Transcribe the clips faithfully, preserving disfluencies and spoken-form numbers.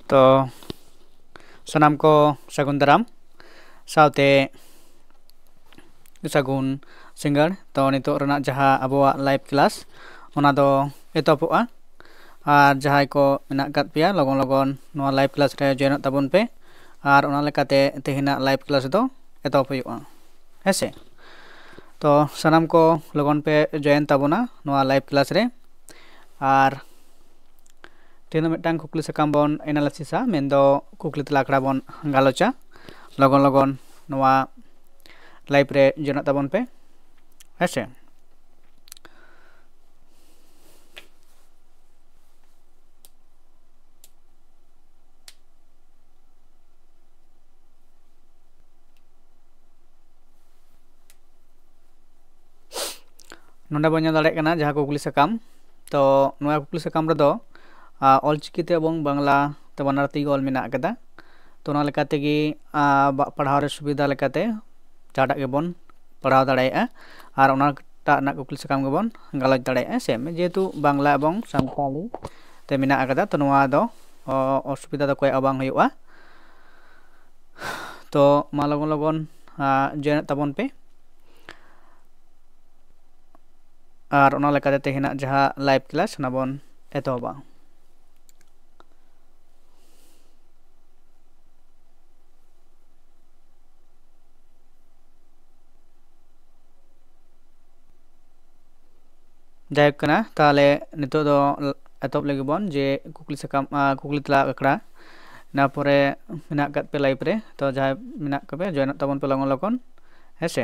ᱛᱚ ᱥᱟᱱᱟᱢ ᱠᱚ ᱥᱟᱹᱜᱩᱱ ᱫᱟᱨᱟᱢ ᱥᱟᱶᱛᱮ ᱥᱟᱹᱜᱩᱱ ᱥᱤᱸᱜᱟᱹᱲ᱾ ᱛᱚ ᱱᱤᱛᱚᱜ ᱨᱮᱱᱟᱜ ᱡᱟᱦᱟᱸ ᱟᱵᱚᱣᱟᱜ live class, ᱚᱱᱟ ᱫᱚ ᱮᱛᱚᱦᱚᱵᱚᱜᱼᱟ᱾ ᱟᱨ ᱡᱟᱦᱟᱸᱭ ᱠᱚ ᱢᱮᱱᱟᱜ ᱟᱠᱟᱫ ᱯᱮᱭᱟ, ᱞᱚᱜᱚᱱ ᱞᱚᱜᱚᱱ ᱱᱚᱣᱟ live class ᱨᱮ joinᱚᱜ ᱛᱟᱵᱚᱱ ᱯᱮ᱾ ᱟᱨ ᱚᱱᱟ ᱞᱮᱠᱟᱛᱮ ᱛᱮᱦᱮᱧᱟᱜ live class ᱫᱚ ᱮᱛᱚᱦᱚᱵ ᱦᱩᱭᱩᱜᱼᱟ, ᱦᱮᱸ ᱥᱮ᱾ ᱛᱚ ᱥᱟᱱᱟᱢ ᱠᱚ ᱞᱚᱜᱚᱱ ᱯᱮ join ᱛᱟᱵᱚᱱᱟ ᱱᱚᱣᱟ live class ᱨᱮ᱾ ᱟᱨ ᱛᱮᱦᱮᱧ ᱫᱚ ᱢᱤᱫᱴᱟᱝ ᱠᱩᱠᱞᱤ ᱥᱟᱠᱟᱢ ᱵᱚᱱ analysisᱟ, ᱢᱮᱱᱫᱚ ᱠᱩᱠᱞᱤ ᱛᱮᱞᱟ ᱟᱠᱷᱲᱟ ᱵᱚᱱ ᱜᱟᱞᱚᱪᱟ᱾ ᱞᱚᱜᱚᱱ ᱞᱚᱜᱚᱱ ᱱᱚᱣᱟ live ᱨᱮ joinᱚᱜ ᱛᱟᱵᱚᱱ ᱯᱮ, ᱦᱮᱸ ᱥᱮ᱾ ᱱᱚᱰᱮ ᱵᱚᱱ ᱧᱮᱞ ᱫᱟᱲᱮᱭᱟᱜ ᱠᱟᱱᱟ ᱡᱟᱦᱟᱸ ᱠᱩᱠᱞᱤ ᱥᱟᱠᱟᱢ᱾ ᱛᱚ ᱱᱚᱣᱟ ᱠᱩᱠᱞᱤ ᱥᱟᱠᱟᱢ ᱨᱮᱫᱚ, ᱟ, ᱚᱞᱪᱤᱠᱤ ᱛᱮ ᱮᱵᱚᱝ ᱵᱟᱝᱞᱟ ᱛᱮ ᱵᱟᱱᱟᱨ ᱛᱮᱜᱮ ᱚᱞ ᱢᱮᱱᱟᱜ ᱟᱠᱟᱫᱟ᱾ ᱛᱚ ᱚᱱᱟ ᱞᱮᱠᱟ ᱛᱮᱜᱮ, ᱟ, ᱵᱟ-, ᱯᱟᱲᱦᱟᱣ ᱨᱮ ᱥᱩᱵᱤᱫᱷᱟ ᱞᱮᱠᱟᱛᱮ ᱡᱟᱦᱟᱸᱴᱟᱜ ᱜᱮᱵᱚᱱ ᱯᱟᱲᱦᱟᱣ ᱫᱟᱲᱮᱭᱟᱜᱼᱟ᱾ ᱟᱨ ᱚᱱᱟᱴᱟᱜ ᱨᱮᱱᱟᱜ ᱠᱩᱠᱞᱤ ᱥᱟᱠᱟᱢ ᱜᱮᱵᱚᱱ ᱜᱟᱞᱚᱪ ᱫᱟᱲᱮᱭᱟᱜᱼᱟ, ᱦᱮᱸ ᱥᱮ᱾ ᱡᱮᱦᱮᱛᱩ ᱵᱟᱝᱞᱟ ᱮᱵᱚᱝ ᱥᱟᱱᱛᱟᱲᱤ ᱛᱮ ᱢᱮᱱᱟᱜ ᱟᱠᱟᱫᱟ, ᱛᱚ ᱱᱚᱣᱟ ᱫᱚ, ᱚ, ᱚᱥᱩᱵᱤᱫᱷᱟ ᱫᱚ ᱠᱚᱭᱚᱜ ᱵᱟᱝ ᱦᱩᱭᱩᱜᱼᱟ᱾ ᱛᱚ ᱢᱟ ᱞᱚᱜᱚᱱ ᱞᱚᱜᱚᱱ, ᱟ, joinᱚᱜ ᱛᱟᱵᱚᱱ ᱯᱮ᱾ ᱟᱨ ᱚᱱᱟ ᱞᱮᱠᱟᱛᱮ ᱛᱮᱦᱮᱧᱟᱜ ᱡᱟᱦᱟᱸ live class, ᱚᱱᱟ ᱵᱚᱱ ᱮᱛᱚᱦᱚᱵᱟ᱾ ᱡᱟᱭᱦᱳᱠ ᱠᱟᱱᱟ, ᱛᱟᱦᱚᱞᱮ ᱱᱤᱛᱚᱜ ᱫᱚ ᱮᱛᱚᱦᱚᱵ ᱞᱟᱹᱜᱤᱫ ᱵᱚᱱ ᱡᱮ ᱠᱩᱠᱞᱤ ᱥᱟᱠᱟᱢ, ᱟ, ᱠᱩᱠᱞᱤ ᱛᱮᱞᱟ ᱟᱠᱷᱲᱟ᱾ ᱚᱱᱟ ᱯᱚᱨᱮ ᱢᱮᱱᱟᱜ ᱟᱠᱟᱫ ᱯᱮ live ᱨᱮ, ᱛᱚ ᱡᱟᱦᱟᱸᱭ ᱢᱮᱱᱟᱜ ᱠᱚᱯᱮ joinᱚᱜ ᱛᱟᱵᱚᱱ ᱯᱮ ᱞᱚᱜᱚᱱ ᱞᱚᱜᱚᱱ, ᱦᱮᱸ ᱥᱮ᱾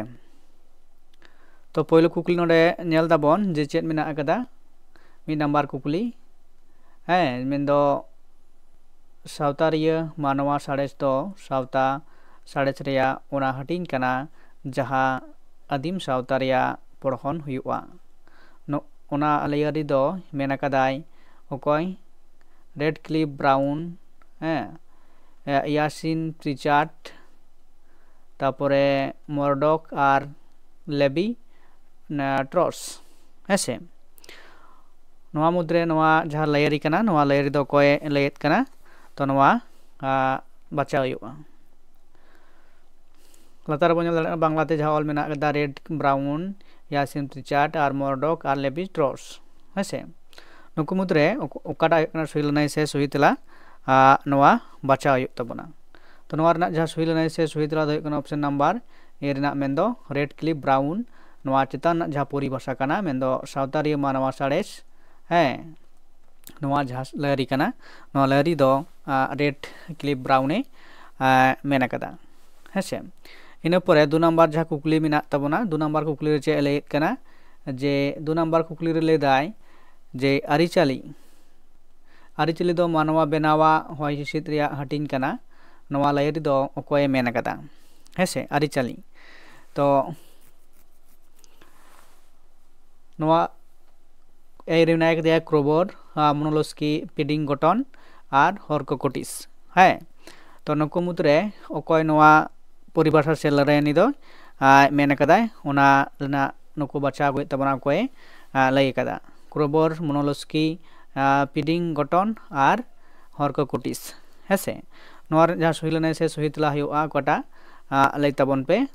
ᱛᱚ ᱯᱳᱭᱞᱳ ᱠᱩᱠᱞᱤ ᱱᱚᱰᱮ ᱧᱮᱞ ᱫᱟᱵᱚᱱ ᱡᱮ ᱪᱮᱫ ᱢᱮᱱᱟᱜ ᱟᱠᱟᱫᱟ, ᱢᱤᱫ ᱱᱟᱢᱵᱟᱨ ᱠᱩᱠᱞᱤ, ᱦᱮᱸ, ᱢᱮᱱᱫᱚ ᱥᱟᱶᱛᱟᱨᱤᱭᱟᱹ ᱢᱟᱱᱣᱟ ᱥᱟᱬᱮᱥ ᱫᱚ ᱥᱟᱶᱛᱟ ᱥᱟᱬᱮᱥ ᱨᱮᱭᱟᱜ ᱚᱱᱟ ᱦᱟᱹᱴᱤᱧ ᱠᱟᱱᱟ ᱡᱟᱦᱟᱸ ᱟᱹᱫᱤᱢ ᱥᱟᱶᱛᱟ ᱨᱮᱭᱟᱜ ᱯᱚᱲᱦᱚᱱ ᱦᱩᱭᱩᱜᱼᱟ᱾ ᱱᱚ-, ᱚᱱᱟ ᱞᱟᱹᱭᱟᱹᱨᱤ ᱫᱚ ᱢᱮᱱ ᱟᱠᱟᱫᱟᱭ ᱚᱠᱚᱭ? ᱨᱮᱰᱠᱞᱤᱯ ᱵᱨᱟᱣᱩᱱ, ᱦᱮᱸ, ᱮ, ᱤᱭᱟᱥᱤᱱ ᱯᱨᱤᱪᱟᱨᱰ, ᱛᱟᱯᱚᱨᱮ ᱢᱚᱨᱰᱚᱠ ᱟᱨ ᱞᱮᱵᱤ, ᱮ, ᱴᱨᱚᱥ, ᱦᱮᱸ ᱥᱮ᱾ ᱱᱚᱣᱟ ᱢᱩᱫᱽᱨᱮ ᱱᱚᱣᱟ ᱡᱟᱦᱟᱸ ᱞᱟᱹᱭᱟᱹᱨᱤ ᱠᱟᱱᱟ, ᱱᱚᱣᱟ ᱞᱟᱹᱭᱟᱹᱨᱤ ᱫᱚ ᱚᱠᱚᱭᱮ ᱞᱟᱹᱭᱮᱫ ᱠᱟᱱᱟ? ᱛᱚ ᱱᱚᱣᱟ ᱵᱟᱪᱷᱟᱣ ᱦᱩᱭᱩᱜᱼᱟ᱾ ᱞᱟᱛᱟᱨ ᱨᱮᱵᱚᱱ ᱧᱮᱞ ᱫᱟᱲᱮᱭᱟᱜᱼᱟ, ᱵᱟᱝᱞᱟᱛᱮ ᱡᱟᱦᱟᱸ ᱚᱞ ᱢᱮᱱᱟᱜ ᱠᱟᱫᱟ, ᱨᱮᱰ ᱵᱨᱟᱣᱩᱱ, ᱭᱟᱥᱤᱢ ᱨᱤᱪᱟᱨᱰ ᱟᱨ ᱢᱚᱨᱰᱚᱠ ᱟᱨ ᱞᱮᱵᱤ ᱥᱴᱨᱚᱥ᱾ ᱦᱮᱸᱥᱮ, ᱱᱩᱠᱩ ᱢᱩᱫᱽᱨᱮ ᱚᱠᱟᱴᱟᱜ ᱦᱩᱭᱩᱜ ᱠᱟᱱᱟ ᱥᱩᱭ ᱞᱟᱹᱱᱟᱹᱭ ᱥᱮ ᱥᱩᱦᱤ ᱛᱮᱞᱟ, ᱱᱚᱣᱟ ᱵᱟᱪᱷᱟᱣ ᱦᱩᱭᱩᱜ ᱛᱟᱵᱚᱱᱟ᱾ ᱛᱚ ᱱᱚᱣᱟ ᱨᱮᱱᱟᱜ ᱡᱟᱦᱟᱸ ᱥᱩᱭ ᱞᱟᱹᱱᱟᱹᱭ ᱥᱮ ᱥᱩᱦᱤ ᱛᱮᱞᱟ ᱫᱚ ᱦᱩᱭᱩᱜ ᱠᱟᱱᱟ ᱚᱯᱥᱮᱱ ᱱᱟᱢᱵᱟᱨ ᱮ ᱨᱮᱱᱟᱜ, ᱢᱮᱱᱫᱚ ᱨᱮᱰ ᱠᱞᱤᱯ ᱵᱨᱟᱣᱩᱱ᱾ ᱱᱚᱣᱟ ᱪᱮᱛᱟᱱ ᱨᱮᱱᱟᱜ ᱡᱟᱦᱟᱸ ᱯᱚᱨᱤᱵᱷᱟᱥᱟ ᱠᱟᱱᱟ, ᱢᱮᱱᱫᱚ ᱥᱟᱶᱛᱟᱨᱤᱭᱟᱹ ᱢᱟᱱᱣᱟ ᱥᱟᱬᱮᱥ, ᱦᱮᱸ, ᱱᱚᱣᱟ ᱡᱟᱦᱟᱸ ᱞᱟᱹᱭᱟᱹᱨᱤ ᱠᱟᱱᱟ, ᱱᱚᱣᱟ ᱞᱟᱹᱭᱟᱹᱨᱤ ᱫᱚ ᱨᱮᱰ ᱠᱞᱤᱯ ᱵᱨᱟᱣᱩᱱᱮ ᱢᱮᱱ ᱟᱠᱟᱫᱟ᱾ ᱦᱮᱸᱥᱮ, ᱤᱱᱟᱹ ᱯᱚᱨᱮ ᱫᱩ ᱱᱟᱢᱵᱟᱨ ᱡᱟᱦᱟᱸ ᱠᱩᱠᱞᱤ ᱢᱮᱱᱟᱜ ᱛᱟᱵᱚᱱᱟ, ᱫᱩ ᱱᱟᱢᱵᱟᱨ ᱠᱩᱠᱞᱤ ᱨᱮ ᱪᱮᱫ ᱮ ᱞᱟᱹᱭᱮᱫ ᱠᱟᱱᱟ, ᱡᱮ ᱫᱩ ᱱᱟᱢᱵᱟᱨ ᱠᱩᱠᱞᱤ ᱨᱮ ᱞᱟᱹᱭᱫᱟᱭ ᱡᱮ ᱟᱹᱨᱤᱪᱟᱹᱞᱤ, ᱟᱹᱨᱤᱪᱟᱹᱞᱤ ᱫᱚ ᱢᱟᱱᱣᱟ ᱵᱮᱱᱟᱣᱟᱜ ᱦᱚᱭ ᱦᱤᱸᱥᱤᱫ ᱨᱮᱭᱟᱜ ᱦᱟᱹᱴᱤᱧ ᱠᱟᱱᱟ᱾ ᱱᱚᱣᱟ ᱞᱟᱹᱭᱟᱹᱨᱤ ᱫᱚ ᱚᱠᱚᱭᱮ ᱢᱮᱱ ᱟᱠᱟᱫᱟ? ᱦᱮᱸᱥᱮ, ᱟᱹᱨᱤᱪᱟᱹᱞᱤ᱾ ᱛᱚ ᱱᱚᱣᱟ ᱮ ᱨᱮ ᱢᱮᱱᱟᱭ ᱠᱟᱫᱮᱭᱟ ᱠᱨᱳᱵᱚᱨ, ᱢᱚᱱᱳᱞᱚᱥᱠᱤ, ᱯᱤᱰᱤᱝ ᱜᱚᱴᱚᱱ ᱟᱨ ᱦᱚᱨᱠᱚᱠᱚᱴᱤᱥ᱾ ᱦᱮᱸ, ᱛᱚ ᱱᱩᱠᱩ ᱢᱩᱫᱽᱨᱮ ᱚᱠᱚᱭ ᱱᱚᱣᱟ ᱯᱚᱨᱤᱵᱷᱟᱥᱟ ᱥᱮ ᱞᱟᱹᱱᱟᱹᱭ ᱫᱚ ᱢᱮᱱ ᱟᱠᱟᱫᱟᱭ, ᱚᱱᱟ ᱨᱮᱱᱟᱜ ᱱᱩᱠᱩ ᱵᱟᱪᱷᱟᱣ ᱟᱹᱜᱩᱭᱮᱫ ᱛᱟᱵᱚᱱᱟ, ᱚᱠᱚᱭᱮ ᱞᱟᱹᱭ ᱟᱠᱟᱫᱟ᱾ ᱠᱨᱳᱵᱚᱨ, ᱢᱚᱱᱳᱞᱚᱥᱠᱤ, ᱯᱤᱰᱤᱝ ᱜᱚᱴᱚᱱ ᱟᱨ ᱦᱚᱨᱠᱚᱠᱚᱴᱤᱥ᱾ ᱦᱮᱸᱥᱮ, ᱱᱚᱣᱟ ᱨᱮ ᱡᱟᱦᱟᱸ ᱥᱩᱭ ᱞᱟᱹᱱᱟᱹᱭ ᱥᱮ ᱥᱩᱦᱤ ᱛᱮᱞᱟ ᱦᱩᱭᱩᱜᱼᱟ ᱚᱠᱟᱴᱟᱜ, ᱞᱟᱹᱭ ᱛᱟᱵᱚᱱ ᱯᱮ᱾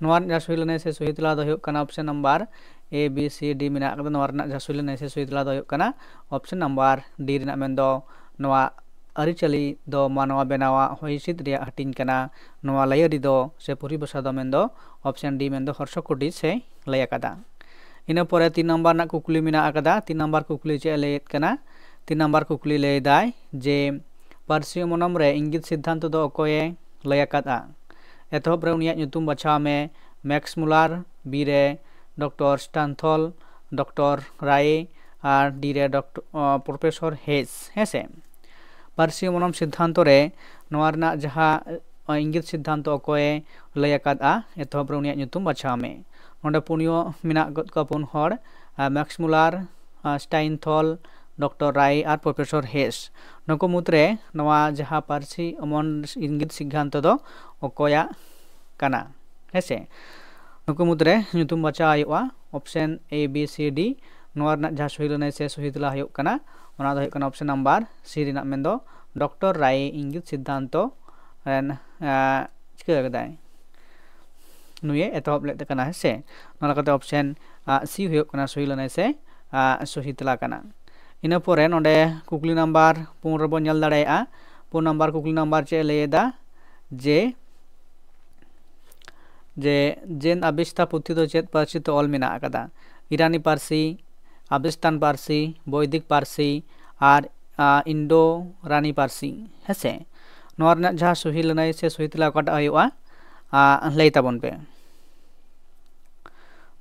ᱱᱚᱣᱟ ᱨᱮᱱᱟᱜ ᱥᱩᱭ ᱞᱟᱹᱱᱟᱹᱭ ᱥᱮ ᱥᱩᱦᱤ ᱛᱮᱞᱟ ᱫᱚ ᱦᱩᱭᱩᱜ ᱠᱟᱱᱟ ᱚᱯᱥᱮᱱ ᱱᱟᱢᱵᱟᱨ ᱮ, ᱵᱤ, ᱥᱤ, ᱰᱤ ᱢᱮᱱᱟᱜ ᱟᱠᱟᱫᱟ᱾ ᱱᱚᱣᱟ ᱨᱮᱱᱟᱜ ᱡᱟᱦᱟᱸ ᱥᱩᱭ ᱞᱟᱹᱱᱟᱹᱭ ᱥᱮ ᱥᱩᱦᱤ ᱛᱮᱞᱟ ᱫᱚ ᱦᱩᱭᱩᱜ ᱠᱟᱱᱟ ᱚᱯᱥᱮᱱ ᱱᱟᱢᱵᱟᱨ ᱰᱤ ᱨᱮᱱᱟᱜ, ᱢᱮᱱᱫᱚ ᱱᱚᱣᱟ ᱟᱹᱨᱤᱪᱟᱹᱞᱤ ᱫᱚ ᱢᱟᱱᱣᱟ ᱵᱮᱱᱟᱣᱟᱜ ᱦᱚᱭ ᱦᱤᱸᱥᱤᱫ ᱨᱮᱭᱟᱜ ᱦᱟᱹᱴᱤᱧ ᱠᱟᱱᱟ᱾ ᱱᱚᱣᱟ ᱞᱟᱹᱭᱟᱹᱨᱤ ᱫᱚ ᱥᱮ ᱯᱚᱨᱤᱵᱷᱟᱥᱟ ᱫᱚ, ᱢᱮᱱᱫᱚ ᱚᱯᱥᱮᱱ ᱰᱤ, ᱢᱮᱱᱫᱚ ᱦᱚᱨᱥᱚᱠᱚᱴᱤᱥ ᱮ ᱞᱟᱹᱭ ᱟᱠᱟᱫᱟ᱾ ᱤᱱᱟᱹ ᱯᱚᱨᱮ ᱛᱤᱱ ᱱᱟᱢᱵᱟᱨ ᱨᱮᱱᱟᱜ ᱠᱩᱠᱞᱤ ᱢᱮᱱᱟᱜ ᱟᱠᱟᱫᱟ᱾ ᱛᱤᱱ ᱱᱟᱢᱵᱟᱨ ᱠᱩᱠᱞᱤ ᱪᱮᱫ ᱮ ᱞᱟᱹᱭᱮᱫ ᱠᱟᱱᱟ? ᱛᱤᱱ ᱱᱟᱢᱵᱟᱨ ᱠᱩᱠᱞᱤ ᱞᱟᱹᱭᱫᱟᱭ ᱡᱮ ᱯᱟᱹᱨᱥᱤ ᱚᱢᱚᱱᱚᱢ ᱨᱮ ᱤᱝᱜᱤᱛ ᱥᱤᱫᱽᱫᱷᱟᱱᱛᱚ ᱫᱚ ᱚᱠᱚᱭᱮ ᱞᱟᱹᱭ ᱟᱠᱟᱫᱼᱟ? ᱮᱛᱚᱦᱚᱵ ᱨᱮ ᱩᱱᱤᱭᱟᱜ ᱧᱩᱛᱩᱢ ᱵᱟᱪᱷᱟᱣ ᱢᱮ᱾ ᱢᱮᱠᱥ ᱢᱩᱞᱟᱨ, ᱵᱤ ᱨᱮ ᱰᱚᱠᱴᱚᱨ ᱥᱴᱟᱱᱛᱷᱚᱞ, ᱰᱚᱠᱴᱚᱨ ᱨᱟᱭᱮ ᱟᱨ ᱰᱤ ᱨᱮ ᱰᱚᱠᱴᱚᱨ, ᱯᱨᱚᱯᱷᱮᱥᱚᱨ ᱦᱮᱥ᱾ ᱦᱮᱸᱥᱮ, ᱯᱟᱹᱨᱥᱤ ᱚᱢᱚᱱᱚᱢ ᱥᱤᱫᱽᱫᱷᱟᱱᱛᱚ ᱨᱮ ᱱᱚᱣᱟ ᱨᱮᱱᱟᱜ ᱡᱟᱦᱟᱸ ᱤᱝᱜᱤᱛ ᱥᱤᱫᱽᱫᱷᱟᱱᱛᱚ ᱚᱠᱚᱭᱮ ᱞᱟᱹᱭ ᱟᱠᱟᱫᱼᱟ? ᱮᱛᱚᱦᱚᱵ ᱨᱮ ᱩᱱᱤᱭᱟᱜ ᱧᱩᱛᱩᱢ ᱵᱟᱪᱷᱟᱣ ᱢᱮ᱾ ᱱᱚᱰᱮ ᱯᱩᱱᱭᱚ ᱢᱮᱱᱟᱜ ᱜᱚᱫ ᱠᱚᱣᱟ ᱯᱩᱱ ᱦᱚᱲ, ᱢᱮᱠᱥ ᱢᱩᱞᱟᱨ, ᱥᱴᱟᱭᱤᱱᱛᱷᱚᱞ, ᱰᱚᱠᱴᱚᱨ ᱨᱟᱭ ᱟᱨ ᱯᱨᱚᱯᱷᱮᱥᱚᱨ ᱦᱮᱥ᱾ ᱱᱩᱠᱩ ᱢᱩᱫᱽᱨᱮ ᱱᱚᱣᱟ ᱡᱟᱦᱟᱸ ᱯᱟᱹᱨᱥᱤ ᱚᱢᱚᱱ ᱤᱝᱜᱤᱛ ᱥᱤᱫᱽᱫᱷᱟᱱᱛᱚ ᱫᱚ ᱚᱠᱚᱭᱟᱜ ᱠᱟᱱᱟ? ᱦᱮᱸᱥᱮ, ᱱᱩᱠᱩ ᱢᱩᱫᱽᱨᱮ ᱧᱩᱛᱩᱢ ᱵᱟᱪᱷᱟᱣ ᱦᱩᱭᱩᱜᱼᱟ option A, B, C, D᱾ ᱱᱚᱣᱟ ᱨᱮᱱᱟᱜ ᱡᱟᱦᱟᱸ ᱥᱩᱦᱤ ᱞᱟᱹᱱᱟᱹᱭ ᱥᱮ ᱥᱩᱦᱤ ᱛᱮᱞᱟ ᱦᱩᱭᱩᱜ ᱠᱟᱱᱟ, ᱚᱱᱟ ᱫᱚ ᱦᱩᱭᱩᱜ ᱠᱟᱱᱟ option number C ᱨᱮᱱᱟᱜ, ᱢᱮᱱᱫᱚ ᱰᱚᱠᱴᱚᱨ ᱨᱟᱭ ᱤᱝᱜᱤᱛ ᱥᱤᱫᱽᱫᱷᱟᱱᱛᱚ ᱨᱮᱱ, ᱟᱸ, ᱪᱤᱠᱟᱹ ᱠᱟᱫᱟᱭ, ᱱᱩᱭᱮ ᱮᱛᱚᱦᱚᱵ ᱞᱮᱫ ᱠᱟᱱᱟ, ᱦᱮᱸ ᱥᱮ᱾ ᱱᱚᱣᱟ ᱞᱮᱠᱟᱛᱮ option, ᱟᱸ, C ᱦᱩᱭᱩᱜ ᱠᱟᱱᱟ ᱥᱩᱦᱤ ᱞᱟᱹᱱᱟᱹᱭ ᱥᱮ, ᱟᱸ, ᱥᱩᱦᱤ ᱛᱮᱞᱟ ᱠᱟᱱᱟ᱾ ᱤᱱᱟᱹ ᱯᱚᱨᱮ ᱱᱚᱰᱮ ᱠᱩᱠᱞᱤ number ᱯᱩᱱ ᱨᱮᱵᱚᱱ ᱧᱮᱞ ᱫᱟᱲᱮᱭᱟᱜᱼᱟ᱾ ᱯᱩᱱ number ᱠᱩᱠᱞᱤ number ᱪᱮᱫ ᱮ ᱞᱟᱹᱭ ᱮᱫᱟ? ᱡᱮ, ᱡᱮ ᱡᱮᱱ ᱟᱵᱮᱥᱛᱟ ᱯᱩᱛᱷᱤ ᱫᱚ ᱪᱮᱫ ᱯᱟᱹᱨᱥᱤ ᱛᱮ ᱚᱞ ᱢᱮᱱᱟᱜ ᱟᱠᱟᱫᱟ? ᱤᱨᱟᱱᱤ ᱯᱟᱹᱨᱥᱤ, ᱟᱵᱮᱥᱛᱟᱱ ᱯᱟᱹᱨᱥᱤ, ᱵᱳᱭᱫᱤᱠ ᱯᱟᱹᱨᱥᱤ ᱟᱨ, ᱟ, ᱤᱱᱰᱳ ᱨᱟᱱᱤ ᱯᱟᱹᱨᱥᱤ, ᱦᱮᱸᱥᱮ᱾ ᱱᱚᱣᱟ ᱨᱮᱱᱟᱜ ᱡᱟᱦᱟᱸ ᱥᱩᱦᱤ ᱞᱟᱹᱱᱟᱹᱭ ᱥᱮ ᱥᱩᱦᱤ ᱛᱮᱞᱟ ᱚᱠᱟᱴᱟᱜ ᱦᱩᱭᱩᱜᱼᱟ, ᱟ, ᱞᱟᱹᱭ ᱛᱟᱵᱚᱱ ᱯᱮ᱾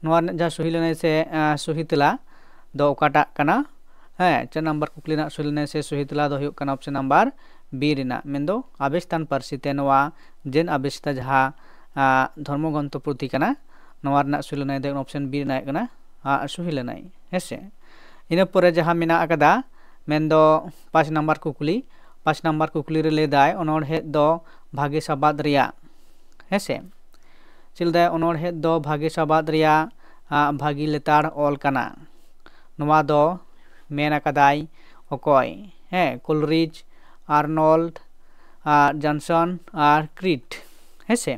ᱱᱚᱣᱟ ᱨᱮᱱᱟᱜ ᱡᱟᱦᱟᱸ ᱥᱩᱦᱤ ᱞᱟᱹᱱᱟᱹᱭ ᱥᱮ, ᱟ, ᱥᱩᱦᱤ ᱛᱮᱞᱟ ᱫᱚ ᱚᱠᱟᱴᱟᱜ ᱠᱟᱱᱟ? ᱦᱮᱸ, ᱪᱟᱨ number ᱠᱩᱠᱞᱤ ᱨᱮᱱᱟᱜ ᱥᱩᱦᱤ ᱞᱟᱹᱱᱟᱹᱭ ᱥᱮ ᱥᱩᱦᱤ ᱛᱮᱞᱟ ᱫᱚ ᱦᱩᱭᱩᱜ ᱠᱟᱱᱟ option number B ᱨᱮᱱᱟᱜ, ᱢᱮᱱᱫᱚ ᱟᱵᱮᱥᱛᱟᱱ ᱯᱟᱹᱨᱥᱤ ᱛᱮ ᱱᱚᱣᱟ ᱡᱮᱱ ᱟᱵᱮᱥᱛᱟ ᱡᱟᱦᱟᱸ, ᱟ, ᱫᱷᱚᱨᱢᱚ ᱜᱨᱚᱱᱛᱷᱚ ᱯᱩᱛᱷᱤ ᱠᱟᱱᱟ, ᱱᱚᱣᱟ ᱨᱮᱱᱟᱜ ᱥᱩᱦᱤ ᱞᱟᱹᱱᱟᱹᱭ ᱫᱚ option B ᱨᱮᱱᱟᱜ ᱦᱩᱭᱩᱜ ᱠᱟᱱᱟ, ᱟ, ᱥᱩᱦᱤ ᱞᱟᱹᱱᱟᱹᱭ, ᱦᱮᱸ ᱥᱮ᱾ ᱤᱱᱟᱹ ᱯᱚᱨᱮ ᱡᱟᱦᱟᱸ ᱢᱮᱱᱟᱜ ᱟᱠᱟᱫᱟ, ᱢᱮᱱᱫᱚ ᱯᱟᱸᱪ number ᱠᱩᱠᱞᱤ᱾ ᱯᱟᱸᱪ number ᱠᱩᱠᱞᱤ ᱨᱮ ᱞᱟᱹᱭᱫᱟᱭ, ᱚᱱᱚᱬᱦᱮ ᱫᱚ ᱵᱷᱟᱜᱮ ᱥᱟᱵᱟᱫ ᱨᱮᱭᱟᱜ, ᱦᱮᱸ ᱥᱮ᱾ ᱪᱮᱫ ᱞᱟᱹᱭᱫᱟᱭ? ᱚᱱᱚᱬᱦᱮ ᱫᱚ ᱵᱷᱟᱜᱮ ᱥᱟᱵᱟᱫ ᱨᱮᱭᱟᱜ, ᱟ, ᱵᱷᱟᱹᱜᱤ ᱞᱮᱛᱟᱲ ᱚᱞ ᱠᱟᱱᱟ᱾ ᱱᱚᱣᱟ ᱫᱚ ᱢᱮᱱ ᱟᱠᱟᱫᱟᱭ ᱚᱠᱚᱭ? ᱦᱮᱸ, ᱠᱳᱞᱨᱤᱡᱽ, ᱟᱨᱱᱚᱞᱰ, ᱟᱨ ᱡᱚᱱᱥᱚᱱ ᱟᱨ ᱠᱨᱤᱴ, ᱦᱮᱸ ᱥᱮ᱾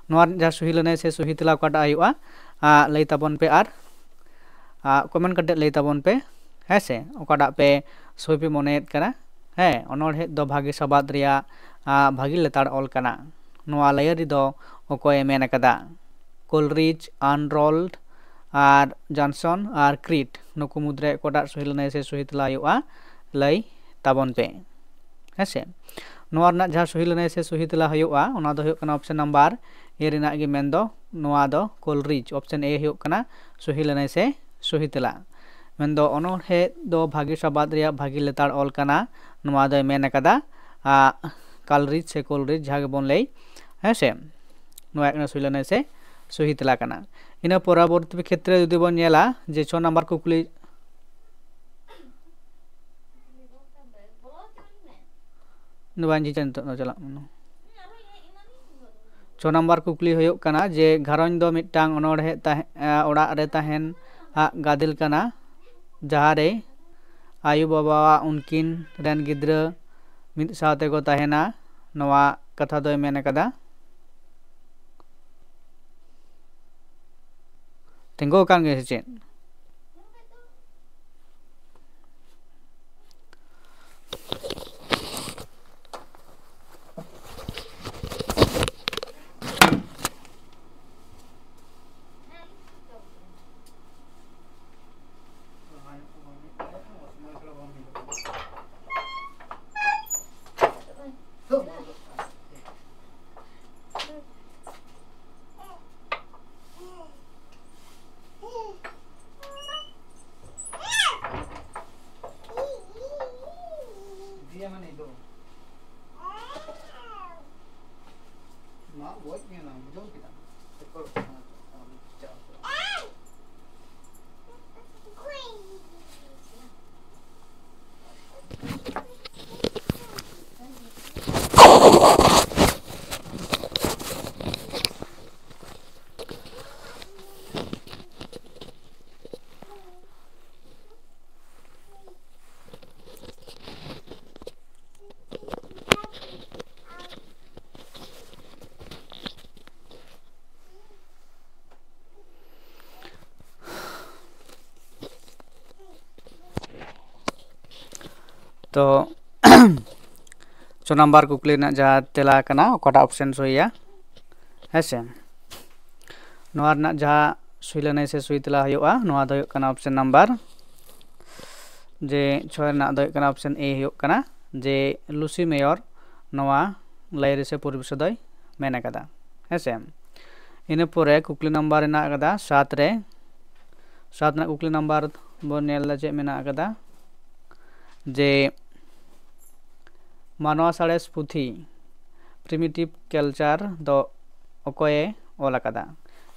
ᱱᱚᱣᱟ ᱨᱮᱱᱟᱜ ᱡᱟᱦᱟᱸ ᱥᱩᱦᱤ ᱞᱟᱹᱱᱟᱹᱭ ᱥᱮ ᱥᱩᱦᱤ ᱛᱮᱞᱟ ᱚᱠᱟᱴᱟᱜ ᱦᱩᱭᱩᱜᱼᱟ? ᱟ, ᱞᱟᱹᱭ ᱛᱟᱵᱚᱱ ᱯᱮ ᱟᱨ, ᱟ, comment ᱠᱟᱛᱮ ᱞᱟᱹᱭ ᱛᱟᱵᱚᱱ ᱯᱮ, ᱦᱮᱸ ᱥᱮ, ᱚᱠᱟᱴᱟᱜ ᱯᱮ ᱥᱩᱦᱤ ᱯᱮ ᱢᱚᱱᱮᱭᱮᱫ ᱠᱟᱱᱟ᱾ ᱦᱮᱸ, ᱚᱱᱚᱬᱦᱮ ᱫᱚ ᱵᱷᱟᱜᱮ ᱥᱟᱵᱟᱫ ᱨᱮᱭᱟᱜ, ᱟ, ᱵᱷᱟᱹᱜᱤ ᱞᱮᱛᱟᱲ ᱚᱞ ᱠᱟᱱᱟ᱾ ᱱᱚᱣᱟ ᱞᱟᱹᱭᱟᱹᱨᱤ ᱫᱚ ᱚᱠᱚᱭᱮ ᱢᱮᱱ ᱟᱠᱟᱫᱟ? ᱠᱳᱞᱨᱤᱡᱽ, ᱟᱨᱱᱚᱞᱰ, ᱟᱨ ᱡᱚᱱᱥᱚᱱ ᱟᱨ ᱠᱨᱤᱴ, ᱱᱩᱠᱩ ᱢᱩᱫᱽᱨᱮ ᱚᱠᱟᱴᱟᱜ ᱥᱩᱦᱤ ᱞᱟᱹᱱᱟᱹᱭ ᱥᱮ ᱥᱩᱦᱤ ᱛᱮᱞᱟ ᱦᱩᱭᱩᱜᱼᱟ? ᱞᱟᱹᱭ ᱛᱟᱵᱚᱱ ᱯᱮ, ᱦᱮᱸ ᱥᱮ᱾ ᱱᱚᱣᱟ ᱨᱮᱱᱟᱜ ᱡᱟᱦᱟᱸ ᱥᱩᱦᱤ ᱞᱟᱹᱱᱟᱹᱭ ᱥᱮ ᱥᱩᱦᱤ ᱛᱮᱞᱟ ᱦᱩᱭᱩᱜᱼᱟ, ᱚᱱᱟ ᱫᱚ ᱦᱩᱭᱩᱜ ᱠᱟᱱᱟ option number A ᱨᱮᱱᱟᱜ ᱜᱮ, ᱢᱮᱱᱫᱚ ᱱᱚᱣᱟ ᱫᱚ ᱠᱳᱞᱨᱤᱡᱽ, option A ᱦᱩᱭᱩᱜ ᱠᱟᱱᱟ ᱥᱩᱦᱤ ᱞᱟᱹᱱᱟᱹᱭ ᱥᱮ ᱥᱩᱦᱤ ᱛᱮᱞᱟ᱾ ᱢᱮᱱᱫᱚ ᱚᱱᱚᱬᱦᱮ ᱫᱚ ᱵᱷᱟᱹᱜᱤ ᱥᱟᱵᱟᱫ ᱨᱮᱭᱟᱜ ᱵᱷᱟᱹᱜᱤ ᱞᱮᱛᱟᱲ ᱚᱞ ᱠᱟᱱᱟ, ᱱᱚᱣᱟ ᱫᱚᱭ ᱢᱮᱱ ᱟᱠᱟᱫᱟ, ᱟ, ᱠᱟᱞᱨᱤᱡᱽ ᱥᱮ ᱠᱳᱞᱨᱤᱡᱽ, ᱡᱟᱦᱟᱸ ᱜᱮᱵᱚᱱ ᱞᱟᱹᱭ, ᱦᱮᱸ ᱥᱮ᱾ ᱱᱚᱣᱟ ᱦᱩᱭᱩᱜ ᱠᱟᱱᱟ ᱥᱩᱦᱤ ᱞᱟᱹᱱᱟᱹᱭ ᱥᱮ ᱥᱩᱦᱤ ᱛᱮᱞᱟ ᱠᱟᱱᱟ᱾ ᱤᱱᱟᱹ ᱯᱚᱨᱚᱵᱚᱨᱛᱤ ᱠᱷᱮᱛᱨᱮ ᱡᱩᱫᱤ ᱵᱚᱱ ᱧᱮᱞᱟ ᱡᱮ ᱪᱷᱚ number ᱠᱩᱠᱞᱤ, ᱫᱚ ᱵᱟᱝ ᱡᱷᱤᱡᱟ ᱱᱤᱛᱚᱜ ᱫᱚ, ᱪᱟᱞᱟᱜ ᱢᱮ᱾ ᱪᱷᱚ ᱱᱟᱢᱵᱟᱨ ᱠᱩᱠᱞᱤ ᱦᱩᱭᱩᱜ ᱠᱟᱱᱟ ᱡᱮ ᱜᱷᱟᱨᱚᱸᱡᱽ ᱫᱚ ᱢᱤᱫᱴᱟᱝ ᱚᱱᱚᱬᱦᱮ ᱛᱟᱦᱮᱸ, ᱮ, ᱚᱲᱟᱜ ᱨᱮ ᱛᱟᱦᱮᱱ ᱟᱜ ᱜᱟᱫᱮᱞ ᱠᱟᱱᱟ, ᱡᱟᱦᱟᱸ ᱨᱮ ᱟᱭᱳ ᱵᱟᱵᱟᱣᱟᱜ ᱩᱱᱠᱤᱱ ᱨᱮᱱ ᱜᱤᱫᱽᱨᱟᱹ ᱢᱤᱫ ᱥᱟᱶ ᱛᱮᱠᱚ ᱛᱟᱦᱮᱱᱟ, ᱱᱚᱣᱟ ᱠᱟᱛᱷᱟ ᱫᱚᱭ ᱢᱮᱱ ᱟᱠᱟᱫᱟ᱾ ᱛᱤᱸᱜᱩ ᱟᱠᱟᱱ ᱜᱮᱭᱟ ᱥᱮ ᱪᱮᱫ? ᱢᱟ ᱜᱚᱡ ᱢᱮ ᱱᱟ, ᱵᱩᱡᱷᱟᱹᱣ ᱠᱮᱫᱟᱢ? ᱛᱚ ᱪᱷᱚ ᱱᱟᱢᱵᱟᱨ ᱠᱩᱠᱞᱤ ᱨᱮᱱᱟᱜ ᱡᱟᱦᱟᱸ ᱛᱮᱞᱟ ᱠᱟᱱᱟ, ᱚᱠᱟᱴᱟᱜ ᱚᱯᱥᱮᱱ ᱥᱳᱭᱟ? ᱦᱮᱸ ᱥᱮ, ᱱᱚᱣᱟ ᱨᱮᱱᱟᱜ ᱡᱟᱦᱟᱸ ᱥᱩᱭ ᱞᱟᱹᱱᱟᱹᱭ ᱥᱮ ᱥᱩᱭ ᱛᱮᱞᱟ ᱦᱩᱭᱩᱜᱼᱟ, ᱱᱚᱣᱟ ᱫᱚ ᱦᱩᱭᱩᱜ ᱠᱟᱱᱟ ᱚᱯᱥᱮᱱ ᱱᱟᱢᱵᱟᱨ ᱡᱮ ᱪᱷᱚᱭ ᱨᱮᱱᱟᱜ ᱫᱚ ᱦᱩᱭᱩᱜ ᱠᱟᱱᱟ ᱚᱯᱥᱮᱱ ᱮ ᱦᱩᱭᱩᱜ ᱠᱟᱱᱟ, ᱡᱮ ᱞᱩᱥᱤ ᱢᱮᱭᱚᱨ ᱱᱚᱣᱟ ᱞᱟᱭᱨᱤ ᱥᱮ ᱯᱚᱨᱤᱵᱮᱥ ᱫᱚᱭ ᱢᱮᱱ ᱟᱠᱟᱫᱟ᱾ ᱦᱮᱸ ᱥᱮ, ᱤᱱᱟᱹ ᱯᱚᱨᱮ ᱠᱩᱠᱞᱤ ᱱᱟᱢᱵᱟᱨ ᱨᱮᱱᱟᱜ ᱟᱠᱟᱫᱟ ᱥᱟᱛ ᱨᱮ, ᱥᱟᱛ ᱨᱮᱱᱟᱜ ᱠᱩᱠᱞᱤ ᱱᱟᱢᱵᱟᱨ ᱵᱚᱱ ᱧᱮᱞ ᱮᱫᱟ ᱪᱮᱫ ᱢᱮᱱᱟᱜ ᱟᱠᱟᱫᱟ, ᱡᱮ ᱢᱟᱱᱣᱟ ᱥᱟᱬᱮᱥ ᱯᱩᱛᱷᱤ ᱯᱨᱤᱢᱤᱴᱤᱵᱷ ᱠᱟᱞᱪᱟᱨ ᱫᱚ ᱚᱠᱚᱭᱮ ᱚᱞ ᱟᱠᱟᱫᱟ?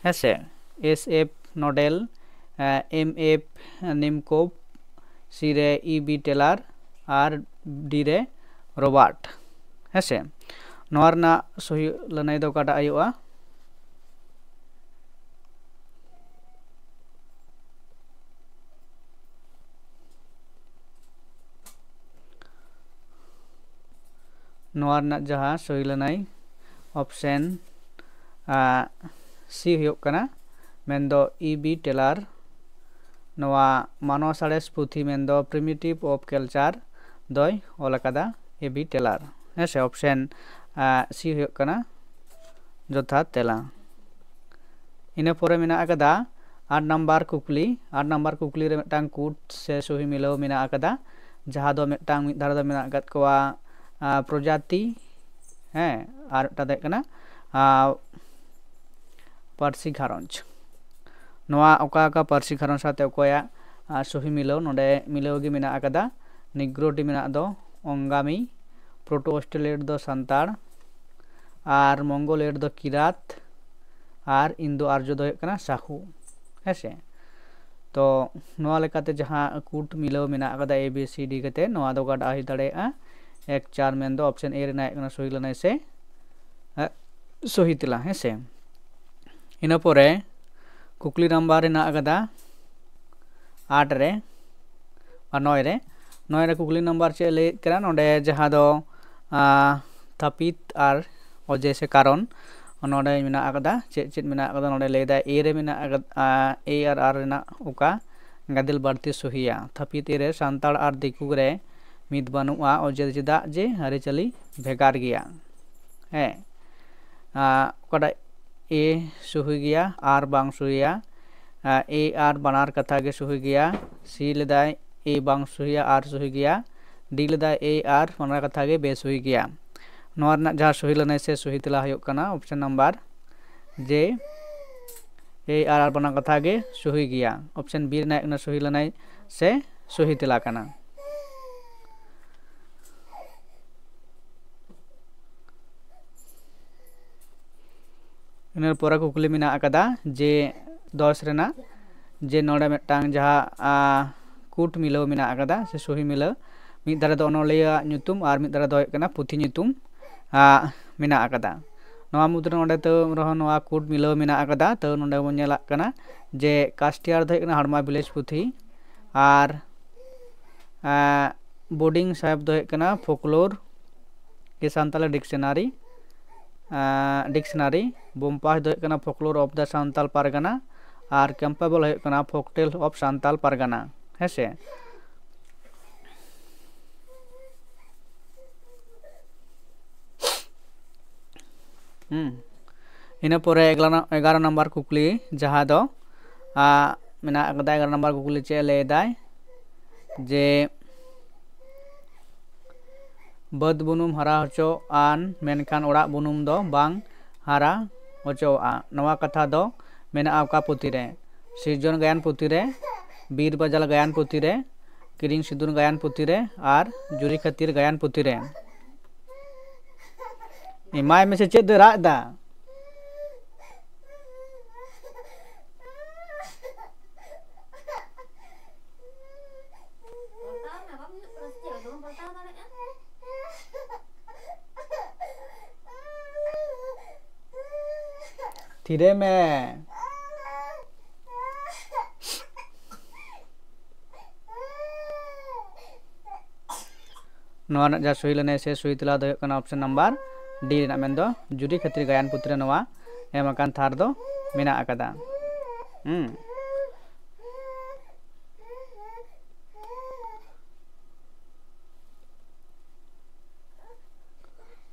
ᱦᱮᱸ ᱥᱮ, ᱮᱥ ᱮᱯᱷ ᱱᱚᱰᱮᱞ, ᱮᱢ ᱮᱯᱷ ᱱᱤᱢᱠᱳᱵ, ᱥᱤ ᱨᱮ ᱤ ᱵᱤ ᱴᱮᱞᱟᱨ ᱟᱨ ᱰᱤ ᱨᱮ ᱨᱚᱵᱟᱨᱴ᱾ ᱦᱮᱸ ᱥᱮ, ᱱᱚᱣᱟ ᱨᱮᱱᱟᱜ ᱥᱚᱦᱤ ᱞᱟᱹᱱᱟᱹᱭ ᱫᱚ ᱚᱠᱟᱴᱟᱜ ᱦᱩᱭᱩᱜᱼᱟ? ᱱᱚᱣᱟ ᱨᱮᱱᱟᱜ ᱡᱟᱦᱟᱸ ᱥᱚᱦᱤ ᱞᱟᱹᱱᱟᱹᱭ, option C ᱦᱩᱭᱩᱜ ᱠᱟᱱᱟ, ᱢᱮᱱᱫᱚ ᱤ ᱵᱤ ᱴᱮᱞᱟᱨ᱾ ᱱᱚᱣᱟ ᱢᱟᱱᱣᱟ ᱥᱟᱬᱮᱥ ᱯᱩᱛᱷᱤ ᱢᱮᱱᱫᱚ Primitive of Culture ᱫᱚᱭ ᱚᱞ ᱟᱠᱟᱫᱟ ᱤ ᱵᱤ ᱴᱮᱞᱟᱨ᱾ ᱦᱮᱸ ᱥᱮ, option C ᱦᱩᱭᱩᱜ ᱠᱟᱱᱟ ᱡᱚᱛᱷᱟᱛ ᱛᱮᱞᱟ᱾ ᱤᱱᱟᱹ ᱯᱚᱨᱮ ᱢᱮᱱᱟᱜ ᱟᱠᱟᱫᱟ ᱟᱴ ᱱᱟᱢᱵᱟᱨ ᱠᱩᱠᱞᱤ᱾ ᱟᱴ ᱱᱟᱢᱵᱟᱨ ᱠᱩᱠᱞᱤ ᱨᱮ ᱢᱤᱫᱴᱟᱝ ᱠᱩᱴ ᱥᱮ ᱥᱚᱦᱤ ᱢᱤᱞᱟᱹᱣ ᱢᱮᱱᱟᱜ ᱟᱠᱟᱫᱟ, ᱡᱟᱦᱟᱸ ᱫᱚ ᱢᱤᱫᱴᱟᱝ, ᱢᱤᱫ ᱫᱷᱟᱨᱮ ᱫᱚ ᱢᱮᱱᱟᱜ ᱟᱠᱟᱫ ᱠᱚᱣᱟ, ᱟᱸ, ᱯᱨᱚᱡᱟᱛᱤ, ᱦᱮᱸ, ᱟᱨ ᱢᱤᱫᱴᱟᱝ ᱫᱚ ᱦᱩᱭᱩᱜ ᱠᱟᱱᱟ, ᱟᱸ, ᱯᱟᱹᱨᱥᱤ ᱜᱷᱟᱨᱚᱸᱡᱽ᱾ ᱱᱚᱣᱟ ᱚᱠᱟ ᱚᱠᱟ ᱯᱟᱹᱨᱥᱤ ᱜᱷᱟᱨᱚᱸᱡᱽ ᱥᱟᱶᱛᱮ ᱚᱠᱚᱭᱟᱜ, ᱟᱸ, ᱥᱚᱦᱤ ᱢᱤᱞᱟᱹᱣ? ᱱᱚᱰᱮ ᱢᱤᱞᱟᱹᱣ ᱜᱮ ᱢᱮᱱᱟᱜ ᱟᱠᱟᱫᱟ᱾ ᱱᱤᱜᱽᱨᱳᱴᱤ ᱢᱮᱱᱟᱜ ᱫᱚ ᱚᱝᱜᱟᱢᱤ, ᱯᱨᱳᱴᱳ ᱚᱥᱴᱨᱮᱞᱤᱭᱮᱴ ᱫᱚ ᱥᱟᱱᱛᱟᱲ, ᱟᱨ ᱢᱚᱝᱜᱳᱞᱤᱭᱮᱴ ᱫᱚ ᱠᱤᱨᱟᱛ, ᱟᱨ ᱤᱱᱫᱳ ᱟᱨᱡᱚ ᱫᱚ ᱦᱩᱭᱩᱜ ᱠᱟᱱᱟ ᱥᱟᱦᱩ᱾ ᱦᱮᱸ ᱥᱮ? ᱛᱚ ᱱᱚᱣᱟ ᱞᱮᱠᱟᱛᱮ ᱡᱟᱦᱟᱸ ᱠᱩᱴ ᱢᱤᱞᱟᱹᱣ ᱢᱮᱱᱟᱜ ᱟᱠᱟᱫᱟ A B C D ᱠᱟᱛᱮ, ᱱᱚᱣᱟ ᱫᱚ ᱚᱠᱟᱴᱟᱜ ᱦᱩᱭ ᱫᱟᱲᱮᱭᱟᱜᱼᱟ? ᱮᱠ ᱪᱟᱨ ᱢᱮᱱᱫᱚ option A ᱨᱮᱱᱟᱜ ᱦᱩᱭᱩᱜ ᱠᱟᱱᱟ ᱥᱚᱦᱤ ᱞᱟᱹᱱᱟᱹᱭ ᱥᱮ, ᱮ, ᱥᱚᱦᱤ ᱛᱮᱞᱟ᱾ ᱦᱮᱸ ᱥᱮ? ᱤᱱᱟᱹ ᱯᱚᱨᱮ ᱠᱩᱠᱞᱤ ᱱᱟᱢᱵᱟᱨ ᱦᱮᱱᱟᱜ ᱟᱠᱟᱫᱟ ᱟᱴ ᱨᱮ ᱟᱨ ᱱᱚᱭ ᱨᱮ᱾ ᱱᱚᱭ ᱨᱮ ᱠᱩᱠᱞᱤ ᱱᱟᱢᱵᱟᱨ ᱪᱮᱫ ᱞᱟᱹᱭᱮᱫ ᱠᱟᱱᱟ? ᱱᱚᱰᱮ ᱡᱟᱦᱟᱸ ᱫᱚ, ᱟᱸ, ᱛᱷᱟᱹᱯᱤᱛ ᱟᱨ ᱚᱡᱮ ᱥᱮ ᱠᱟᱨᱚᱱ ᱱᱚᱰᱮ ᱢᱮᱱᱟᱜ ᱟᱠᱟᱫᱟ᱾ ᱪᱮᱫ ᱪᱮᱫ ᱢᱮᱱᱟᱜ ᱟᱠᱟᱫᱟ? ᱱᱚᱰᱮ ᱞᱟᱹᱭᱫᱟᱭ A ᱨᱮ ᱢᱮᱱᱟᱜ ᱟᱠᱟᱫᱟ, ᱟᱸ, A ᱟᱨ R ᱨᱮᱱᱟᱜ ᱚᱠᱟ ᱜᱟᱫᱮᱞ ᱵᱟᱹᱲᱛᱤ ᱥᱚᱦᱤᱭᱟ? ᱛᱷᱟᱹᱯᱤᱛ A ᱨᱮ ᱥᱟᱱᱛᱟᱲ ᱟᱨ ᱫᱤᱠᱩ ᱨᱮ ᱢᱤᱫ ᱵᱟᱹᱱᱩᱜᱼᱟ, ᱚᱡᱮ ᱪᱮᱫᱟᱜ ᱡᱮ ᱟᱹᱨᱤᱪᱟᱹᱞᱤ ᱵᱷᱮᱜᱟᱨ ᱜᱮᱭᱟ᱾ ᱦᱮᱸ, ᱟᱸ, ᱚᱠᱟᱴᱟᱜ A ᱥᱚᱦᱤ ᱜᱮᱭᱟ, R ᱵᱟᱝ ᱥᱚᱦᱤᱭᱟ? ᱟᱸ, A R ᱵᱟᱱᱟᱨ ᱠᱟᱛᱷᱟ ᱜᱮ ᱥᱚᱦᱤ ᱜᱮᱭᱟ᱾ C ᱞᱮᱫᱟᱭ A ᱵᱟᱝ ᱥᱚᱦᱤᱭᱟ, R ᱥᱚᱦᱤ ᱜᱮᱭᱟ᱾ D ᱞᱮᱫᱟᱭ A R ᱵᱟᱱᱟᱨ ᱠᱟᱛᱷᱟ ᱜᱮ ᱵᱮᱥᱚᱦᱤ ᱜᱮᱭᱟ᱾ ᱱᱚᱣᱟ ᱨᱮᱱᱟᱜ ᱡᱟᱦᱟᱸ ᱥᱚᱦᱤ ᱞᱟᱹᱱᱟᱹᱭ ᱥᱮ ᱥᱚᱦᱤ ᱛᱮᱞᱟ ᱦᱩᱭᱩᱜ ᱠᱟᱱᱟ option number J, A R R ᱵᱟᱱᱟᱨ ᱠᱟᱛᱷᱟ ᱜᱮ ᱥᱚᱦᱤ ᱜᱮᱭᱟ᱾ Option B ᱨᱮᱱᱟᱜ ᱦᱩᱭᱩᱜ ᱠᱟᱱᱟ ᱥᱚᱦᱤ ᱞᱟᱹᱱᱟᱹᱭ ᱥᱮ ᱥᱚᱦᱤ ᱛᱮᱞᱟ ᱠᱟᱱᱟ᱾ ᱤᱱᱟᱹ ᱯᱚᱨᱮ ᱠᱩᱠᱞᱤ ᱢᱮᱱᱟᱜ ᱟᱠᱟᱫᱟ ᱡᱮ ᱫᱚᱥ ᱨᱮᱱᱟᱜ, ᱡᱮ ᱱᱚᱰᱮ ᱢᱤᱫᱴᱟᱝ ᱡᱟᱦᱟᱸ, ᱟᱸ, ᱠᱩᱴ ᱢᱤᱞᱟᱹᱣ ᱢᱮᱱᱟᱜ ᱟᱠᱟᱫᱟ ᱥᱮ ᱥᱚᱦᱤ ᱢᱤᱞᱟᱹᱣ, ᱢᱤᱫ ᱫᱷᱟᱨᱮ ᱫᱚ ᱚᱱᱚᱞᱤᱭᱟᱹᱣᱟᱜ ᱧᱩᱛᱩᱢ ᱟᱨ ᱢᱤᱫ ᱫᱷᱟᱨᱮ ᱫᱚ ᱦᱩᱭᱩᱜ ᱠᱟᱱᱟ ᱯᱩᱛᱷᱤ ᱧᱩᱛᱩᱢ᱾ ᱟᱸ, ᱢᱮᱱᱟᱜ ᱟᱠᱟᱫᱟ᱾ ᱱᱚᱣᱟ ᱢᱩᱫᱽᱨᱮ ᱱᱚᱰᱮ ᱛᱟᱹᱣ ᱨᱮᱦᱚᱸ ᱱᱚᱣᱟ ᱠᱩᱴ ᱢᱤᱞᱟᱹᱣ ᱢᱮᱱᱟᱜ ᱟᱠᱟᱫᱟ᱾ ᱛᱟᱹᱣ ᱱᱚᱰᱮ ᱵᱚᱱ ᱧᱮᱞᱟᱜ ᱠᱟᱱᱟ ᱡᱮ ᱠᱟᱥᱴᱤᱭᱟᱨ ᱫᱚ ᱦᱩᱭᱩᱜ ᱠᱟᱱᱟ ᱦᱟᱲᱢᱟ ᱵᱷᱤᱞᱮᱡᱽ ᱯᱩᱛᱷᱤ, ᱟᱨ ᱵᱳᱰᱤᱝ ᱥᱟᱦᱮᱵᱽ ᱫᱚ ᱦᱩᱭᱩᱜ ᱠᱟᱱᱟ ᱯᱷᱳᱠᱞᱳᱨ ᱠᱤ ᱥᱟᱱᱛᱟᱞᱤ ᱰᱤᱠᱥᱚᱱᱟᱨᱤ, ᱰᱤᱠᱥᱚᱱᱟᱨᱤ᱾ ᱵᱳᱢᱯᱟᱥ ᱫᱚ ᱦᱩᱭᱩᱜ ᱠᱟᱱᱟ ᱯᱷᱳᱠᱞᱳᱨ ᱚᱯᱷ ᱫᱟ ᱥᱟᱱᱛᱟᱞ ᱯᱟᱨᱜᱟᱱᱟ, ᱟᱨ ᱠᱮᱢᱯᱟᱵᱚᱞ ᱦᱩᱭᱩᱜ ᱠᱟᱱᱟ ᱯᱷᱳᱠᱴᱮᱞ ᱚᱯᱷ ᱥᱟᱱᱛᱟᱞ ᱯᱟᱨᱜᱟᱱᱟ᱾ ᱦᱮᱸ ᱥᱮ? ᱦᱩᱸ᱾ ᱤᱱᱟᱹ ᱯᱚᱨᱮ ᱮᱜᱟᱨᱚ, ᱮᱜᱟᱨᱚ ᱱᱟᱢᱵᱟᱨ ᱠᱩᱠᱞᱤ, ᱡᱟᱦᱟᱸ ᱫᱚ, ᱟ, ᱢᱮᱱᱟᱜ ᱟᱠᱟᱫᱟ, ᱮᱜᱟᱨᱚ ᱱᱟᱢᱵᱟᱨ ᱠᱩᱠᱞᱤ ᱪᱮᱫ ᱮ ᱞᱟᱹᱭ ᱮᱫᱟᱭ ᱡᱮ, "ᱵᱟᱹᱫᱽ ᱵᱩᱱᱩᱢ ᱦᱟᱨᱟ ᱦᱚᱪᱚᱣᱟᱱ, ᱢᱮᱱᱠᱷᱟᱱ ᱚᱲᱟᱜ ᱵᱩᱱᱩᱢ ᱫᱚ ᱵᱟᱝ ᱦᱟᱨᱟ ᱦᱚᱪᱚᱣᱟᱜᱼᱟ", ᱱᱚᱣᱟ ᱠᱟᱛᱷᱟ ᱫᱚ ᱢᱮᱱᱟᱜᱼᱟ ᱚᱠᱟ ᱯᱩᱛᱷᱤ ᱨᱮ? ᱥᱤᱨᱡᱚᱱ ᱜᱟᱭᱟᱱ ᱯᱩᱛᱷᱤ ᱨᱮ, ᱵᱤᱨ ᱵᱟᱡᱟᱞ ᱜᱟᱭᱟᱱ ᱯᱩᱛᱷᱤ ᱨᱮ, ᱠᱤᱨᱤᱧ ᱥᱤᱸᱫᱩᱨ ᱜᱟᱭᱟᱱ ᱯᱩᱛᱷᱤ ᱨᱮ, ᱟᱨ ᱡᱩᱨᱤ ᱠᱷᱟᱹᱛᱤᱨ ᱜᱟᱭᱟᱱ ᱯᱩᱛᱷᱤ ᱨᱮ᱾ ᱮᱢᱟᱭ ᱢᱮᱥᱮ, ᱪᱮᱫ ᱫᱚᱭ ᱨᱟᱜ ᱮᱫᱟ? ᱛᱷᱤᱨᱮ ᱢᱮ᱾ ᱱᱚᱣᱟ ᱨᱮᱱᱟᱜ ᱡᱟᱦᱟᱸ ᱥᱚᱦᱤ ᱞᱮᱱᱟᱭ ᱥᱮ ᱥᱚᱦᱤ ᱛᱮᱞᱟ ᱫᱚ ᱦᱩᱭᱩᱜ ᱠᱟᱱᱟ option number D ᱨᱮᱱᱟᱜ, ᱢᱮᱱᱫᱚ ᱡᱩᱨᱤ ᱠᱷᱟᱹᱛᱤᱨ ᱜᱟᱭᱟᱱ ᱯᱩᱛᱷᱤ ᱨᱮ ᱱᱚᱣᱟ ᱮᱢ ᱟᱠᱟᱱ ᱛᱷᱟᱨ ᱫᱚ ᱢᱮᱱᱟᱜ ᱟᱠᱟᱫᱟ᱾ ᱦᱩᱸ᱾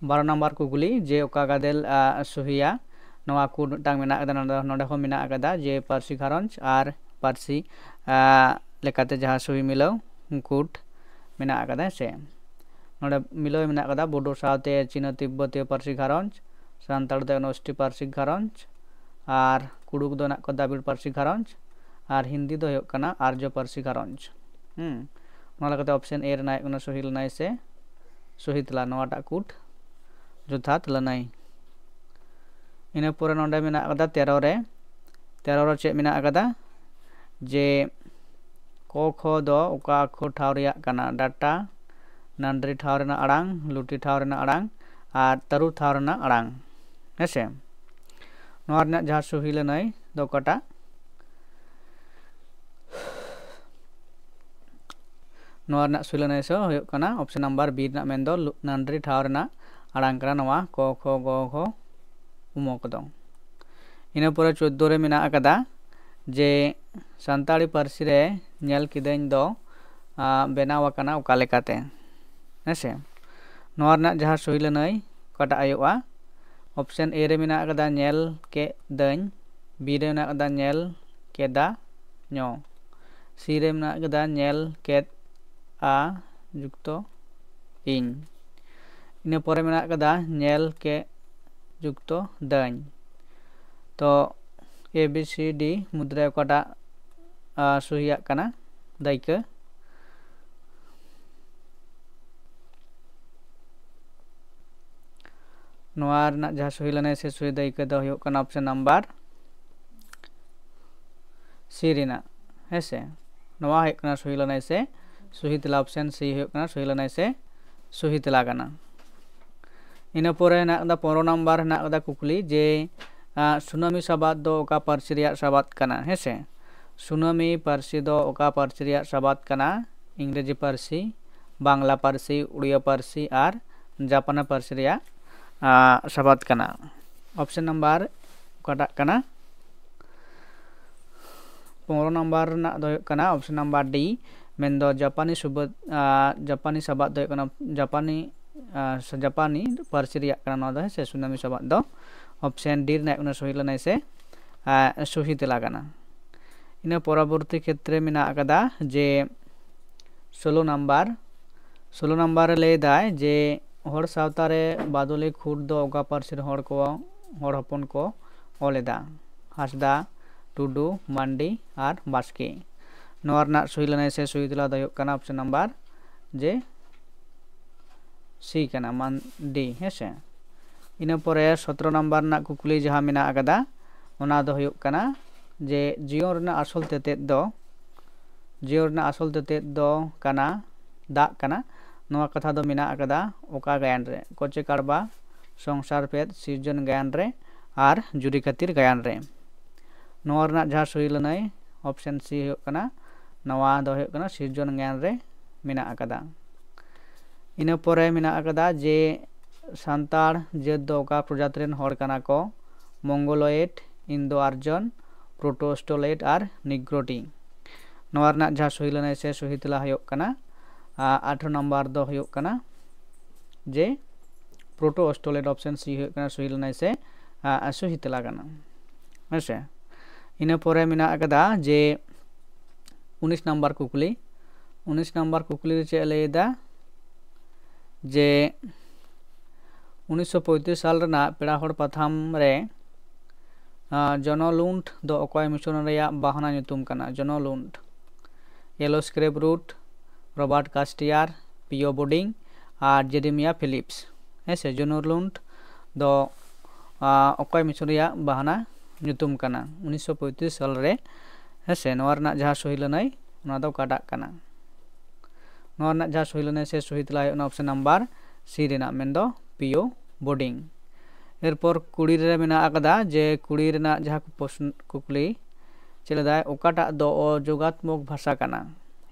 ᱵᱟᱨᱚ ᱱᱟᱢᱵᱟᱨ ᱠᱩᱠᱞᱤ ᱡᱮ ᱚᱠᱟ ᱜᱟᱫᱮᱞ, ᱟ, ᱥᱚᱦᱤᱭᱟ? ᱱᱚᱣᱟ ᱠᱩᱴ ᱢᱤᱫᱴᱟᱝ ᱢᱮᱱᱟᱜ ᱟᱠᱟᱫᱟ, ᱱᱚᱰᱮ, ᱱᱚᱰᱮ ᱦᱚᱸ ᱢᱮᱱᱟᱜ ᱟᱠᱟᱫᱟ ᱡᱮ ᱯᱟᱹᱨᱥᱤ ᱜᱷᱟᱨᱚᱸᱡᱽ ᱟᱨ ᱯᱟᱹᱨᱥᱤ, ᱟ, ᱞᱮᱠᱟᱛᱮ ᱡᱟᱦᱟᱸ ᱥᱚᱦᱤ ᱢᱤᱞᱟᱹᱣ ᱠᱩᱴ ᱢᱮᱱᱟᱜ ᱟᱠᱟᱫᱟ, ᱦᱮᱸ ᱥᱮ᱾ ᱱᱚᱰᱮ ᱢᱤᱞᱟᱹᱣ ᱢᱮᱱᱟᱜ ᱟᱠᱟᱫᱟ ᱵᱳᱰᱳ ᱥᱟᱶᱛᱮ ᱪᱤᱱᱟ ᱛᱤᱵᱵᱚᱛᱤᱭᱚ ᱯᱟᱹᱨᱥᱤ ᱜᱷᱟᱨᱚᱸᱡᱽ, ᱥᱟᱱᱛᱟᱲ ᱫᱚ ᱮᱱ ᱮᱥ ᱴᱤ ᱯᱟᱹᱨᱥᱤ ᱜᱷᱟᱨᱚᱸᱡᱽ, ᱟᱨ ᱠᱩᱲᱩᱠ ᱫᱚ ᱢᱮᱱᱟᱜ ᱠᱚᱣᱟ ᱫᱨᱟᱵᱤᱲ ᱯᱟᱹᱨᱥᱤ ᱜᱷᱟᱨᱚᱸᱡᱽ, ᱟᱨ ᱦᱤᱱᱫᱤ ᱫᱚ ᱦᱩᱭᱩᱜ ᱠᱟᱱᱟ ᱟᱨᱡᱚ ᱯᱟᱹᱨᱥᱤ ᱜᱷᱟᱨᱚᱸᱡᱽ᱾ ᱦᱩᱸ, ᱚᱱᱟ ᱞᱮᱠᱟᱛᱮ option A ᱨᱮᱱᱟᱜ ᱦᱩᱭᱩᱜ ᱠᱟᱱᱟ ᱥᱚᱦᱤ ᱞᱟᱹᱱᱟᱹᱭ ᱥᱮ ᱥᱚᱦᱤ ᱛᱮᱞᱟ, ᱱᱚᱣᱟᱴᱟᱜ ᱠᱩᱴ ᱡᱚᱛᱷᱟᱛ ᱞᱟᱹᱱᱟᱹᱭ᱾ ᱤᱱᱟᱹ ᱯᱚᱨᱮ ᱱᱚᱰᱮ ᱢᱮᱱᱟᱜ ᱟᱠᱟᱫᱟ ᱛᱮᱨᱚ ᱨᱮ, ᱛᱮᱨᱚ ᱨᱮ ᱪᱮᱫ ᱢᱮᱱᱟᱜ ᱟᱠᱟᱫᱟ? ᱡᱮ ᱠᱚ ᱠᱷᱚ ᱫᱚ ᱚᱠᱟ ᱚᱠᱠᱷᱚᱨ ᱴᱷᱟᱶ ᱨᱮᱭᱟᱜ ᱠᱟᱱᱟ? ᱰᱟᱴᱟ, ᱱᱟᱱᱰᱨᱤ ᱴᱷᱟᱶ ᱨᱮᱱᱟᱜ ᱟᱲᱟᱝ, ᱞᱩᱴᱤ ᱴᱷᱟᱶ ᱨᱮᱱᱟᱜ ᱟᱲᱟᱝ, ᱟᱨ ᱛᱟᱹᱨᱩ ᱴᱷᱟᱶ ᱨᱮᱱᱟᱜ ᱟᱲᱟᱝ᱾ ᱦᱮᱸᱥᱮ, ᱱᱚᱣᱟ ᱨᱮᱱᱟᱜ ᱡᱟᱦᱟᱸ ᱥᱩᱦᱤ ᱞᱟᱹᱱᱟᱹᱭ ᱫᱚ ᱚᱠᱟᱴᱟᱜ? ᱱᱚᱣᱟ ᱨᱮᱱᱟᱜ ᱥᱩᱦᱤ ᱞᱟᱹᱱᱟᱹᱭ ᱥᱮ ᱦᱩᱭᱩᱜ ᱠᱟᱱᱟ ᱚᱯᱥᱮᱱ ᱱᱟᱢᱵᱟᱨ ᱵᱤ ᱨᱮᱱᱟᱜ, ᱢᱮᱱᱫᱚ ᱞᱩ-, ᱱᱟᱹᱰᱨᱤ ᱴᱷᱟᱶ ᱨᱮᱱᱟᱜ ᱟᱲᱟᱝ ᱠᱟᱱᱟ ᱱᱚᱣᱟ ᱠᱚ, ᱠᱷᱚ, ᱜᱚ, ᱜᱷᱚ, ᱩᱢᱚ ᱠᱚᱫᱚ᱾ ᱤᱱᱟᱹ ᱯᱚᱨᱮ ᱪᱳᱫᱽᱫᱳ ᱨᱮ ᱢᱮᱱᱟᱜ ᱟᱠᱟᱫᱟ ᱡᱮ ᱥᱟᱱᱛᱟᱲᱤ ᱯᱟᱹᱨᱥᱤ ᱨᱮ ᱧᱮᱞ ᱠᱤᱫᱟᱹᱧ ᱫᱚ, ᱟ, ᱵᱮᱱᱟᱣ ᱟᱠᱟᱱᱟ ᱚᱠᱟ ᱞᱮᱠᱟᱛᱮ? ᱦᱮᱸᱥᱮ, ᱱᱚᱣᱟ ᱨᱮᱱᱟᱜ ᱡᱟᱦᱟᱸ ᱥᱩᱦᱤ ᱞᱟᱹᱱᱟᱹᱭ ᱚᱠᱟᱴᱟᱜ ᱦᱩᱭᱩᱜᱼᱟ? ᱚᱯᱥᱮᱱ ᱮ ᱨᱮ ᱢᱮᱱᱟᱜ ᱟᱠᱟᱫᱟ ᱧᱮᱞ ᱠᱮᱫᱟᱹᱧ, ᱵᱤ ᱨᱮ ᱢᱮᱱᱟᱜ ᱟᱠᱟᱫᱟ ᱧᱮᱞ ᱠᱮᱫᱟ ᱧᱚ, ᱥᱤ ᱨᱮ ᱢᱮᱱᱟᱜ ᱟᱠᱟᱫᱟ ᱧᱮᱞ ᱠᱮᱫ ᱟ ᱡᱩᱠᱛᱚ ᱤᱧ, ᱤᱱᱟᱹ ᱯᱚᱨᱮ ᱢᱮᱱᱟᱜ ᱟᱠᱟᱫᱟ ᱧᱮᱞ ᱠᱮᱫ ᱡᱩᱠᱛᱚ ᱫᱟᱹᱧ᱾ ᱛᱚ ᱮ ᱵᱤ ᱥᱤ ᱰᱤ ᱢᱩᱫᱽᱨᱮ ᱚᱠᱟᱴᱟᱜ, ᱟ, ᱥᱩᱦᱤᱭᱟᱜ ᱠᱟᱱᱟ ᱫᱟᱹᱭᱠᱟᱹ? ᱱᱚᱣᱟ ᱨᱮᱱᱟᱜ ᱡᱟᱦᱟᱸ ᱥᱩᱦᱤ ᱞᱟᱹᱱᱟᱹᱭ ᱥᱮ ᱥᱩᱦᱤ ᱫᱟᱹᱭᱠᱟᱹ ᱫᱚ ᱦᱩᱭᱩᱜ ᱠᱟᱱᱟ ᱚᱯᱥᱮᱱ ᱱᱟᱢᱵᱟᱨ ᱥᱤ ᱨᱮᱱᱟᱜ᱾ ᱦᱮᱸᱥᱮ, ᱱᱚᱣᱟ ᱦᱩᱭᱩᱜ ᱠᱟᱱᱟ ᱥᱩᱦᱤ ᱞᱟᱹᱱᱟᱹᱭ ᱥᱮ ᱥᱩᱦᱤ ᱛᱮᱞᱟ, ᱚᱯᱥᱮᱱ ᱥᱤ ᱦᱩᱭᱩᱜ ᱠᱟᱱᱟ ᱥᱩᱦᱤ ᱞᱟᱹᱱᱟᱹᱭ ᱥᱮ ᱥᱩᱦᱤ ᱛᱮᱞᱟ ᱠᱟᱱᱟ᱾ ᱤᱱᱟᱹ ᱯᱚᱨᱮ ᱦᱮᱱᱟᱜ ᱟᱠᱟᱫᱟ ᱯᱚᱱᱨᱚ ᱱᱟᱢᱵᱟᱨ, ᱦᱮᱱᱟᱜ ᱟᱠᱟᱫᱟ ᱠᱩᱠᱞᱤ ᱡᱮ, ᱟ, ᱥᱩᱱᱟᱹᱢᱤ ᱥᱟᱵᱟᱫ ᱫᱚ ᱚᱠᱟ ᱯᱟᱹᱨᱥᱤ ᱨᱮᱭᱟᱜ ᱥᱟᱵᱟᱫ ᱠᱟᱱᱟ? ᱦᱮᱸᱥᱮ, ᱥᱩᱱᱟᱹᱢᱤ ᱯᱟᱹᱨᱥᱤ ᱫᱚ ᱚᱠᱟ ᱯᱟᱹᱨᱥᱤ ᱨᱮᱭᱟᱜ ᱥᱟᱵᱟᱫ ᱠᱟᱱᱟ? ᱤᱝᱨᱮᱡᱤ ᱯᱟᱹᱨᱥᱤ, ᱵᱟᱝᱞᱟ ᱯᱟᱹᱨᱥᱤ, ᱩᱲᱤᱭᱟ ᱯᱟᱹᱨᱥᱤ ᱟᱨ ᱡᱟᱯᱟᱱᱤ ᱯᱟᱹᱨᱥᱤ ᱨᱮᱭᱟᱜ, ᱟ, ᱥᱟᱵᱟᱫ ᱠᱟᱱᱟ᱾ ᱚᱯᱥᱮᱱ ᱱᱟᱢᱵᱟᱨ ᱚᱠᱟᱴᱟᱜ ᱠᱟᱱᱟ? ᱯᱚᱱᱨᱚ ᱱᱟᱢᱵᱟᱨ ᱨᱮᱱᱟᱜ ᱫᱚ ᱦᱩᱭᱩᱜ ᱠᱟᱱᱟ ᱚᱯᱥᱮᱱ ᱱᱟᱢᱵᱟᱨ ᱰᱤ, ᱢᱮᱱᱫᱚ ᱡᱟᱯᱟᱱᱤ ᱥᱩᱵᱟᱹᱫ, ᱟ, ᱡᱟᱯᱟᱱᱤ ᱥᱟᱵᱟᱫ ᱫᱚ ᱦᱩᱭᱩᱜ ᱠᱟᱱᱟ ᱡᱟᱯᱟᱱᱤ, ᱟ, ᱥᱮ ᱡᱟᱯᱟᱱᱤ ᱯᱟᱹᱨᱥᱤ ᱨᱮᱭᱟᱜ ᱠᱟᱱᱟ ᱱᱚᱣᱟ ᱫᱚ, ᱦᱮᱸ ᱥᱮ, ᱥᱩᱱᱟᱹᱢᱤ ᱥᱟᱵᱟᱫ ᱫᱚ᱾ ᱚᱯᱥᱮᱱ ᱰᱤ ᱨᱮᱱᱟᱜ ᱠᱟᱱᱟ ᱥᱩᱦᱤ ᱞᱟᱹᱱᱟᱹᱭ ᱥᱮ, ᱟ, ᱥᱩᱦᱤ ᱛᱮᱞᱟ ᱠᱟᱱᱟ᱾ ᱤᱱᱟᱹ ᱯᱚᱨᱚᱵᱚᱨᱛᱤ ᱠᱷᱮᱛᱨᱮ ᱢᱮᱱᱟᱜ ᱟᱠᱟᱫᱟ ᱡᱮ ᱥᱳᱞᱳ ᱱᱟᱢᱵᱟᱨ, ᱥᱳᱞᱳ ᱱᱟᱢᱵᱟᱨ ᱨᱮ ᱞᱟᱹᱭ ᱫᱟᱭ ᱡᱮ ᱦᱚᱲ ᱥᱟᱶᱛᱟ ᱨᱮ ᱵᱟᱫᱚᱞᱤ ᱠᱷᱩᱴ ᱫᱚ ᱚᱠᱟ ᱯᱟᱹᱨᱥᱤ ᱨᱮᱱ ᱦᱚᱲ ᱠᱚ, ᱦᱚᱲ ᱦᱚᱯᱚᱱ ᱠᱚ ᱚᱞ ᱮᱫᱟ? ᱦᱟᱸᱥᱫᱟ, ᱴᱩᱰᱩ, ᱢᱟᱱᱰᱤ ᱟᱨ ᱵᱟᱥᱠᱮ᱾ ᱱᱚᱣᱟ ᱨᱮᱱᱟᱜ ᱥᱩᱦᱤ ᱞᱟᱹᱱᱟᱹᱭ ᱥᱮ ᱥᱩᱦᱤ ᱛᱮᱞᱟ ᱫᱚ ᱦᱩᱭᱩᱜ ᱠᱟᱱᱟ ᱚᱯᱥᱮᱱ ᱱᱟᱢᱵᱟᱨ ᱡᱮ ᱥᱤ ᱠᱟᱱᱟ, ᱢᱟᱱᱰᱤ, ᱦᱮᱸ ᱥᱮ᱾ ᱤᱱᱟᱹ ᱯᱚᱨᱮ ᱥᱚᱛᱨᱚ ᱱᱟᱢᱵᱟᱨ ᱨᱮᱱᱟᱜ ᱠᱩᱠᱞᱤ ᱡᱟᱦᱟᱸ ᱢᱮᱱᱟᱜ ᱟᱠᱟᱫᱟ, ᱚᱱᱟ ᱫᱚ ᱦᱩᱭᱩᱜ ᱠᱟᱱᱟ ᱡᱮ ᱡᱤᱭᱚᱱ ᱨᱮᱱᱟᱜ ᱟᱥᱚᱞ ᱛᱮᱛᱮᱫ ᱫᱚ, ᱡᱤᱭᱚᱱ ᱨᱮᱱᱟᱜ ᱟᱥᱚᱞ ᱛᱮᱛᱮᱫ ᱫᱚ ᱠᱟᱱᱟ ᱫᱟᱜ ᱠᱟᱱᱟ᱾ ᱱᱚᱣᱟ ᱠᱟᱛᱷᱟ ᱫᱚ ᱢᱮᱱᱟᱜ ᱟᱠᱟᱫᱟ ᱚᱠᱟ ᱜᱟᱭᱟᱱ ᱨᱮ? ᱠᱚᱪᱮ ᱠᱟᱲᱵᱟ, ᱥᱚᱝᱥᱟᱨ ᱯᱷᱮᱫ, ᱥᱤᱨᱡᱚᱱ ᱜᱟᱭᱟᱱ ᱨᱮ ᱟᱨ ᱡᱩᱨᱤ ᱠᱷᱟᱹᱛᱤᱨ ᱜᱟᱭᱟᱱ ᱨᱮ᱾ ᱱᱚᱣᱟ ᱨᱮᱱᱟᱜ ᱡᱟᱦᱟᱸ ᱥᱩᱦᱤ ᱞᱟᱹᱱᱟᱹᱭ option C ᱦᱩᱭᱩᱜ ᱠᱟᱱᱟ, ᱱᱚᱣᱟ ᱫᱚ ᱦᱩᱭᱩᱜ ᱠᱟᱱᱟ ᱥᱤᱨᱡᱚᱱ ᱜᱟᱭᱟᱱ ᱨᱮ ᱢᱮᱱᱟᱜ ᱟᱠᱟᱫᱟ᱾ ᱤᱱᱟᱹ ᱯᱚᱨᱮ ᱢᱮᱱᱟᱜ ᱟᱠᱟᱫᱟ ᱡᱮ ᱥᱟᱱᱛᱟᱲ ᱡᱟᱹᱛ ᱫᱚ ᱚᱠᱟ ᱯᱨᱚᱡᱟᱛ ᱨᱮᱱ ᱦᱚᱲ ᱠᱟᱱᱟ ᱠᱚ? ᱢᱚᱝᱜᱳᱞᱚᱭᱮᱰ, ᱤᱱᱫᱳ ᱟᱨᱡᱚᱱ, ᱯᱨᱳᱴᱳ ᱚᱥᱴᱨᱳᱞᱚᱭᱮᱰ ᱟᱨ ᱱᱤᱜᱽᱨᱳᱴᱤ᱾ ᱱᱚᱣᱟ ᱨᱮᱱᱟᱜ ᱡᱟᱦᱟᱸ ᱥᱩᱦᱤ ᱞᱟᱹᱱᱟᱹᱭ ᱥᱮ ᱥᱩᱦᱤ ᱛᱮᱞᱟ ᱦᱩᱭᱩᱜ ᱠᱟᱱᱟ, ᱟ, ᱟᱴᱷᱨᱚ ᱱᱟᱢᱵᱟᱨ ᱫᱚ ᱦᱩᱭᱩᱜ ᱠᱟᱱᱟ ᱡᱮ ᱯᱨᱳᱴᱳ ᱚᱥᱴᱨᱳᱞᱚᱭᱮᱰ, option C ᱦᱩᱭᱩᱜ ᱠᱟᱱᱟ ᱥᱩᱦᱤ ᱞᱟᱹᱱᱟᱹᱭ ᱥᱮ, ᱟ, ᱥᱩᱦᱤ ᱛᱮᱞᱟ ᱠᱟᱱᱟ᱾ ᱦᱮᱸ ᱥᱮ? ᱤᱱᱟᱹ ᱯᱚᱨᱮ ᱢᱮᱱᱟᱜ ᱟᱠᱟᱫᱟ ᱡᱮ ᱩᱱᱤᱥ ᱱᱟᱢᱵᱟᱨ ᱠᱩᱠᱞᱤ᱾ ᱩᱱᱤᱥ ᱱᱟᱢᱵᱟᱨ ᱠᱩᱠᱞᱤ ᱨᱮ ᱪᱮᱫ ᱮ ᱞᱟᱹᱭ ᱮᱫᱟ ᱡᱮ ᱩᱱᱤᱥᱥᱚ ᱯᱚᱸᱭᱛᱨᱤᱥ ᱥᱟᱞ ᱨᱮᱱᱟᱜ ᱯᱮᱲᱟ ᱦᱚᱲ ᱯᱟᱛᱷᱟᱢ ᱨᱮ, ᱟ, ᱡᱚᱱᱚ ᱞᱩᱱᱴ ᱫᱚ ᱚᱠᱚᱭ ᱢᱤᱥᱚᱱᱟᱨᱤᱭᱟᱜ ᱵᱟᱦᱱᱟ ᱧᱩᱛᱩᱢ ᱠᱟᱱᱟ? ᱡᱚᱱᱚ ᱞᱩᱱᱴ, ᱭᱮᱞᱳ ᱥᱠᱨᱮᱯ ᱨᱩᱴ, ᱨᱚᱵᱟᱨᱴ ᱠᱟᱥᱴᱤᱭᱟᱨ, ᱯᱤᱭᱳ ᱵᱳᱰᱤᱝ ᱟᱨ ᱡᱮᱨᱮᱢᱤᱭᱟ ᱯᱷᱤᱞᱤᱯᱥ᱾ ᱦᱮᱸ ᱥᱮ, ᱡᱚᱱᱚ ᱞᱩᱱᱴ ᱫᱚ, ᱟ, ᱚᱠᱚᱭ ᱢᱤᱥᱚᱱᱟᱨᱤᱭᱟᱜ ᱵᱟᱦᱱᱟ ᱧᱩᱛᱩᱢ ᱠᱟᱱᱟ ᱩᱱᱤᱥᱥᱚ ᱯᱚᱸᱭᱛᱨᱤᱥ ᱥᱟᱞ ᱨᱮ? ᱦᱮᱸ ᱥᱮ, ᱱᱚᱣᱟ ᱨᱮᱱᱟᱜ ᱡᱟᱦᱟᱸ ᱥᱩᱦᱤ ᱞᱟᱹᱱᱟᱹᱭ, ᱚᱱᱟ ᱫᱚ ᱚᱠᱟᱴᱟᱜ ᱠᱟᱱᱟ? ᱱᱚᱣᱟ ᱨᱮᱱᱟᱜ ᱡᱟᱦᱟᱸ ᱥᱩᱦᱤ ᱞᱟᱹᱱᱟᱹᱭ ᱥᱮ ᱥᱩᱦᱤ ᱛᱮᱞᱟ ᱦᱩᱭᱩᱜ ᱠᱟᱱᱟ option number C ᱨᱮᱱᱟᱜ, ᱢᱮᱱᱫᱚ ᱯᱤᱭᱳ ᱵᱳᱰᱤᱝ᱾ ᱮᱨᱯᱚᱨ ᱠᱩᱲᱤ ᱨᱮ ᱢᱮᱱᱟᱜ ᱟᱠᱟᱫᱟ ᱡᱮ ᱠᱩᱲᱤ ᱨᱮᱱᱟᱜ ᱡᱟᱦᱟᱸ ᱯᱨᱚᱥᱱ-, ᱠᱩᱠᱞᱤ ᱪᱮᱫ ᱞᱮᱫᱟᱭ, ᱚᱠᱟᱴᱟᱜ ᱫᱚ ᱚᱡᱳᱜᱟᱛᱢᱚᱠ ᱵᱷᱟᱥᱟ ᱠᱟᱱᱟ?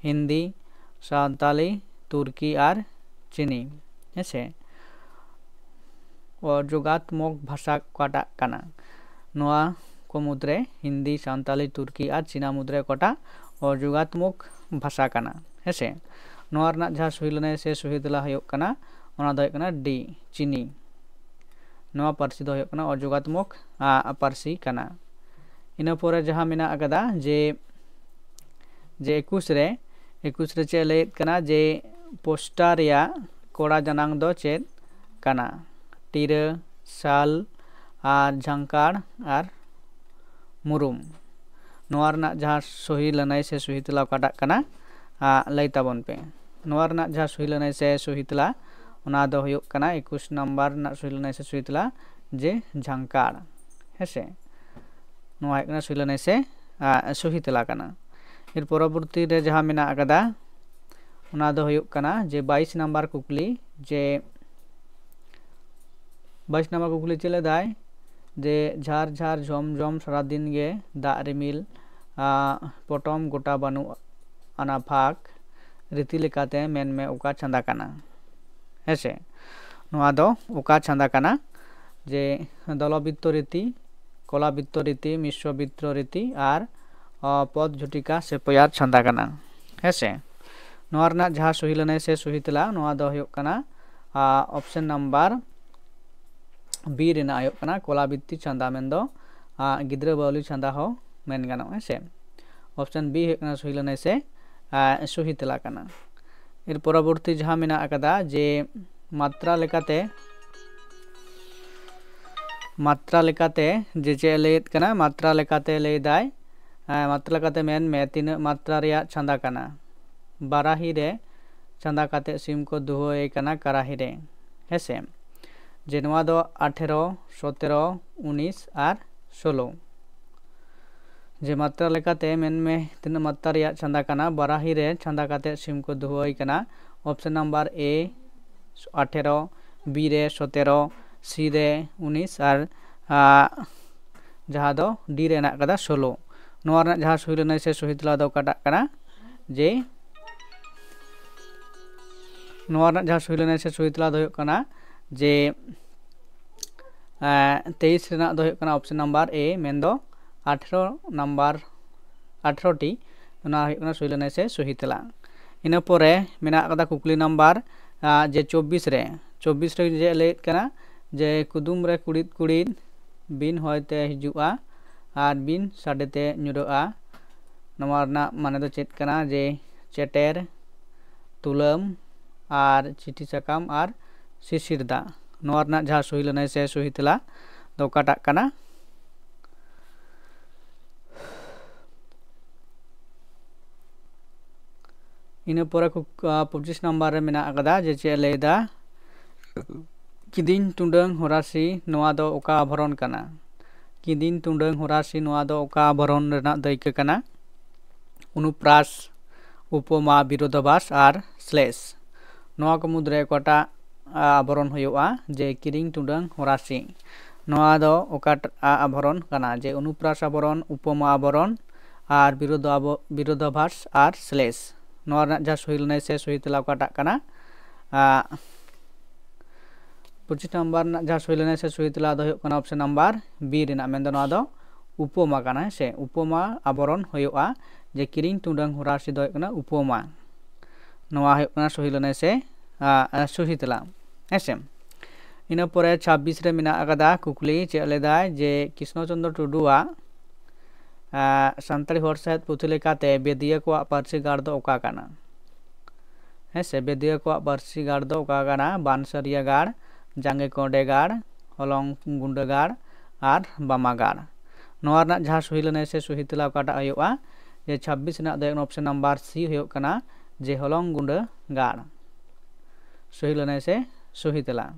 ᱦᱤᱱᱫᱤ, ᱥᱟᱱᱛᱟᱞᱤ, ᱛᱩᱨᱠᱤ ᱟᱨ ᱪᱤᱱᱤ᱾ ᱦᱮᱸ ᱥᱮ, ᱚᱡᱳᱜᱟᱛᱢᱚᱠ ᱵᱷᱟᱥᱟ ᱚᱠᱟᱴᱟᱜ ᱠᱟᱱᱟ? ᱱᱚᱣᱟ ᱠᱚ ᱢᱩᱫᱽᱨᱮ ᱦᱤᱱᱫᱤ, ᱥᱟᱱᱛᱟᱞᱤ, ᱛᱩᱨᱠᱤ ᱟᱨ ᱪᱤᱱᱟ ᱢᱩᱫᱽᱨᱮ ᱚᱠᱟᱴᱟᱜ ᱚᱡᱳᱜᱟᱛᱢᱚᱠ ᱵᱷᱟᱥᱟ ᱠᱟᱱᱟ? ᱦᱮᱸ ᱥᱮ, ᱱᱚᱣᱟ ᱨᱮᱱᱟᱜ ᱡᱟᱦᱟᱸ ᱥᱩᱦᱤ ᱞᱟᱹᱱᱟᱹᱭ ᱥᱮ ᱥᱩᱦᱤ ᱛᱮᱞᱟ ᱦᱩᱭᱩᱜ ᱠᱟᱱᱟ, ᱚᱱᱟ ᱫᱚ ᱦᱩᱭᱩᱜ ᱠᱟᱱᱟ D, ᱪᱤᱱᱤ᱾ ᱱᱚᱣᱟ ᱯᱟᱹᱨᱥᱤ ᱫᱚ ᱦᱩᱭᱩᱜ ᱠᱟᱱᱟ ᱚᱡᱳᱜᱟᱛᱢᱚᱠ, ᱟ, ᱯᱟᱹᱨᱥᱤ ᱠᱟᱱᱟ᱾ ᱤᱱᱟᱹ ᱯᱚᱨᱮ ᱡᱟᱦᱟᱸ ᱢᱮᱱᱟᱜ ᱟᱠᱟᱫᱟ ᱡᱮ, ᱡᱮ ᱮᱠᱩᱥ ᱨᱮ, ᱮᱠᱩᱥ ᱨᱮ ᱪᱮᱫ ᱮ ᱞᱟᱹᱭᱮᱫ ᱠᱟᱱᱟ ᱡᱮ ᱯᱳᱥᱴᱟᱨ ᱨᱮᱭᱟᱜ ᱠᱚᱲᱟ ᱡᱟᱱᱟᱝ ᱫᱚ ᱪᱮᱫ ᱠᱟᱱᱟ? ᱴᱤᱨᱟᱹ, ᱥᱟᱞ ᱟᱨ ᱡᱷᱟᱝᱠᱟᱲ ᱟᱨ ᱢᱩᱨᱩᱢ᱾ ᱱᱚᱣᱟ ᱨᱮᱱᱟᱜ ᱡᱟᱦᱟᱸ ᱥᱩᱦᱤ ᱞᱟᱹᱱᱟᱹᱭ ᱥᱮ ᱥᱩᱦᱤ ᱛᱮᱞᱟ ᱚᱠᱟᱴᱟᱜ ᱠᱟᱱᱟ, ᱟ, ᱞᱟᱹᱭ ᱛᱟᱵᱚᱱ ᱯᱮ᱾ ᱱᱚᱣᱟ ᱨᱮᱱᱟᱜ ᱡᱟᱦᱟᱸ ᱥᱩᱦᱤ ᱞᱟᱹᱱᱟᱹᱭ ᱥᱮ ᱥᱩᱦᱤ ᱛᱮᱞᱟ, ᱚᱱᱟ ᱫᱚ ᱦᱩᱭᱩᱜ ᱠᱟᱱᱟ ᱮᱠᱩᱥ ᱱᱟᱢᱵᱟᱨ ᱨᱮᱱᱟᱜ ᱥᱩᱦᱤ ᱞᱟᱹᱱᱟᱹᱭ ᱥᱮ ᱥᱩᱦᱤ ᱛᱮᱞᱟ, ᱡᱮ ᱡᱷᱟᱝᱠᱟᱲ᱾ ᱦᱮᱸ ᱥᱮ, ᱱᱚᱣᱟ ᱦᱩᱭᱩᱜ ᱠᱟᱱᱟ ᱥᱩᱦᱤ ᱞᱟᱹᱱᱟᱹᱭ ᱥᱮ, ᱟ, ᱥᱩᱦᱤ ᱛᱮᱞᱟ ᱠᱟᱱᱟ᱾ ᱮᱨ ᱯᱚᱨᱚᱵᱚᱨᱛᱤ ᱨᱮ ᱡᱟᱦᱟᱸ ᱢᱮᱱᱟᱜ ᱟᱠᱟᱫᱟ, ᱚᱱᱟ ᱫᱚ ᱦᱩᱭᱩᱜ ᱠᱟᱱᱟ ᱡᱮ ᱵᱟᱭᱤᱥ ᱱᱟᱢᱵᱟᱨ ᱠᱩᱠᱞᱤ, ᱡᱮ ᱵᱟᱭᱤᱥ ᱱᱟᱢᱵᱟᱨ ᱠᱩᱠᱞᱤ ᱪᱮᱫ ᱞᱮᱫᱟᱭ? ᱡᱮ ᱡᱷᱟᱨ ᱡᱷᱟᱨ ᱡᱷᱚᱢ ᱡᱷᱚᱢ ᱥᱟᱨᱟᱫᱤᱱ ᱜᱮ ᱫᱟᱜ ᱨᱤᱢᱤᱞ, ᱟᱸ, ᱯᱚᱴᱚᱢ ᱜᱚᱴᱟ ᱵᱟᱹᱱᱩᱜ ᱟᱱᱟ ᱯᱷᱟᱸᱠ, ᱨᱤᱛᱤ ᱞᱮᱠᱟᱛᱮ ᱢᱮᱱᱢᱮ ᱚᱠᱟ ᱪᱷᱟᱸᱫᱟ ᱠᱟᱱᱟ? ᱦᱮᱸᱥᱮ, ᱱᱚᱣᱟ ᱫᱚ ᱚᱠᱟ ᱪᱷᱟᱸᱫᱟ ᱠᱟᱱᱟ? ᱡᱮ ᱫᱚᱞᱚᱵᱤᱛᱛᱚ ᱨᱤᱛᱤ, ᱠᱚᱞᱟᱵᱤᱛᱛᱚ ᱨᱤᱛᱤ, ᱢᱤᱥᱨᱚᱵᱤᱛᱛᱚ ᱨᱤᱛᱤ ᱟᱨ, ᱚ, ᱯᱚᱫ ᱡᱷᱩᱴᱤᱠᱟ ᱥᱮ ᱯᱚᱭᱟᱨ ᱪᱷᱟᱸᱫᱟ ᱠᱟᱱᱟ᱾ ᱦᱮᱸᱥᱮ, ᱱᱚᱣᱟ ᱨᱮᱱᱟᱜ ᱡᱟᱦᱟᱸ ᱥᱩᱦᱤ ᱞᱟᱹᱱᱟᱹᱭ ᱥᱮ ᱥᱩᱦᱤ ᱛᱮᱞᱟ, ᱱᱚᱣᱟ ᱫᱚ ᱦᱩᱭᱩᱜ ᱠᱟᱱᱟ, ᱟ, option number B ᱨᱮᱱᱟᱜ ᱦᱩᱭᱩᱜ ᱠᱟᱱᱟ ᱠᱚᱞᱟᱵᱤᱛᱛᱤ ᱪᱷᱟᱸᱫᱟ, ᱢᱮᱱᱫᱚ, ᱟ, ᱜᱤᱫᱽᱨᱟᱹ ᱵᱟᱹᱣᱞᱤ ᱪᱷᱟᱸᱫᱟ ᱦᱚᱸ ᱢᱮᱱ ᱜᱟᱱᱚᱜᱼᱟ᱾ ᱦᱮᱸᱥᱮ, option B ᱦᱩᱭᱩᱜ ᱠᱟᱱᱟ ᱥᱩᱦᱤ ᱞᱟᱹᱱᱟᱹᱭ ᱥᱮ, ᱟ, ᱥᱩᱦᱤ ᱛᱮᱞᱟ ᱠᱟᱱᱟ᱾ ᱮᱨ ᱯᱚᱨᱚᱵᱚᱨᱛᱤ ᱡᱟᱦᱟᱸ ᱢᱮᱱᱟᱜ ᱟᱠᱟᱫᱟ ᱡᱮ ᱢᱟᱛᱨᱟ ᱞᱮᱠᱟᱛᱮ, ᱢᱟᱛᱨᱟ ᱞᱮᱠᱟᱛᱮ ᱡᱮ ᱪᱮᱫ ᱮ ᱞᱟᱹᱭᱮᱫ ᱠᱟᱱᱟ, ᱢᱟᱛᱨᱟ ᱞᱮᱠᱟᱛᱮ ᱞᱟᱹᱭ ᱫᱟᱭ, ᱮᱸ, ᱢᱟᱛᱨᱟ ᱞᱮᱠᱟᱛᱮ ᱢᱮᱱ ᱢᱮ ᱛᱤᱱᱟᱹᱜ ᱢᱟᱛᱨᱟ ᱨᱮᱭᱟᱜ ᱪᱷᱟᱸᱫᱟ ᱠᱟᱱᱟ? ᱵᱟᱨᱟᱦᱤ ᱨᱮ ᱪᱷᱟᱸᱫᱟ ᱠᱟᱛᱮ ᱥᱤᱢ ᱠᱚ ᱫᱩᱦᱟᱹᱭ ᱠᱟᱱᱟ ᱠᱟᱨᱟᱦᱤ ᱨᱮ᱾ ᱦᱮᱸᱥᱮ, ᱡᱮ ᱱᱚᱣᱟ ᱫᱚ ᱟᱴᱷᱮᱨᱚ, ᱥᱚᱛᱮᱨᱚ, ᱩᱱᱤᱥ ᱟᱨ ᱥᱳᱞᱳ᱾ ᱡᱮ ᱢᱟᱛᱨᱟ ᱞᱮᱠᱟᱛᱮ ᱢᱮᱱᱢᱮ ᱛᱤᱱᱟᱹᱜ ᱢᱟᱛᱨᱟ ᱨᱮᱭᱟᱜ ᱪᱷᱟᱸᱫᱟ ᱠᱟᱱᱟ? ᱵᱟᱨᱟᱦᱤ ᱨᱮ ᱪᱷᱟᱸᱫᱟ ᱠᱟᱛᱮ ᱥᱤᱢ ᱠᱚ ᱫᱩᱦᱟᱹᱭ ᱠᱟᱱᱟ᱾ Option number A ᱟᱴᱷᱮᱨᱚ, B ᱨᱮ ᱥᱚᱛᱮᱨᱚ, C ᱨᱮ ᱩᱱᱤᱥ ᱟᱨ, ᱟ, ᱡᱟᱦᱟᱸ ᱫᱚ D ᱨᱮ ᱦᱮᱱᱟᱜ ᱟᱠᱟᱫᱟ ᱥᱳᱞᱳ᱾ ᱱᱚᱣᱟ ᱨᱮᱱᱟᱜ ᱡᱟᱦᱟᱸ ᱥᱩᱦᱤ ᱞᱟᱹᱱᱟᱹᱭ ᱥᱮ ᱥᱩᱦᱤ ᱛᱮᱞᱟ ᱫᱚ ᱚᱠᱟᱴᱟᱜ ᱠᱟᱱᱟ? ᱡᱮ ᱱᱚᱣᱟ ᱨᱮᱱᱟᱜ ᱡᱟᱦᱟᱸ ᱥᱩᱦᱤ ᱞᱟᱹᱱᱟᱹᱭ ᱥᱮ ᱥᱩᱦᱤ ᱛᱮᱞᱟ ᱫᱚ ᱦᱩᱭᱩᱜ ᱠᱟᱱᱟ ᱡᱮ, ᱮᱸ, ᱛᱮᱭᱤᱥ ᱨᱮᱱᱟᱜ ᱫᱚ ᱦᱩᱭᱩᱜ ᱠᱟᱱᱟ option number A, ᱢᱮᱱᱫᱚ ᱟᱴᱷᱮᱨᱚ ᱱᱟᱢᱵᱟᱨ, ᱟᱴᱷᱮᱨᱚ ᱴᱤ, ᱚᱱᱟ ᱦᱩᱭᱩᱜ ᱠᱟᱱᱟ ᱥᱩᱦᱤ ᱞᱟᱹᱱᱟᱹᱭ ᱥᱮ ᱥᱩᱦᱤ ᱛᱮᱞᱟ᱾ ᱤᱱᱟᱹ ᱯᱚᱨᱮ ᱢᱮᱱᱟᱜ ᱟᱠᱟᱫᱟ ᱠᱩᱠᱞᱤ ᱱᱟᱢᱵᱟᱨ, ᱟᱸ, ᱡᱮ ᱪᱚᱵᱵᱤᱥ ᱨᱮ, ᱪᱚᱵᱵᱤᱥ ᱨᱮ ᱪᱮᱫ ᱞᱟᱹᱭᱮᱫ ᱠᱟᱱᱟ ᱡᱮ ᱠᱩᱫᱩᱢ ᱨᱮ ᱠᱩᱲᱤᱫ ᱠᱩᱲᱤᱫ ᱵᱤᱱ ᱦᱚᱭᱛᱮ ᱦᱤᱡᱩᱜᱼᱟ ᱟᱨ ᱵᱤᱱ ᱥᱟᱰᱮᱛᱮ ᱧᱩᱨᱟᱹᱜᱼᱟ᱾ ᱱᱚᱣᱟ ᱨᱮᱱᱟᱜ ᱢᱟᱱᱮ ᱫᱚ ᱪᱮᱫ ᱠᱟᱱᱟ? ᱡᱮ ᱪᱮᱴᱮᱨ, ᱛᱩᱞᱟᱹᱢ ᱟᱨ ᱪᱤᱴᱷᱤ ᱥᱟᱠᱟᱢ ᱟᱨ ᱥᱤᱥᱤᱨ ᱫᱟᱜ᱾ ᱱᱚᱣᱟ ᱨᱮᱱᱟᱜ ᱡᱟᱦᱟᱸ ᱥᱩᱦᱤ ᱞᱟᱹᱱᱟᱹᱭ ᱥᱮ ᱥᱩᱦᱤ ᱛᱮᱞᱟ ᱫᱚ ᱚᱠᱟᱴᱟᱜ ᱠᱟᱱᱟ? ᱤᱱᱟᱹ ᱯᱚᱨᱮ ᱠᱩ-, ᱟ, ᱯᱚᱸᱪᱤᱥ ᱱᱟᱢᱵᱟᱨ ᱨᱮ ᱢᱮᱱᱟᱜ ᱟᱠᱟᱫᱟ ᱡᱮ ᱪᱮᱫ ᱮ ᱞᱟᱹᱭ ᱮᱫᱟ, ᱠᱤᱫᱤᱧ ᱴᱩᱰᱟᱹᱝ ᱦᱚᱨᱟᱥᱤ ᱱᱚᱣᱟ ᱫᱚ ᱚᱠᱟ ᱟᱵᱷᱚᱨᱚᱱ ᱠᱟᱱᱟ? ᱠᱤᱫᱤᱧ ᱴᱩᱰᱟᱹᱝ ᱦᱚᱨᱟᱥᱤ ᱱᱚᱣᱟ ᱫᱚ ᱚᱠᱟ ᱟᱵᱷᱚᱨᱚᱱ ᱨᱮᱱᱟᱜ ᱫᱟᱹᱭᱠᱟᱹ ᱠᱟᱱᱟ? ᱚᱱᱩᱯᱨᱟᱥ, ᱩᱯᱚᱢᱟ, ᱵᱤᱨᱳᱫᱷᱟᱵᱷᱟᱥ ᱟᱨ ᱥᱞᱮᱥ᱾ ᱱᱚᱣᱟ ᱠᱚ ᱢᱩᱫᱽᱨᱮ ᱚᱠᱟᱴᱟᱜ ᱟ, ᱟᱵᱷᱚᱨᱚᱱ ᱦᱩᱭᱩᱜᱼᱟ? ᱡᱮ ᱠᱤᱨᱤᱧ ᱴᱩᱰᱟᱹᱝ ᱦᱚᱨᱟᱥᱤ᱾ ᱱᱚᱣᱟ ᱫᱚ ᱚᱠᱟᱴᱟᱜ ᱟᱵᱷᱚᱨᱚᱱ ᱠᱟᱱᱟ? ᱡᱮ ᱚᱱᱩᱯᱨᱟᱥ ᱟᱵᱷᱚᱨᱚᱱ, ᱩᱯᱚᱢᱟ ᱟᱵᱷᱚᱨᱚᱱ ᱟᱨ ᱵᱤᱨᱳᱫᱷ ᱟᱵᱚ-, ᱵᱤᱨᱳᱫᱷᱟᱵᱷᱟᱥ ᱟᱨ ᱥᱞᱮᱥ᱾ ᱱᱚᱣᱟ ᱨᱮᱱᱟᱜ ᱡᱟᱦᱟᱸ ᱥᱚᱦᱤ ᱞᱟᱹᱱᱟᱹᱭ ᱥᱮ ᱥᱚᱦᱤ ᱛᱮᱞᱟ ᱚᱠᱟᱴᱟᱜ ᱠᱟᱱᱟ? ᱟ, ᱯᱚᱸᱪᱤᱥ ᱱᱟᱢᱵᱟᱨ ᱨᱮᱱᱟᱜ ᱡᱟᱦᱟᱸ ᱥᱚᱦᱤ ᱞᱟᱹᱱᱟᱹᱭ ᱥᱮ ᱥᱚᱦᱤ ᱛᱮᱞᱟ ᱫᱚ ᱦᱩᱭᱩᱜ ᱠᱟᱱᱟ ᱚᱯᱥᱮᱱ ᱱᱟᱢᱵᱟᱨ ᱵᱤ ᱨᱮᱱᱟᱜ, ᱢᱮᱱᱫᱚ ᱱᱚᱣᱟ ᱫᱚ ᱩᱯᱚᱢᱟ ᱠᱟᱱᱟ, ᱦᱮᱸ ᱥᱮ? ᱩᱯᱚᱢᱟ ᱟᱵᱷᱚᱨᱚᱱ ᱦᱩᱭᱩᱜᱼᱟ, ᱡᱮ ᱠᱤᱨᱤᱧ ᱴᱩᱰᱟᱹᱝ ᱦᱚᱨᱟᱥᱤ ᱫᱚ ᱦᱩᱭᱩᱜ ᱠᱟᱱᱟ ᱩᱯᱚᱢᱟ᱾ ᱱᱚᱣᱟ ᱦᱩᱭᱩᱜ ᱠᱟᱱᱟ ᱥᱚᱦᱤ ᱞᱟᱹᱱᱟᱹᱭ ᱥᱮ, ᱟ, ᱟ, ᱥᱚᱦᱤ ᱛᱮᱞᱟ, ᱦᱮᱸ ᱥᱮ? ᱤᱱᱟᱹ ᱯᱚᱨᱮ ᱪᱷᱟᱵᱵᱤᱥ ᱨᱮ ᱢᱮᱱᱟᱜ ᱟᱠᱟᱫᱟ ᱠᱩᱠᱞᱤ, ᱪᱮᱫ ᱞᱟᱹᱭᱫᱟᱭ ᱡᱮ ᱠᱨᱤᱥᱱᱚ ᱪᱚᱸᱫᱽᱨᱚ ᱴᱩᱰᱩᱣᱟᱜ, ᱟ, ᱥᱟᱱᱛᱟᱲᱤ ᱦᱚᱲ ᱥᱟᱶᱦᱮᱫ ᱯᱩᱛᱷᱤ ᱞᱮᱠᱟᱛᱮ ᱵᱮᱫᱤᱭᱟᱹ ᱠᱚᱣᱟᱜ ᱯᱟᱹᱨᱥᱤ ᱜᱟᱲ ᱫᱚ ᱚᱠᱟ ᱠᱟᱱᱟ? ᱦᱮᱸ ᱥᱮ, ᱵᱮᱫᱤᱭᱟᱹ ᱠᱚᱣᱟᱜ ᱯᱟᱹᱨᱥᱤ ᱜᱟᱲ ᱫᱚ ᱚᱠᱟ ᱠᱟᱱᱟ? ᱵᱟᱱᱥᱟᱹᱨᱤᱭᱟᱹ ᱜᱟᱲ, ᱡᱟᱸᱜᱮ ᱠᱚᱸᱰᱮ ᱜᱟᱲ, ᱦᱚᱞᱚᱝ ᱜᱩᱸᱰᱟᱹ ᱜᱟᱲ ᱟᱨ ᱵᱟᱢᱟ ᱜᱟᱲ᱾ ᱱᱚᱣᱟ ᱨᱮᱱᱟᱜ ᱡᱟᱦᱟᱸ ᱥᱚᱦᱤ ᱞᱟᱹᱱᱟᱹᱭ ᱥᱮ ᱥᱚᱦᱤ ᱛᱮᱞᱟ ᱚᱠᱟᱴᱟᱜ ᱦᱩᱭᱩᱜᱼᱟ? ᱡᱮ ᱪᱷᱟᱵᱵᱤᱥ ᱨᱮᱱᱟᱜ ᱫᱚ ᱦᱩᱭᱩᱜ ᱠᱟᱱᱟ ᱚᱯᱥᱮᱱ ᱱᱟᱢᱵᱟᱨ ᱥᱤ ᱦᱩᱭᱩᱜ ᱠᱟᱱᱟ, ᱡᱮ ᱦᱚᱞᱚᱝ ᱜᱩᱸᱰᱟᱹ ᱜᱟᱲ᱾ ᱥᱚᱦᱤ ᱞᱟᱹᱱᱟᱹᱭ ᱥᱮ ᱥᱚᱦᱤ ᱛᱮᱞᱟ᱾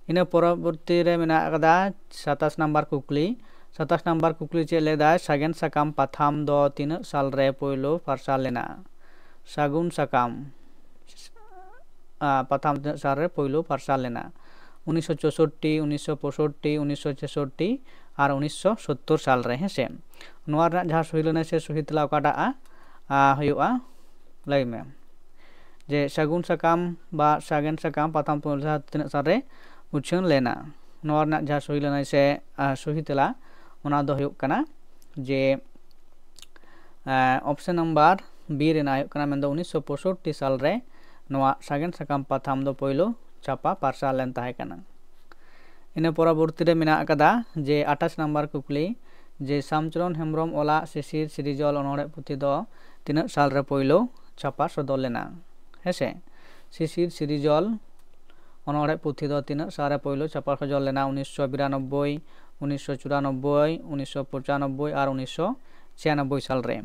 ᱤᱱᱟᱹ ᱯᱚᱨᱚᱵᱚᱨᱛᱤ ᱨᱮ ᱢᱮᱱᱟᱜ ᱟᱠᱟᱫᱟ ᱥᱟᱛᱟᱥ ᱱᱟᱢᱵᱟᱨ ᱠᱩᱠᱞᱤ᱾ ᱥᱟᱛᱟᱥ ᱱᱟᱢᱵᱟᱨ ᱠᱩᱠᱞᱤ ᱪᱮᱫ ᱞᱟᱹᱭᱫᱟᱭ, ᱥᱟᱜᱮᱱ ᱥᱟᱠᱟᱢ ᱯᱟᱛᱷᱟᱢ ᱫᱚ ᱛᱤᱱᱟᱹᱜ ᱥᱟᱞ ᱨᱮ ᱯᱳᱭᱞᱳ ᱯᱟᱨᱥᱟᱞ ᱞᱮᱱᱟ? ᱥᱟᱹᱜᱩᱱ ᱥᱟᱠᱟᱢ, ᱟ, ᱯᱟᱛᱷᱟᱢ ᱛᱤᱱᱟᱹᱜ ᱥᱟᱞ ᱨᱮ ᱯᱳᱭᱞᱳ ᱯᱟᱨᱥᱟᱞ ᱞᱮᱱᱟ? ᱩᱱᱤᱥᱥᱚ ᱪᱳᱥᱳᱴᱴᱤ, ᱩᱱᱤᱥᱥᱚ ᱯᱚᱸᱭᱥᱚᱴᱴᱤ, ᱩᱱᱤᱥᱥᱚ ᱪᱷᱮᱥᱳᱴᱴᱤ ᱟᱨ ᱩᱱᱤᱥᱥᱚ ᱥᱳᱛᱛᱳᱨ ᱥᱟᱞ ᱨᱮ, ᱦᱮᱸ ᱥᱮ? ᱱᱚᱣᱟ ᱨᱮᱱᱟᱜ ᱡᱟᱦᱟᱸ ᱥᱚᱦᱤ ᱞᱟᱹᱱᱟᱹᱭ ᱥᱮ ᱥᱚᱦᱤ ᱛᱮᱞᱟ ᱚᱠᱟᱴᱟᱜ, ᱟ, ᱦᱩᱭᱩᱜᱼᱟ? ᱞᱟᱹᱭ ᱢᱮ᱾ ᱡᱮ ᱥᱟᱹᱜᱩᱱ ᱥᱟᱠᱟᱢ ᱵᱟ ᱥᱟᱜᱮᱱ ᱥᱟᱠᱟᱢ ᱯᱟᱛᱷᱟᱢ ᱯᱳᱭᱞᱳ ᱫᱷᱟᱣ ᱛᱤᱱᱟᱹᱜ ᱥᱟᱞ ᱨᱮ ᱩᱪᱷᱟᱹᱱ ᱞᱮᱱᱟ? ᱱᱚᱣᱟ ᱨᱮᱱᱟᱜ ᱡᱟᱦᱟᱸ ᱥᱚᱦᱤ ᱞᱟᱹᱱᱟᱹᱭ ᱥᱮ, ᱟ, ᱥᱚᱦᱤ ᱛᱮᱞᱟ, ᱚᱱᱟ ᱫᱚ ᱦᱩᱭᱩᱜ ᱠᱟᱱᱟ ᱡᱮ, ᱟ, ᱚᱯᱥᱮᱱ ᱱᱟᱢᱵᱟᱨ ᱵᱤ ᱨᱮᱱᱟᱜ ᱦᱩᱭᱩᱜ ᱠᱟᱱᱟ, ᱢᱮᱱᱫᱚ ᱩᱱᱤᱥᱥᱚ ᱯᱚᱸᱭᱥᱚᱴᱴᱤ ᱥᱟᱞ ᱨᱮ ᱱᱚᱣᱟ ᱥᱟᱜᱮᱱ ᱥᱟᱠᱟᱢ ᱯᱟᱛᱷᱟᱢ ᱫᱚ ᱯᱳᱭᱞᱳ ᱪᱷᱟᱯᱟ ᱯᱟᱨᱥᱟᱞ ᱞᱮᱱ ᱛᱟᱦᱮᱸ ᱠᱟᱱᱟ᱾ ᱤᱱᱟᱹ ᱯᱚᱨᱚᱵᱚᱨᱛᱤ ᱨᱮ ᱢᱮᱱᱟᱜ ᱟᱠᱟᱫᱟ ᱡᱮ ᱟᱴᱷᱟᱥ ᱱᱟᱢᱵᱟᱨ ᱠᱩᱠᱞᱤ, ᱡᱮ ᱥᱟᱢᱪᱚᱨᱚᱱ ᱦᱮᱢᱵᱨᱚᱢ ᱚᱞᱟᱜ ᱥᱤᱥᱤᱨ ᱥᱤᱨᱤᱡᱚᱞ ᱚᱱᱚᱬᱦᱮ ᱯᱩᱛᱷᱤ ᱫᱚ ᱛᱤᱱᱟᱹᱜ ᱥᱟᱞ ᱨᱮ ᱯᱳᱭᱞᱳ ᱪᱷᱟᱯᱟ ᱥᱚᱫᱚᱨ ᱞᱮᱱᱟ? ᱦᱮᱸᱥᱮ, ᱥᱤᱥᱤᱨ ᱥᱤᱨᱤᱡᱚᱞ ᱚᱱᱚᱬᱦᱮ ᱯᱩᱛᱷᱤ ᱫᱚ ᱛᱤᱱᱟᱹᱜ ᱥᱟᱞ ᱨᱮ ᱯᱳᱭᱞᱳ ᱪᱷᱟᱯᱟ ᱥᱚᱫᱚᱨ ᱞᱮᱱᱟ? ᱩᱱᱤᱥᱥᱚ ᱵᱤᱨᱟᱱᱚᱵᱵᱳᱭ, ᱩᱱᱤᱥᱥᱚ ᱪᱩᱨᱟᱱᱚᱵᱵᱳᱭ, ᱩᱱᱤᱥᱥᱚ ᱯᱚᱸᱪᱟᱱᱚᱵᱵᱳᱭ ᱟᱨ ᱩᱱᱤᱥᱥᱚ ᱪᱷᱤᱭᱟᱱᱚᱵᱵᱳᱭ ᱥᱟᱞ ᱨᱮ᱾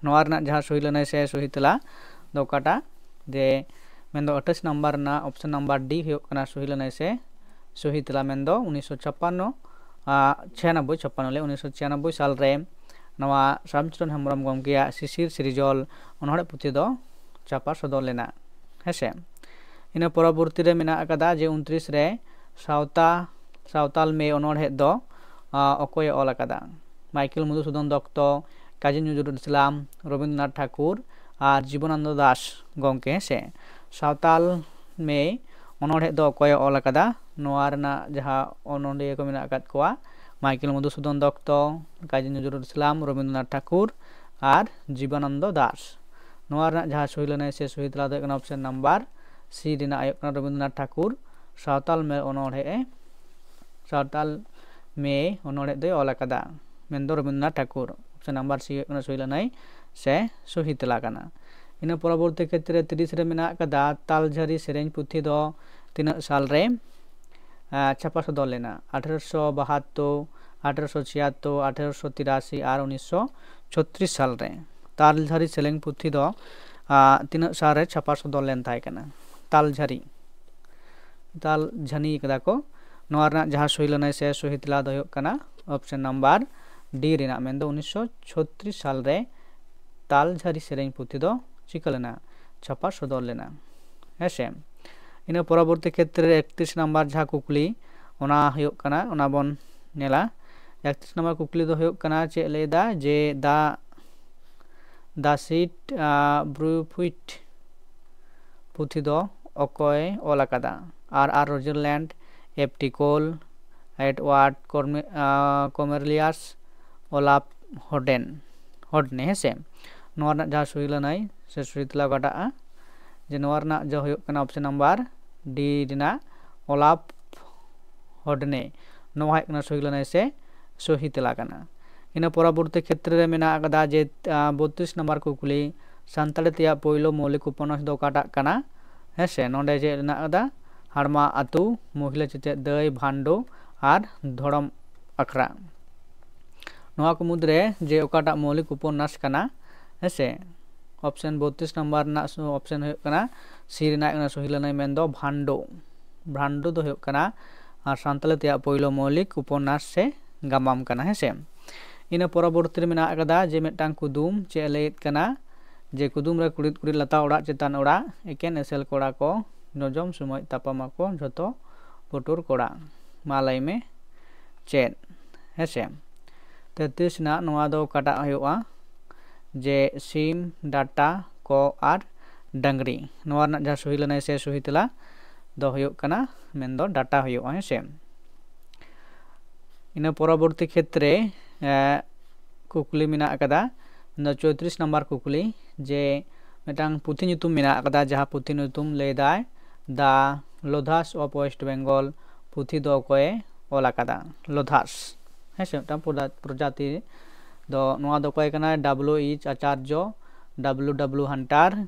ᱱᱚᱣᱟ ᱨᱮᱱᱟᱜ ᱡᱟᱦᱟᱸ ᱥᱚᱦᱤ ᱞᱟᱹᱱᱟᱹᱭ ᱥᱮ ᱥᱚᱦᱤ ᱛᱮᱞᱟ ᱫᱚ ᱚᱠᱟᱴᱟᱜ? ᱡᱮ ᱢᱮᱱᱫᱚ ᱟᱴᱷᱟᱥ ᱱᱟᱢᱵᱟᱨ ᱨᱮᱱᱟᱜ ᱚᱯᱥᱮᱱ ᱱᱟᱢᱵᱟᱨ ᱰᱤ ᱦᱩᱭᱩᱜ ᱠᱟᱱᱟ ᱥᱚᱦᱤ ᱞᱟᱹᱱᱟᱹᱭ ᱥᱮ ᱥᱚᱦᱤ ᱛᱮᱞᱟ, ᱢᱮᱱᱫᱚ ᱩᱱᱤᱥᱥᱚ ᱪᱷᱟᱯᱟᱱᱱᱚ, ᱟ, ᱪᱷᱤᱭᱟᱱᱚᱵᱵᱳᱭ, ᱪᱷᱟᱯᱟᱱᱱᱚ ᱞᱟᱹᱭ, ᱩᱱᱤᱥᱥᱚ ᱪᱷᱤᱭᱟᱱᱚᱵᱵᱳᱭ ᱥᱟᱞ ᱨᱮ, ᱱᱚᱣᱟ ᱥᱟᱢᱪᱚᱨᱚᱱ ᱦᱮᱢᱵᱨᱚᱢ ᱜᱚᱢᱠᱮᱭᱟᱜ ᱥᱤᱥᱤᱨ ᱥᱤᱨᱡᱚᱞ ᱚᱱᱚᱬᱦᱮ ᱯᱩᱛᱷᱤ ᱫᱚ ᱪᱷᱟᱯᱟ ᱥᱚᱫᱚᱨ ᱞᱮᱱᱟ᱾ ᱦᱮᱸᱥᱮ, ᱤᱱᱟᱹ ᱯᱚᱨᱚᱵᱚᱨᱛᱤ ᱨᱮ ᱢᱮᱱᱟᱜ ᱟᱠᱟᱫᱟ ᱡᱮ ᱩᱱᱛᱨᱤᱥ ᱨᱮ ᱥᱟᱶᱛᱟ ᱥᱟᱶᱛᱟᱞ ᱢᱮ ᱚᱱᱚᱬᱦᱮ ᱫᱚ ᱚᱠᱚᱭᱮ ᱚᱞ ᱟᱠᱟᱫᱟ? ᱢᱟᱭᱠᱮᱞ ᱢᱚᱫᱷᱩᱥᱩᱫᱚᱱ ᱫᱚᱛᱛᱚ, ᱠᱟᱡᱤ ᱱᱚᱡᱨᱩᱞ ᱤᱥᱞᱟᱢ, ᱨᱚᱵᱤᱱᱫᱨᱚᱱᱟᱛᱷ ᱴᱷᱟᱠᱩᱨ ᱟᱨ ᱡᱤᱵᱚᱱᱟᱱᱚᱱᱫᱚ ᱫᱟᱥ ᱜᱚᱢᱠᱮ᱾ ᱦᱮᱸᱥᱮ, ᱥᱟᱶᱛᱟᱞ ᱢᱮ ᱚᱱᱚᱬᱦᱮ ᱫᱚ ᱚᱠᱚᱭᱮ ᱚᱞ ᱟᱠᱟᱫᱟ? ᱱᱚᱣᱟ ᱨᱮᱱᱟᱜ ᱡᱟᱦᱟᱸ ᱚᱱᱚᱬᱦᱤᱭᱟᱹ ᱠᱚ ᱢᱮᱱᱟᱜ ᱟᱠᱟᱫ ᱠᱚᱣᱟ, ᱢᱟᱭᱠᱮᱞ ᱢᱚᱫᱷᱩᱥᱩᱫᱚᱱ ᱫᱚᱛᱛᱚ, ᱠᱟᱡᱤ ᱱᱚᱡᱨᱩᱞ ᱤᱥᱞᱟᱢ, ᱨᱚᱵᱤᱱᱫᱨᱚᱱᱟᱛᱷ ᱴᱷᱟᱠᱩᱨ ᱟᱨ ᱡᱤᱵᱚᱱᱟᱱᱚᱱᱫᱚ ᱫᱟᱥ᱾ ᱱᱚᱣᱟ ᱨᱮᱱᱟᱜ ᱡᱟᱦᱟᱸ ᱥᱩᱭ ᱞᱟᱹᱱᱟᱹᱭ ᱥᱮ ᱥᱩᱦᱤ ᱛᱮᱞᱟ ᱫᱚ ᱦᱩᱭᱩᱜ ᱠᱟᱱᱟ ᱚᱯᱥᱮᱱ ᱱᱟᱢᱵᱟᱨ ᱥᱤ ᱨᱮᱱᱟᱜ ᱦᱩᱭᱩᱜ ᱠᱟᱱᱟ ᱨᱚᱵᱤᱱᱫᱨᱚᱱᱟᱛᱷ ᱴᱷᱟᱠᱩᱨ ᱥᱟᱶᱛᱟᱞ ᱢᱮ ᱚᱱᱚᱬᱦᱮ ᱥᱟᱶᱛᱟᱞ ᱢᱮ ᱚᱱᱚᱬᱦᱮ ᱫᱚᱭ ᱚᱞ ᱟᱠᱟᱫᱟ, ᱢᱮᱱᱫᱚ ᱨᱚᱵᱤᱱᱫᱨᱚᱱᱟᱛᱷ ᱴᱷᱟᱠᱩᱨ᱾ ᱚᱯᱥᱮᱱ ᱱᱟᱢᱵᱟᱨ ᱥᱤ ᱦᱩᱭᱩᱜ ᱠᱟᱱᱟ ᱥᱩᱭ ᱞᱟᱹᱱᱟᱹᱭ ᱥᱮ ᱥᱩᱦᱤ ᱛᱮᱞᱟ ᱠᱟᱱᱟ᱾ ᱤᱱᱟᱹ ᱯᱚᱨᱚᱵᱚᱨᱛᱤ ᱠᱷᱮᱛᱨᱮ ᱛᱤᱨᱤᱥ ᱨᱮ ᱢᱮᱱᱟᱜ ᱟᱠᱟᱫᱟ ᱛᱟᱞᱡᱷᱟᱹᱨᱤ ᱥᱮᱨᱮᱧ ᱯᱩᱛᱷᱤ ᱫᱚ ᱛᱤᱱᱟᱹᱜ ᱥᱟᱞ ᱨᱮ ᱪᱷᱟᱯᱟ ᱥᱚᱫᱚᱨ ᱞᱮᱱᱟ? ᱟᱴᱷᱮᱨᱚᱥᱚ ᱵᱟᱦᱟᱛᱛᱳᱨ, ᱟᱴᱷᱮᱨᱚᱥᱚ ᱪᱷᱤᱭᱟᱛᱛᱳᱨ, ᱟᱴᱷᱮᱨᱚᱥᱚ ᱛᱤᱨᱟᱥᱤ ᱟᱨ ᱩᱱᱤᱥᱥᱚ ᱪᱷᱚᱛᱨᱤᱥ ᱥᱟᱞ ᱨᱮ᱾ ᱛᱟᱞᱡᱷᱟᱹᱨᱤ ᱥᱮᱨᱮᱧ ᱯᱩᱛᱷᱤ ᱫᱚ ᱛᱤᱱᱟᱹᱜ ᱥᱟᱞ ᱨᱮ ᱪᱷᱟᱯᱟ ᱥᱚᱫᱚᱨ ᱞᱮᱱ ᱛᱟᱦᱮᱸ ᱠᱟᱱᱟ? ᱛᱟᱞᱡᱷᱟᱹᱨᱤ ᱛᱟᱞ ᱡᱷᱟᱹᱱᱤ ᱠᱟᱫᱟ ᱠᱚ᱾ ᱱᱚᱣᱟ ᱨᱮᱱᱟᱜ ᱡᱟᱦᱟᱸ ᱥᱩᱭ ᱞᱟᱹᱱᱟᱹᱭ ᱥᱮ ᱥᱩᱦᱤ ᱛᱮᱞᱟ ᱫᱚ ᱦᱩᱭᱩᱜ ᱠᱟᱱᱟ ᱚᱯᱥᱮᱱ ᱱᱟᱢᱵᱟᱨ ᱰᱤ ᱨᱮᱱᱟᱜ, ᱢᱮᱱᱫᱚ ᱩᱱᱤᱥᱥᱚ ᱪᱷᱚᱛᱨᱤᱥ ᱥᱟᱞ ᱨᱮ ᱛᱟᱞ ᱡᱷᱟᱹᱨᱤ ᱥᱮᱨᱮᱧ ᱯᱩᱛᱷᱤ ᱫᱚ ᱪᱤᱠᱟᱹ ᱞᱮᱱᱟ? ᱪᱷᱟᱯᱟ ᱥᱚᱫᱚᱨ ᱞᱮᱱᱟ᱾ ᱦᱮᱸᱥᱮ, ᱤᱱᱟᱹ ᱯᱚᱨᱚᱵᱚᱨᱛᱤ ᱠᱷᱮᱛᱨᱮ ᱨᱮ ᱮᱠᱛᱨᱤᱥ ᱱᱟᱢᱵᱟᱨ ᱡᱟᱦᱟᱸ ᱠᱩᱠᱞᱤ, ᱚᱱᱟ ᱦᱩᱭᱩᱜ ᱠᱟᱱᱟ, ᱚᱱᱟ ᱵᱚᱱ ᱧᱮᱞᱟ᱾ ᱮᱠᱛᱨᱤᱥ ᱱᱟᱢᱵᱟᱨ ᱠᱩᱠᱞᱤ ᱫᱚ ᱦᱩᱭᱩᱜ ᱠᱟᱱᱟ, ᱪᱮᱫ ᱞᱟᱹᱭᱫᱟ ᱡᱮ ᱫᱟ ᱫᱟ ᱥᱤᱴ ᱵᱨᱩᱯᱷᱩᱭᱤᱴ ᱯᱩᱛᱷᱤ ᱫᱚ ᱚᱠᱚᱭ ᱚᱞ ᱟᱠᱟᱫᱟ? ᱟᱨ ᱟᱨ ᱨᱚᱡᱟᱨᱞᱮᱱᱰ, ᱮᱯ ᱴᱤ ᱠᱳᱞ, ᱮᱰᱣᱟᱨᱰ ᱠᱚᱨᱢᱮ-, ᱟᱸ, ᱠᱚᱢᱮᱨᱞᱤᱭᱟᱥ, ᱚᱞᱟᱯ ᱦᱚᱰᱮᱱ, ᱦᱚᱰᱱᱮ᱾ ᱦᱮᱸᱥᱮ, ᱱᱚᱣᱟ ᱨᱮᱱᱟᱜ ᱡᱟᱦᱟᱸ ᱥᱩᱭ ᱞᱟᱹᱱᱟᱹᱭ ᱥᱮ ᱥᱩᱭ ᱛᱮᱞᱟ ᱚᱠᱟᱴᱟᱜᱼᱟ, ᱡᱮ ᱱᱚᱣᱟ ᱨᱮᱱᱟᱜ ᱡᱚ ᱦᱩᱭᱩᱜ ᱠᱟᱱᱟ ᱚᱯᱥᱮᱱ ᱱᱟᱢᱵᱟᱨ ᱰᱤ ᱨᱮᱱᱟᱜ ᱚᱞᱟᱯ ᱦᱚᱰᱱᱮ᱾ ᱱᱚᱣᱟ ᱦᱩᱭᱩᱜ ᱠᱟᱱᱟ ᱥᱩᱭ ᱞᱟᱹᱱᱟᱹᱭ ᱥᱮ ᱥᱩᱦᱤ ᱛᱮᱞᱟ ᱠᱟᱱᱟ᱾ ᱤᱱᱟᱹ ᱯᱚᱨᱚᱵᱚᱨᱛᱤ ᱠᱷᱮᱛᱨᱮ ᱨᱮ ᱢᱮᱱᱟᱜ ᱟᱠᱟᱫᱟ ᱡᱮ, ᱟᱸ, ᱵᱚᱛᱨᱤᱥ ᱱᱟᱢᱵᱟᱨ ᱠᱩᱠᱞᱤ, ᱥᱟᱱᱛᱟᱲᱤ ᱛᱮᱭᱟᱜ ᱯᱳᱭᱞᱳ ᱢᱳᱣᱞᱤᱠ ᱩᱯᱚᱱᱱᱟᱥ ᱫᱚ ᱚᱠᱟᱴᱟᱜ ᱠᱟᱱᱟ? ᱦᱮᱸᱥᱮ, ᱱᱚᱰᱮ ᱪᱮᱫ ᱨᱮᱱᱟᱜ ᱟᱠᱟᱫᱟ? ᱦᱟᱲᱢᱟ ᱟᱹᱛᱩ, ᱢᱚᱦᱤᱞᱟ ᱪᱮᱪᱮᱫ ᱫᱟᱹᱭ, ᱵᱷᱟᱱᱰᱳ ᱟᱨ ᱫᱷᱚᱨᱚᱢ ᱟᱠᱷᱲᱟ᱾ ᱱᱚᱣᱟ ᱠᱚ ᱢᱩᱫᱽᱨᱮ ᱡᱮ ᱚᱠᱟᱴᱟᱜ ᱢᱳᱣᱞᱤᱠ ᱩᱯᱚᱱᱱᱟᱥ ᱠᱟᱱᱟ? ᱦᱮᱸᱥᱮ, ᱚᱯᱥᱮᱱ ᱵᱚᱛᱨᱤᱥ ᱱᱟᱢᱵᱟᱨ ᱨᱮᱱᱟᱜ ᱥᱩ-, ᱚᱯᱥᱮᱱ ᱦᱩᱭᱩᱜ ᱠᱟᱱᱟ ᱥᱤ ᱨᱮᱱᱟᱜ ᱠᱟᱱᱟ ᱥᱩᱦᱤ ᱞᱟᱹᱱᱟᱹᱭ, ᱢᱮᱱᱫᱚ ᱵᱷᱟᱱᱰᱳ᱾ ᱵᱷᱟᱱᱰᱳ ᱫᱚ ᱦᱩᱭᱩᱜ ᱠᱟᱱᱟ ᱟᱨ ᱥᱟᱱᱛᱟᱲᱤ ᱛᱮᱭᱟᱜ ᱯᱳᱭᱞᱳ ᱢᱳᱣᱞᱤᱠ ᱩᱯᱚᱱᱱᱟᱥ ᱥᱮ ᱜᱟᱢᱟᱢ ᱠᱟᱱᱟ᱾ ᱦᱮᱸᱥᱮ, ᱤᱱᱟᱹ ᱯᱚᱨᱚᱵᱚᱨᱛᱤ ᱨᱮ ᱢᱮᱱᱟᱜ ᱟᱠᱟᱫᱟ ᱡᱮ ᱢᱤᱫᱴᱟᱝ ᱠᱩᱫᱩᱢ, ᱪᱮᱫ ᱮ ᱞᱟᱹᱭᱮᱫ ᱠᱟᱱᱟ ᱡᱮ ᱠᱩᱫᱩᱢ ᱨᱮ ᱠᱩᱲᱤᱫ ᱠᱩᱲᱤᱫ ᱞᱟᱛᱟ ᱚᱲᱟᱜ ᱪᱮᱛᱟᱱ ᱚᱲᱟᱜ, ᱮᱠᱮᱱ ᱮᱥᱮᱞ ᱠᱚᱲᱟ ᱠᱚ ᱡᱚᱡᱚᱢ ᱥᱚᱢᱚᱭ ᱛᱟᱯᱟᱢ ᱟᱠᱚ ᱡᱷᱚᱛᱚ ᱯᱩᱴᱩᱨ ᱠᱚᱲᱟ᱾ ᱢᱟ ᱞᱟᱹᱭ ᱢᱮ ᱪᱮᱫ? ᱦᱮᱸᱥᱮ, ᱛᱮᱛᱨᱤᱥ ᱨᱮᱱᱟᱜ ᱱᱚᱣᱟ ᱫᱚ ᱚᱠᱟᱴᱟᱜ ᱦᱩᱭᱩᱜᱼᱟ? ᱡᱮ ᱥᱤᱢ, ᱰᱟᱴᱟ, ᱠᱚᱜ ᱟᱨ ᱰᱟᱝᱨᱤ᱾ ᱱᱚᱣᱟ ᱨᱮᱱᱟᱜ ᱡᱟᱦᱟᱸ ᱥᱚᱦᱤ ᱞᱟᱹᱱᱟᱹᱭ ᱥᱮ ᱥᱚᱦᱤ ᱛᱮᱞᱟ ᱫᱚ ᱦᱩᱭᱩᱜ ᱠᱟᱱᱟ, ᱢᱮᱱᱫᱚ ᱰᱟᱴᱟ ᱦᱩᱭᱩᱜᱼᱟ, ᱦᱮᱸᱥᱮ᱾ ᱤᱱᱟᱹ ᱯᱚᱨᱚᱵᱚᱨᱛᱤ ᱠᱷᱮᱛᱨᱮ ᱠᱩᱠᱞᱤ ᱢᱮᱱᱟᱜ ᱟᱠᱟᱫᱟ, ᱢᱮᱱᱫᱚ ᱪᱳᱭᱛᱨᱤᱥ ᱱᱟᱢᱵᱟᱨ ᱠᱩᱠᱞᱤ, ᱡᱮ ᱢᱤᱫᱴᱟᱝ ᱯᱩᱛᱷᱤ ᱧᱩᱛᱩᱢ ᱢᱮᱱᱟᱜ ᱟᱠᱟᱫᱟ, ᱡᱟᱦᱟᱸ ᱯᱩᱛᱷᱤ ᱧᱩᱛᱩᱢ ᱞᱟᱹᱭ ᱫᱟᱭ The Lodhas of West Bengal᱾ ᱯᱩᱛᱷᱤ ᱫᱚ ᱚᱠᱚᱭᱮ ᱚᱞ ᱟᱠᱟᱫᱟ? ᱞᱳᱫᱷᱟᱥ, ᱦᱮᱸ ᱥᱮ, ᱢᱤᱫᱴᱟᱝ ᱯᱨᱚᱡᱟ- ᱯᱨᱚᱡᱟᱛᱤ᱾ ᱫᱚ ᱱᱚᱣᱟ ᱫᱚ ᱚᱠᱚᱭ ᱠᱟᱱᱟᱭ? ᱰᱟᱵᱞᱩ ᱮᱭᱤᱪ ᱟᱪᱟᱨᱡᱚ, ᱰᱟᱵᱞᱩ ᱰᱟᱵᱞᱩ ᱦᱟᱱᱴᱟᱨ,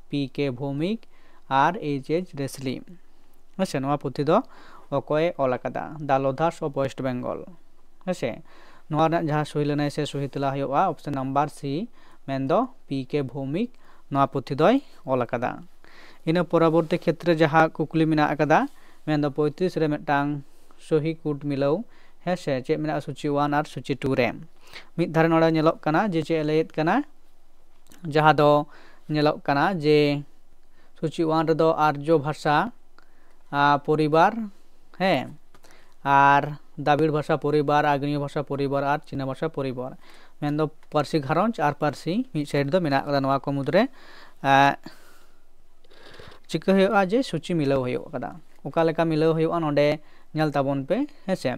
ᱯᱤ ᱠᱮ ᱵᱷᱳᱣᱢᱤᱠ ᱟᱨ ᱮᱭᱤᱪ ᱮᱭᱤᱪ ᱨᱮᱥᱞᱤ᱾ ᱦᱮᱸ ᱥᱮ, ᱱᱚᱣᱟ ᱯᱩᱛᱷᱤ ᱫᱚ ᱚᱠᱚᱭᱮ ᱚᱞ ᱟᱠᱟᱫᱟ? The Lodhas of West Bengal᱾ ᱦᱮᱸ ᱥᱮ, ᱱᱚᱣᱟ ᱨᱮᱱᱟᱜ ᱡᱟᱦᱟᱸ ᱥᱚᱦᱤ ᱞᱟᱹᱱᱟᱹᱭ ᱥᱮ ᱥᱚᱦᱤ ᱛᱮᱞᱟ ᱦᱩᱭᱩᱜᱼᱟ option number C, ᱢᱮᱱᱫᱚ ᱯᱤ ᱠᱮ ᱵᱷᱳᱣᱢᱤᱠ ᱱᱚᱣᱟ ᱯᱩᱛᱷᱤ ᱫᱚᱭ ᱚᱞ ᱟᱠᱟᱫᱟ᱾ ᱤᱱᱟᱹ ᱯᱚᱨᱚᱵᱚᱨᱛᱤ ᱠᱷᱮᱛᱨᱮ ᱡᱟᱦᱟᱸ ᱠᱩᱠᱞᱤ ᱢᱮᱱᱟᱜ ᱟᱠᱟᱫᱟ, ᱢᱮᱱᱫᱚ ᱯᱚᱸᱭᱛᱨᱤᱥ ᱨᱮ ᱢᱤᱫᱴᱟᱝ ᱥᱚᱦᱤ ᱠᱩᱴ ᱢᱤᱞᱟᱹᱣ, ᱦᱮᱸ ᱥᱮ, ᱪᱮᱫ ᱢᱮᱱᱟᱜᱼᱟ ᱥᱩᱪᱤ ᱚᱣᱟᱱ ᱟᱨ ᱥᱩᱪᱤ ᱴᱩ ᱨᱮ? ᱢᱤᱫ ᱫᱷᱟᱨᱮ ᱱᱚᱰᱮ ᱧᱮᱞᱚᱜ ᱠᱟᱱᱟ ᱡᱮ ᱪᱮᱫ ᱮ ᱞᱟᱹᱭᱮᱫ ᱠᱟᱱᱟ, ᱡᱟᱦᱟᱸ ᱫᱚ ᱧᱮᱞᱚᱜ ᱠᱟᱱᱟ ᱡᱮ ᱥᱩᱪᱤ ᱚᱣᱟᱱ ᱨᱮᱫᱚ ᱟᱨᱡᱚ ᱵᱷᱟᱥᱟ, ᱟ, ᱯᱚᱨᱤᱵᱟᱨ, ᱦᱮᱸ, ᱟᱨ ᱫᱟᱵᱤᱲ ᱵᱷᱟᱥᱟ ᱯᱚᱨᱤᱵᱟᱨ, ᱟᱜᱽᱱᱮᱭᱚ ᱵᱷᱟᱥᱟ ᱯᱚᱨᱤᱵᱟᱨ ᱟᱨ ᱪᱤᱱᱟ ᱵᱷᱟᱥᱟ ᱯᱚᱨᱤᱵᱟᱨ, ᱢᱮᱱᱫᱚ ᱯᱟᱹᱨᱥᱤ ᱜᱷᱟᱨᱚᱸᱡᱽ ᱟᱨ ᱯᱟᱹᱨᱥᱤ ᱢᱤᱫ ᱥᱟᱭᱤᱰ ᱫᱚ ᱢᱮᱱᱟᱜ ᱟᱠᱟᱫᱟ᱾ ᱱᱚᱣᱟ ᱠᱚ ᱢᱩᱫᱽᱨᱮ, ᱮ, ᱪᱤᱠᱟᱹ ᱦᱩᱭᱩᱜᱼᱟ ᱡᱮ ᱥᱩᱪᱤ ᱢᱤᱞᱟᱹᱣ ᱦᱩᱭᱩᱜ ᱟᱠᱟᱫᱟ᱾ ᱚᱠᱟ ᱞᱮᱠᱟ ᱢᱤᱞᱟᱹᱣ ᱦᱩᱭᱩᱜᱼᱟ ᱱᱚᱰᱮ ᱧᱮᱞ ᱛᱟᱵᱚᱱ ᱯᱮ, ᱦᱮᱸ ᱥᱮ,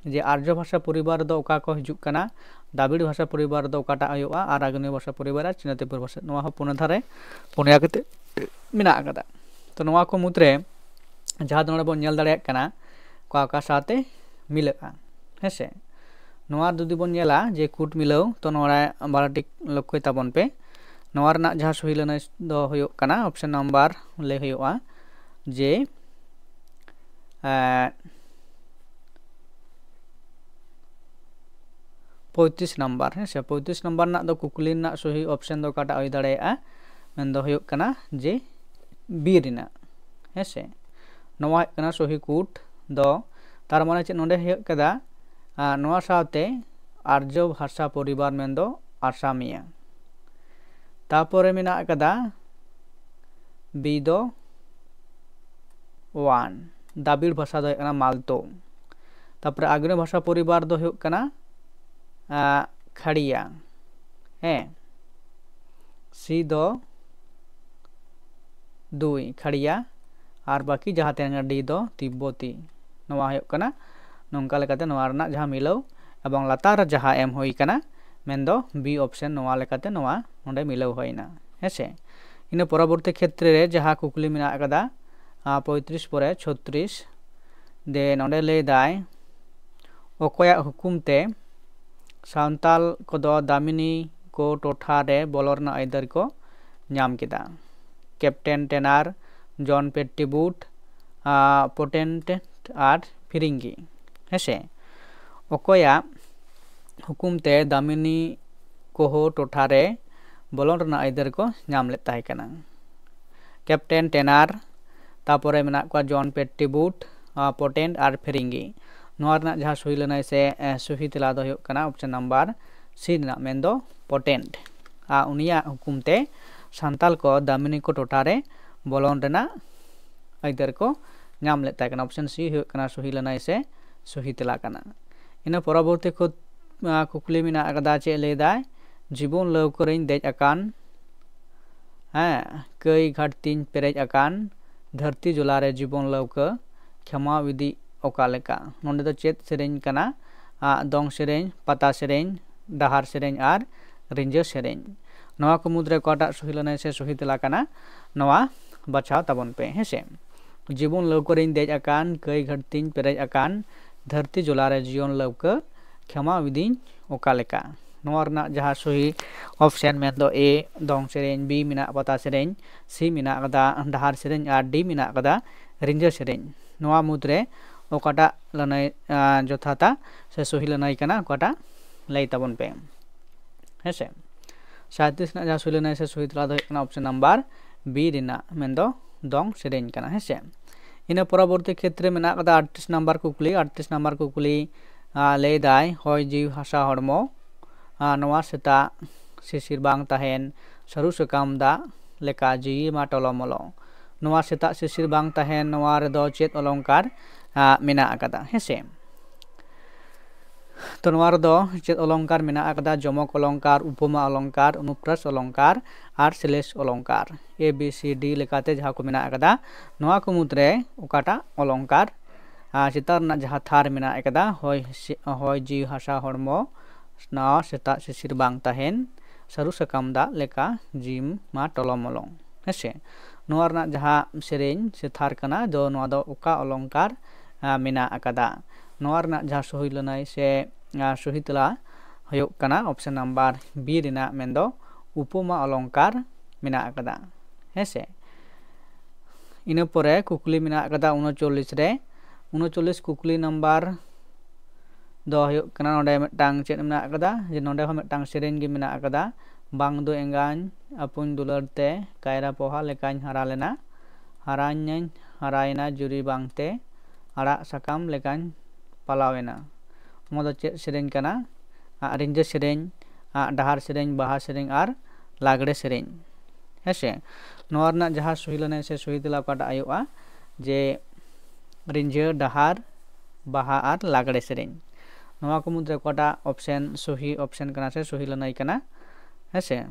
ᱡᱮ ᱟᱨᱡᱚ ᱵᱷᱟᱥᱟ ᱯᱚᱨᱤᱵᱟᱨ ᱨᱮᱫᱚ ᱚᱠᱟ ᱠᱚ ᱦᱤᱡᱩᱜ ᱠᱟᱱᱟ, ᱫᱟᱵᱤᱲ ᱵᱷᱟᱥᱟ ᱯᱚᱨᱤᱵᱟᱨ ᱨᱮᱫᱚ ᱚᱠᱟᱴᱟᱜ ᱦᱩᱭᱩᱜᱼᱟ, ᱟᱨ ᱟᱜᱽᱱᱮᱭᱚ ᱵᱷᱟᱥᱟ ᱯᱚᱨᱤᱵᱟᱨ ᱟᱨ ᱪᱤᱱᱟ ᱛᱤᱵᱵᱚᱛ ᱵᱷᱟᱥᱟ, ᱱᱚᱣᱟ ᱦᱚᱸ ᱯᱩᱱᱭᱟᱹ ᱫᱷᱟᱨᱮ ᱯᱩᱱᱭᱟ ᱠᱟᱛᱮ ᱢᱮᱱᱟᱜ ᱟᱠᱟᱫᱟ᱾ ᱛᱚ ᱱᱚᱣᱟ ᱠᱚ ᱢᱩᱫᱽᱨᱮ ᱡᱟᱦᱟᱸ ᱫᱚ ᱱᱚᱰᱮ ᱵᱚᱱ ᱧᱮᱞ ᱫᱟᱲᱮᱭᱟᱜ ᱠᱟᱱᱟ ᱚᱠᱟ ᱚᱠᱟ ᱥᱟᱶᱛᱮ ᱢᱤᱞᱟᱹᱜᱼᱟ, ᱦᱮᱸ ᱥᱮ᱾ ᱱᱚᱣᱟ ᱡᱩᱫᱤ ᱵᱚᱱ ᱧᱮᱞᱟ ᱡᱮ ᱠᱩᱴ ᱢᱤᱞᱟᱹᱣ, ᱛᱚ ᱱᱚᱰᱮ ᱵᱟᱨᱚᱴᱤ ᱞᱚᱠᱠᱷᱚᱭ ᱛᱟᱵᱚᱱ ᱯᱮ᱾ ᱱᱚᱣᱟ ᱨᱮᱱᱟᱜ ᱡᱟᱦᱟᱸ ᱥᱚᱦᱤ ᱞᱟᱹᱱᱟᱹᱭ ᱫᱚ ᱦᱩᱭᱩᱜ ᱠᱟᱱᱟ, option number ᱞᱟᱹᱭ ᱦᱩᱭᱩᱜᱼᱟ ᱡᱮ, ᱮᱸ, ᱯᱚᱸᱭᱛᱨᱤᱥ ᱱᱟᱢᱵᱟᱨ, ᱦᱮᱸ ᱥᱮ, ᱯᱚᱸᱭᱛᱨᱤᱥ ᱱᱟᱢᱵᱟᱨ ᱨᱮᱱᱟᱜ ᱫᱚ ᱠᱩᱠᱞᱤ ᱨᱮᱱᱟᱜ ᱥᱚᱦᱤ option ᱫᱚ ᱚᱠᱟᱴᱟᱜ ᱦᱩᱭ ᱫᱟᱲᱮᱭᱟᱜᱼᱟ? ᱢᱮᱱᱫᱚ ᱦᱩᱭᱩᱜ ᱠᱟᱱᱟ ᱡᱮ B ᱨᱮᱱᱟᱜ, ᱦᱮᱸ ᱥᱮ᱾ ᱱᱚᱣᱟ ᱦᱩᱭᱩᱜ ᱠᱟᱱᱟ ᱥᱚᱦᱤ ᱠᱩᱴ ᱫᱚ, ᱛᱟᱨ ᱢᱟᱱᱮ ᱪᱮᱫ ᱱᱚᱰᱮ ᱦᱩᱭᱩᱜ ᱠᱟᱫᱟ, ᱟᱨ ᱱᱚᱣᱟ ᱥᱟᱶᱛᱮ ᱟᱨᱡᱚ ᱵᱷᱟᱥᱟ ᱯᱚᱨᱤᱵᱟᱨ ᱢᱮᱱᱫᱚ ᱟᱥᱟᱢᱤᱭᱟ᱾ ᱛᱟᱯᱚᱨᱮ ᱢᱮᱱᱟᱜ ᱟᱠᱟᱫᱟ ᱵᱤ ᱫᱚ ᱳᱣᱟᱱ, ᱫᱟᱵᱤᱲ ᱵᱷᱟᱥᱟ ᱫᱚ ᱦᱩᱭᱩᱜ ᱠᱟᱱᱟ ᱢᱟᱞᱛᱳ᱾ ᱛᱟᱯᱚᱨᱮ ᱟᱜᱽᱱᱮᱭ ᱵᱷᱟᱥᱟ ᱯᱚᱨᱤᱵᱟᱨ ᱫᱚ ᱦᱩᱭᱩᱜ ᱠᱟᱱᱟ ᱟᱸ, ᱠᱷᱟᱲᱤᱭᱟ᱾ ᱦᱮᱸ, ᱥᱤ ᱫᱚ ᱫᱩᱭ, ᱠᱷᱟᱲᱤᱭᱟ, ᱟᱨ ᱵᱟᱹᱠᱤ ᱡᱟᱦᱟᱸ ᱛᱟᱦᱮᱸ ᱠᱟᱱᱟ ᱰᱤ ᱫᱚ ᱛᱤᱵᱵᱚᱛᱤ᱾ ᱱᱚᱣᱟ ᱦᱩᱭᱩᱜ ᱠᱟᱱᱟ ᱱᱚᱝᱠᱟ ᱞᱮᱠᱟᱛᱮ ᱱᱚᱣᱟ ᱨᱮᱱᱟᱜ ᱡᱟᱦᱟᱸ ᱢᱤᱞᱟᱹᱣ ᱮᱵᱚᱝ ᱞᱟᱛᱟᱨ ᱨᱮ ᱡᱟᱦᱟᱸ ᱮᱢ ᱦᱩᱭ ᱠᱟᱱᱟ, ᱢᱮᱱᱫᱚ ᱵᱤ ᱚᱯᱥᱮᱱ, ᱱᱚᱣᱟ ᱞᱮᱠᱟᱛᱮ ᱱᱚᱣᱟ ᱱᱚᱰᱮ ᱢᱤᱞᱟᱹᱣ ᱦᱩᱭᱱᱟ᱾ ᱦᱮᱸᱥᱮ, ᱤᱱᱟᱹ ᱯᱚᱨᱚᱵᱚᱨᱛᱤ ᱠᱷᱮᱛᱨᱮ ᱨᱮ ᱡᱟᱦᱟᱸ ᱠᱩᱠᱞᱤ ᱢᱮᱱᱟᱜ ᱟᱠᱟᱫᱟ, ᱟᱸ, ᱯᱚᱸᱭᱛᱨᱤᱥ ᱯᱚᱨᱮ ᱪᱷᱚᱛᱨᱤᱥ, ᱫᱮ ᱱᱚᱰᱮ ᱞᱟᱹᱭ ᱫᱟᱭ, ᱚᱠᱚᱭᱟᱜ ᱦᱩᱠᱩᱢ ᱛᱮ ᱥᱟᱱᱛᱟᱞ ᱠᱚᱫᱚ ᱫᱟᱢᱤᱱᱤ ᱠᱚ ᱴᱚᱴᱷᱟ ᱨᱮ ᱵᱚᱞᱚ ᱨᱮᱱᱟᱜ ᱟᱹᱭᱫᱟᱹᱨ ᱠᱚ ᱧᱟᱢ ᱠᱮᱫᱟ? ᱠᱮᱯᱴᱮᱱ ᱴᱮᱱᱟᱨ, ᱡᱚᱱ ᱯᱮᱴᱴᱤᱵᱩᱴ, ᱟᱸ, ᱯᱚᱴᱮᱱᱴ ᱟᱨ ᱯᱷᱤᱨᱤᱝᱜᱤ᱾ ᱦᱮᱸᱥᱮ, ᱚᱠᱚᱭᱟᱜ ᱦᱩᱠᱩᱢ ᱛᱮ ᱫᱟᱢᱤᱱᱤ ᱠᱳᱦᱳ ᱴᱚᱴᱷᱟ ᱨᱮ ᱵᱚᱞᱚᱱ ᱨᱮᱱᱟᱜ ᱟᱹᱭᱫᱟᱹᱨ ᱠᱚ ᱧᱟᱢ ᱞᱮᱫ ᱛᱟᱦᱮᱸ ᱠᱟᱱᱟ? ᱠᱮᱯᱴᱮᱱ ᱴᱮᱱᱟᱨ, ᱛᱟᱯᱚᱨᱮ ᱢᱮᱱᱟᱜ ᱠᱚᱣᱟ ᱡᱚᱱ ᱯᱮᱴᱴᱤᱵᱩᱴ, ᱟᱸ, ᱯᱚᱴᱮᱱᱴ ᱟᱨ ᱯᱷᱮᱨᱤᱝᱜᱤ᱾ ᱱᱚᱣᱟ ᱨᱮᱱᱟᱜ ᱡᱟᱦᱟᱸ ᱥᱩᱦᱤ ᱞᱟᱹᱱᱟᱹᱭ ᱥᱮ, ᱮ, ᱥᱩᱦᱤ ᱛᱮᱞᱟ ᱫᱚ ᱦᱩᱭᱩᱜ ᱠᱟᱱᱟ ᱚᱯᱥᱮᱱ ᱱᱟᱢᱵᱟᱨ ᱥᱤ ᱨᱮᱱᱟᱜ, ᱢᱮᱱᱫᱚ ᱯᱚᱴᱮᱱᱴ᱾ ᱟᱨ ᱩᱱᱤᱭᱟᱜ ᱦᱩᱠᱩᱢ ᱛᱮ ᱥᱟᱱᱛᱟᱞ ᱠᱚ ᱫᱟᱢᱤᱱᱤ ᱠᱚ ᱴᱚᱴᱷᱟ ᱨᱮ ᱵᱚᱞᱚᱱ ᱨᱮᱱᱟᱜ ᱟᱹᱭᱫᱟᱹᱨ ᱠᱚ ᱧᱟᱢ ᱞᱮᱫ ᱛᱟᱦᱮᱸ ᱠᱟᱱᱟ᱾ ᱚᱯᱥᱮᱱ ᱥᱤ ᱦᱩᱭᱩᱜ ᱠᱟᱱᱟ ᱥᱩᱦᱤ ᱞᱟᱹᱱᱟᱹᱭ ᱥᱮ ᱥᱩᱦᱤ ᱛᱮᱞᱟ ᱠᱟᱱᱟ᱾ ᱤᱱᱟᱹ ᱯᱚᱨᱚᱵᱚᱨᱛᱤ ᱠᱷᱩᱫ-, ᱟᱸ, ᱠᱩᱠᱞᱤ ᱢᱮᱱᱟᱜ ᱟᱠᱟᱫᱟ, ᱪᱮᱫ ᱞᱟᱹᱭ ᱫᱟᱭ? ᱡᱤᱵᱚᱱ ᱞᱟᱹᱣᱠᱟᱹ ᱨᱮᱧ ᱫᱮᱡ ᱟᱠᱟᱱ, ᱦᱮᱸ, ᱠᱟᱹᱭ ᱜᱷᱟᱴᱛᱤᱧ ᱯᱮᱨᱮᱡ ᱟᱠᱟᱱ, ᱫᱷᱟᱹᱨᱛᱤ ᱡᱚᱞᱟ ᱨᱮ ᱡᱤᱵᱚᱱ ᱞᱟᱹᱣᱠᱟᱹ, ᱠᱷᱮᱢᱟᱣ ᱤᱫᱤ ᱚᱠᱟ ᱞᱮᱠᱟ? ᱱᱚᱰᱮ ᱫᱚ ᱪᱮᱫ ᱥᱮᱨᱮᱧ ᱠᱟᱱᱟ? ᱟᱸ, ᱫᱚᱝ ᱥᱮᱨᱮᱧ, ᱯᱟᱛᱟ ᱥᱮᱨᱮᱧ, ᱰᱟᱦᱟᱨ ᱥᱮᱨᱮᱧ ᱟᱨ ᱨᱤᱸᱡᱟᱹ ᱥᱮᱨᱮᱧ᱾ ᱱᱚᱣᱟ ᱠᱚ ᱢᱩᱫᱽᱨᱮ ᱚᱠᱟᱴᱟᱜ ᱥᱩᱦᱤ ᱞᱟᱹᱱᱟᱹᱭ ᱥᱮ ᱥᱩᱦᱤ ᱛᱮᱞᱟ ᱠᱟᱱᱟ? ᱱᱚᱣᱟ ᱵᱟᱪᱷᱟᱣ ᱛᱟᱵᱚᱱ ᱯᱮ, ᱦᱮᱸᱥᱮ᱾ ᱡᱤᱵᱚᱱ ᱞᱟᱹᱣᱠᱟᱹ ᱨᱮᱧ ᱫᱮᱡ ᱟᱠᱟᱱ, ᱠᱟᱹᱭ ᱜᱷᱟᱴᱛᱤᱧ ᱯᱮᱨᱮᱡ ᱟᱠᱟᱱ, ᱫᱷᱟᱹᱨᱛᱤ ᱡᱚᱞᱟ ᱨᱮ ᱡᱤᱭᱚᱱ ᱞᱟᱹᱣᱠᱟᱹ, ᱠᱷᱮᱢᱟᱣ ᱤᱫᱤᱧ ᱚᱠᱟ ᱞᱮᱠᱟ? ᱱᱚᱣᱟ ᱨᱮᱱᱟᱜ ᱡᱟᱦᱟᱸ ᱥᱩᱦᱤ ᱚᱯᱥᱮᱱ ᱢᱮᱱᱫᱚ ᱮ ᱫᱚᱝ ᱥᱮᱨᱮᱧ, ᱵᱤ ᱢᱮᱱᱟᱜ ᱯᱟᱛᱟ ᱥᱮᱨᱮᱧ, ᱥᱤ ᱢᱮᱱᱟᱜ ᱟᱠᱟᱫᱟ ᱰᱟᱦᱟᱨ ᱥᱮᱨᱮᱧ ᱟᱨ ᱰᱤ ᱢᱮᱱᱟᱜ ᱟᱠᱟᱫᱟ ᱨᱤᱸᱡᱟᱹ ᱥᱮᱨᱮᱧ᱾ ᱱᱚᱣᱟ ᱢᱩᱫᱽᱨᱮ ᱚᱠᱟᱴᱟᱜ ᱞᱟᱹᱱᱟᱹᱭ, ᱟᱸ, ᱡᱚᱛᱷᱟᱛᱟ ᱥᱮ ᱥᱩᱦᱤ ᱞᱟᱹᱱᱟᱹᱭ ᱠᱟᱱᱟ, ᱚᱠᱟᱴᱟᱜ ᱞᱟᱹᱭ ᱛᱟᱵᱚᱱ ᱯᱮ, ᱦᱮᱸᱥᱮ᱾ ᱥᱟᱸᱭᱛᱨᱤᱥ ᱨᱮᱱᱟᱜ ᱡᱟᱦᱟᱸ ᱥᱩᱦᱤ ᱞᱟᱹᱱᱟᱹᱭ ᱥᱮ ᱥᱩᱦᱤ ᱛᱮᱞᱟ ᱫᱚ ᱦᱩᱭᱩᱜ ᱠᱟᱱᱟ ᱚᱯᱥᱮᱱ ᱱᱟᱢᱵᱟᱨ ᱵᱤ ᱨᱮᱱᱟᱜ, ᱢᱮᱱᱫᱚ ᱫᱚᱝ ᱥᱮᱨᱮᱧ ᱠᱟᱱᱟ, ᱦᱮᱸᱥᱮ᱾ ᱤᱱᱟᱹ ᱯᱚᱨᱚᱵᱚᱨᱛᱤ ᱠᱷᱮᱛᱨᱮ ᱢᱮᱱᱟᱜ ᱟᱠᱟᱫᱟ ᱟᱴᱛᱨᱤᱥ ᱱᱟᱢᱵᱟᱨ ᱠᱩᱠᱞᱤ᱾ ᱟᱴᱛᱨᱤᱥ ᱱᱟᱢᱵᱟᱨ ᱠᱩᱠᱞᱤ ᱞᱟᱹᱭᱫᱟᱭ, ᱦᱚᱭ ᱡᱤᱣᱤ ᱦᱟᱥᱟ ᱦᱚᱲᱢᱚ, ᱱᱚᱣᱟ ᱥᱮᱛᱟᱜ ᱥᱤᱥᱤᱨ ᱵᱟᱝ ᱛᱟᱦᱮᱱ, ᱥᱟᱹᱨᱩ ᱥᱟᱠᱟᱢ ᱫᱟᱜ ᱞᱮᱠᱟ ᱡᱤᱣᱤ ᱢᱟ ᱴᱚᱞᱚᱢᱚᱞᱚ᱾ ᱱᱚᱣᱟ ᱥᱮᱛᱟᱜ ᱥᱤᱥᱤᱨ ᱵᱟᱝ ᱛᱟᱦᱮᱱ, ᱱᱚᱣᱟ ᱨᱮᱫᱚ ᱪᱮᱫ ᱚᱞᱚᱝᱠᱟᱨ ᱢᱮᱱᱟᱜ ᱟᱠᱟᱫᱟ? ᱦᱮᱸᱥᱮ, ᱛᱚ ᱱᱚᱣᱟ ᱨᱮᱫᱚ ᱪᱮᱫ ᱚᱞᱚᱝᱠᱟᱨ ᱢᱮᱱᱟᱜ ᱟᱠᱟᱫᱟ? ᱡᱚᱢᱚᱠ ᱚᱞᱚᱝᱠᱟᱨ, ᱩᱯᱚᱢᱟ ᱚᱞᱚᱝᱠᱟᱨ, ᱚᱱᱩᱯᱨᱟᱥ ᱚᱞᱚᱝᱠᱟᱨ ᱟᱨ ᱥᱞᱮᱥ ᱚᱞᱚᱝᱠᱟᱨ, A B C D ᱞᱮᱠᱟᱛᱮ ᱡᱟᱦᱟᱸ ᱠᱚ ᱢᱮᱱᱟᱜ ᱟᱠᱟᱫᱟ, ᱱᱚᱣᱟ ᱠᱚ ᱢᱩᱫᱽᱨᱮ ᱚᱠᱟᱴᱟᱜ ᱚᱞᱚᱝᱠᱟᱨ ᱪᱮᱛᱟᱱ ᱨᱮᱱᱟᱜ ᱡᱟᱦᱟᱸ ᱛᱷᱟᱨ ᱢᱮᱱᱟᱜ ᱟᱠᱟᱫᱟ, ᱦᱚᱭ ᱦᱤᱥᱤ-, ᱦᱚᱭ ᱡᱤᱣᱤ ᱦᱟᱥᱟ ᱦᱚᱲᱢᱚ, ᱱᱟᱣᱟ ᱥᱮᱛᱟᱜ ᱥᱤᱥᱤᱨ ᱵᱟᱝ ᱛᱟᱦᱮᱱ, ᱥᱟᱹᱨᱩ ᱥᱟᱠᱟᱢ ᱫᱟᱜ ᱞᱮᱠᱟ ᱡᱤᱣᱤ ᱢᱟ ᱴᱚᱞᱚᱢᱚᱞᱚᱝ᱾ ᱦᱮᱸᱥᱮ, ᱱᱚᱣᱟ ᱨᱮᱱᱟᱜ ᱡᱟᱦᱟᱸ ᱥᱮᱨᱮᱧ ᱥᱮ ᱛᱷᱟᱨ ᱠᱟᱱᱟ ᱫᱚ, ᱱᱚᱣᱟ ᱫᱚ ᱚᱠᱟ ᱚᱞᱚᱝᱠᱟᱨ ᱢᱮᱱᱟᱜ ᱟᱠᱟᱫᱟ? ᱱᱚᱣᱟ ᱨᱮᱱᱟᱜ ᱡᱟᱦᱟᱸ ᱥᱩᱦᱤ ᱞᱟᱹᱱᱟᱹᱭ ᱥᱮ ᱥᱩᱦᱤ ᱛᱮᱞᱟ ᱦᱩᱭᱩᱜ ᱠᱟᱱᱟ ᱚᱯᱥᱮᱱ ᱱᱟᱢᱵᱟᱨ B ᱨᱮᱱᱟᱜ, ᱢᱮᱱᱫᱚ ᱩᱯᱚᱢᱟ ᱚᱞᱚᱝᱠᱟᱨ ᱢᱮᱱᱟᱜ ᱟᱠᱟᱫᱟ᱾ ᱦᱮᱸᱥᱮ, ᱤᱱᱟᱹ ᱯᱚᱨᱮ ᱠᱩᱠᱞᱤ ᱢᱮᱱᱟᱜ ᱟᱠᱟᱫᱟ ᱩᱱᱩᱪᱚᱞᱞᱤᱥ ᱨᱮ᱾ ᱩᱱᱩᱪᱚᱞᱞᱤᱥ ᱠᱩᱠᱞᱤ ᱱᱟᱢᱵᱟᱨ ᱫᱚ ᱦᱩᱭᱩᱜ ᱠᱟᱱᱟ, ᱱᱚᱰᱮ ᱢᱤᱫᱴᱟᱝ ᱪᱮᱫ ᱢᱮᱱᱟᱜ ᱟᱠᱟᱫᱟ, ᱡᱮ ᱱᱚᱰᱮ ᱦᱚᱸ ᱢᱤᱫᱴᱟᱝ ᱥᱮᱨᱮᱧ ᱜᱮ ᱢᱮᱱᱟᱜ ᱟᱠᱟᱫᱟ, ᱵᱟᱝ ᱫᱚ ᱮᱸᱜᱟᱧ ᱟᱹᱯᱩᱧ ᱫᱩᱞᱟᱹᱲ ᱛᱮ, ᱠᱟᱭᱨᱟ ᱯᱚᱦᱟ ᱞᱮᱠᱟᱧ ᱦᱟᱨᱟ ᱞᱮᱱᱟ, ᱦᱟᱨᱟᱧ ᱦᱟᱨᱟᱭᱮᱱᱟ ᱡᱩᱨᱤ ᱵᱟᱝᱛᱮ, ᱟᱲᱟᱜ ᱥᱟᱠᱟᱢ ᱞᱮᱠᱟᱧ ᱯᱟᱞᱟᱣᱮᱱᱟ᱾ ᱱᱚᱣᱟ ᱫᱚ ᱪᱮᱫ ᱥᱮᱨᱮᱧ ᱠᱟᱱᱟ? ᱟᱜ ᱨᱤᱸᱡᱟᱹ ᱥᱮᱨᱮᱧ, ᱟᱜ ᱰᱟᱦᱟᱨ ᱥᱮᱨᱮᱧ, ᱵᱟᱦᱟ ᱥᱮᱨᱮᱧ ᱟᱨ ᱞᱟᱜᱽᱲᱮ ᱥᱮᱨᱮᱧ᱾ ᱦᱮᱸᱥᱮ, ᱱᱚᱣᱟ ᱨᱮᱱᱟᱜ ᱡᱟᱦᱟᱸ ᱥᱩᱦᱤ ᱞᱟᱹᱱᱟᱹᱭ ᱥᱮ ᱥᱩᱦᱤ ᱛᱮᱞᱟ ᱚᱠᱟᱴᱟᱜ ᱦᱩᱭᱩᱜᱼᱟ? ᱡᱮ ᱨᱤᱸᱡᱟᱹ, ᱰᱟᱦᱟᱨ, ᱵᱟᱦᱟ ᱟᱨ ᱞᱟᱜᱽᱲᱮ ᱥᱮᱨᱮᱧ᱾ ᱱᱚᱣᱟ ᱠᱚ ᱢᱩᱫᱽᱨᱮ ᱚᱠᱟᱴᱟᱜ ᱚᱯᱥᱮᱱ ᱥᱩᱦᱤ ᱚᱯᱥᱮᱱ ᱠᱟᱱᱟ ᱥᱮ ᱥᱩᱦᱤ ᱞᱟᱹᱱᱟᱹᱭ ᱠᱟᱱᱟ? ᱦᱮᱸᱥᱮ,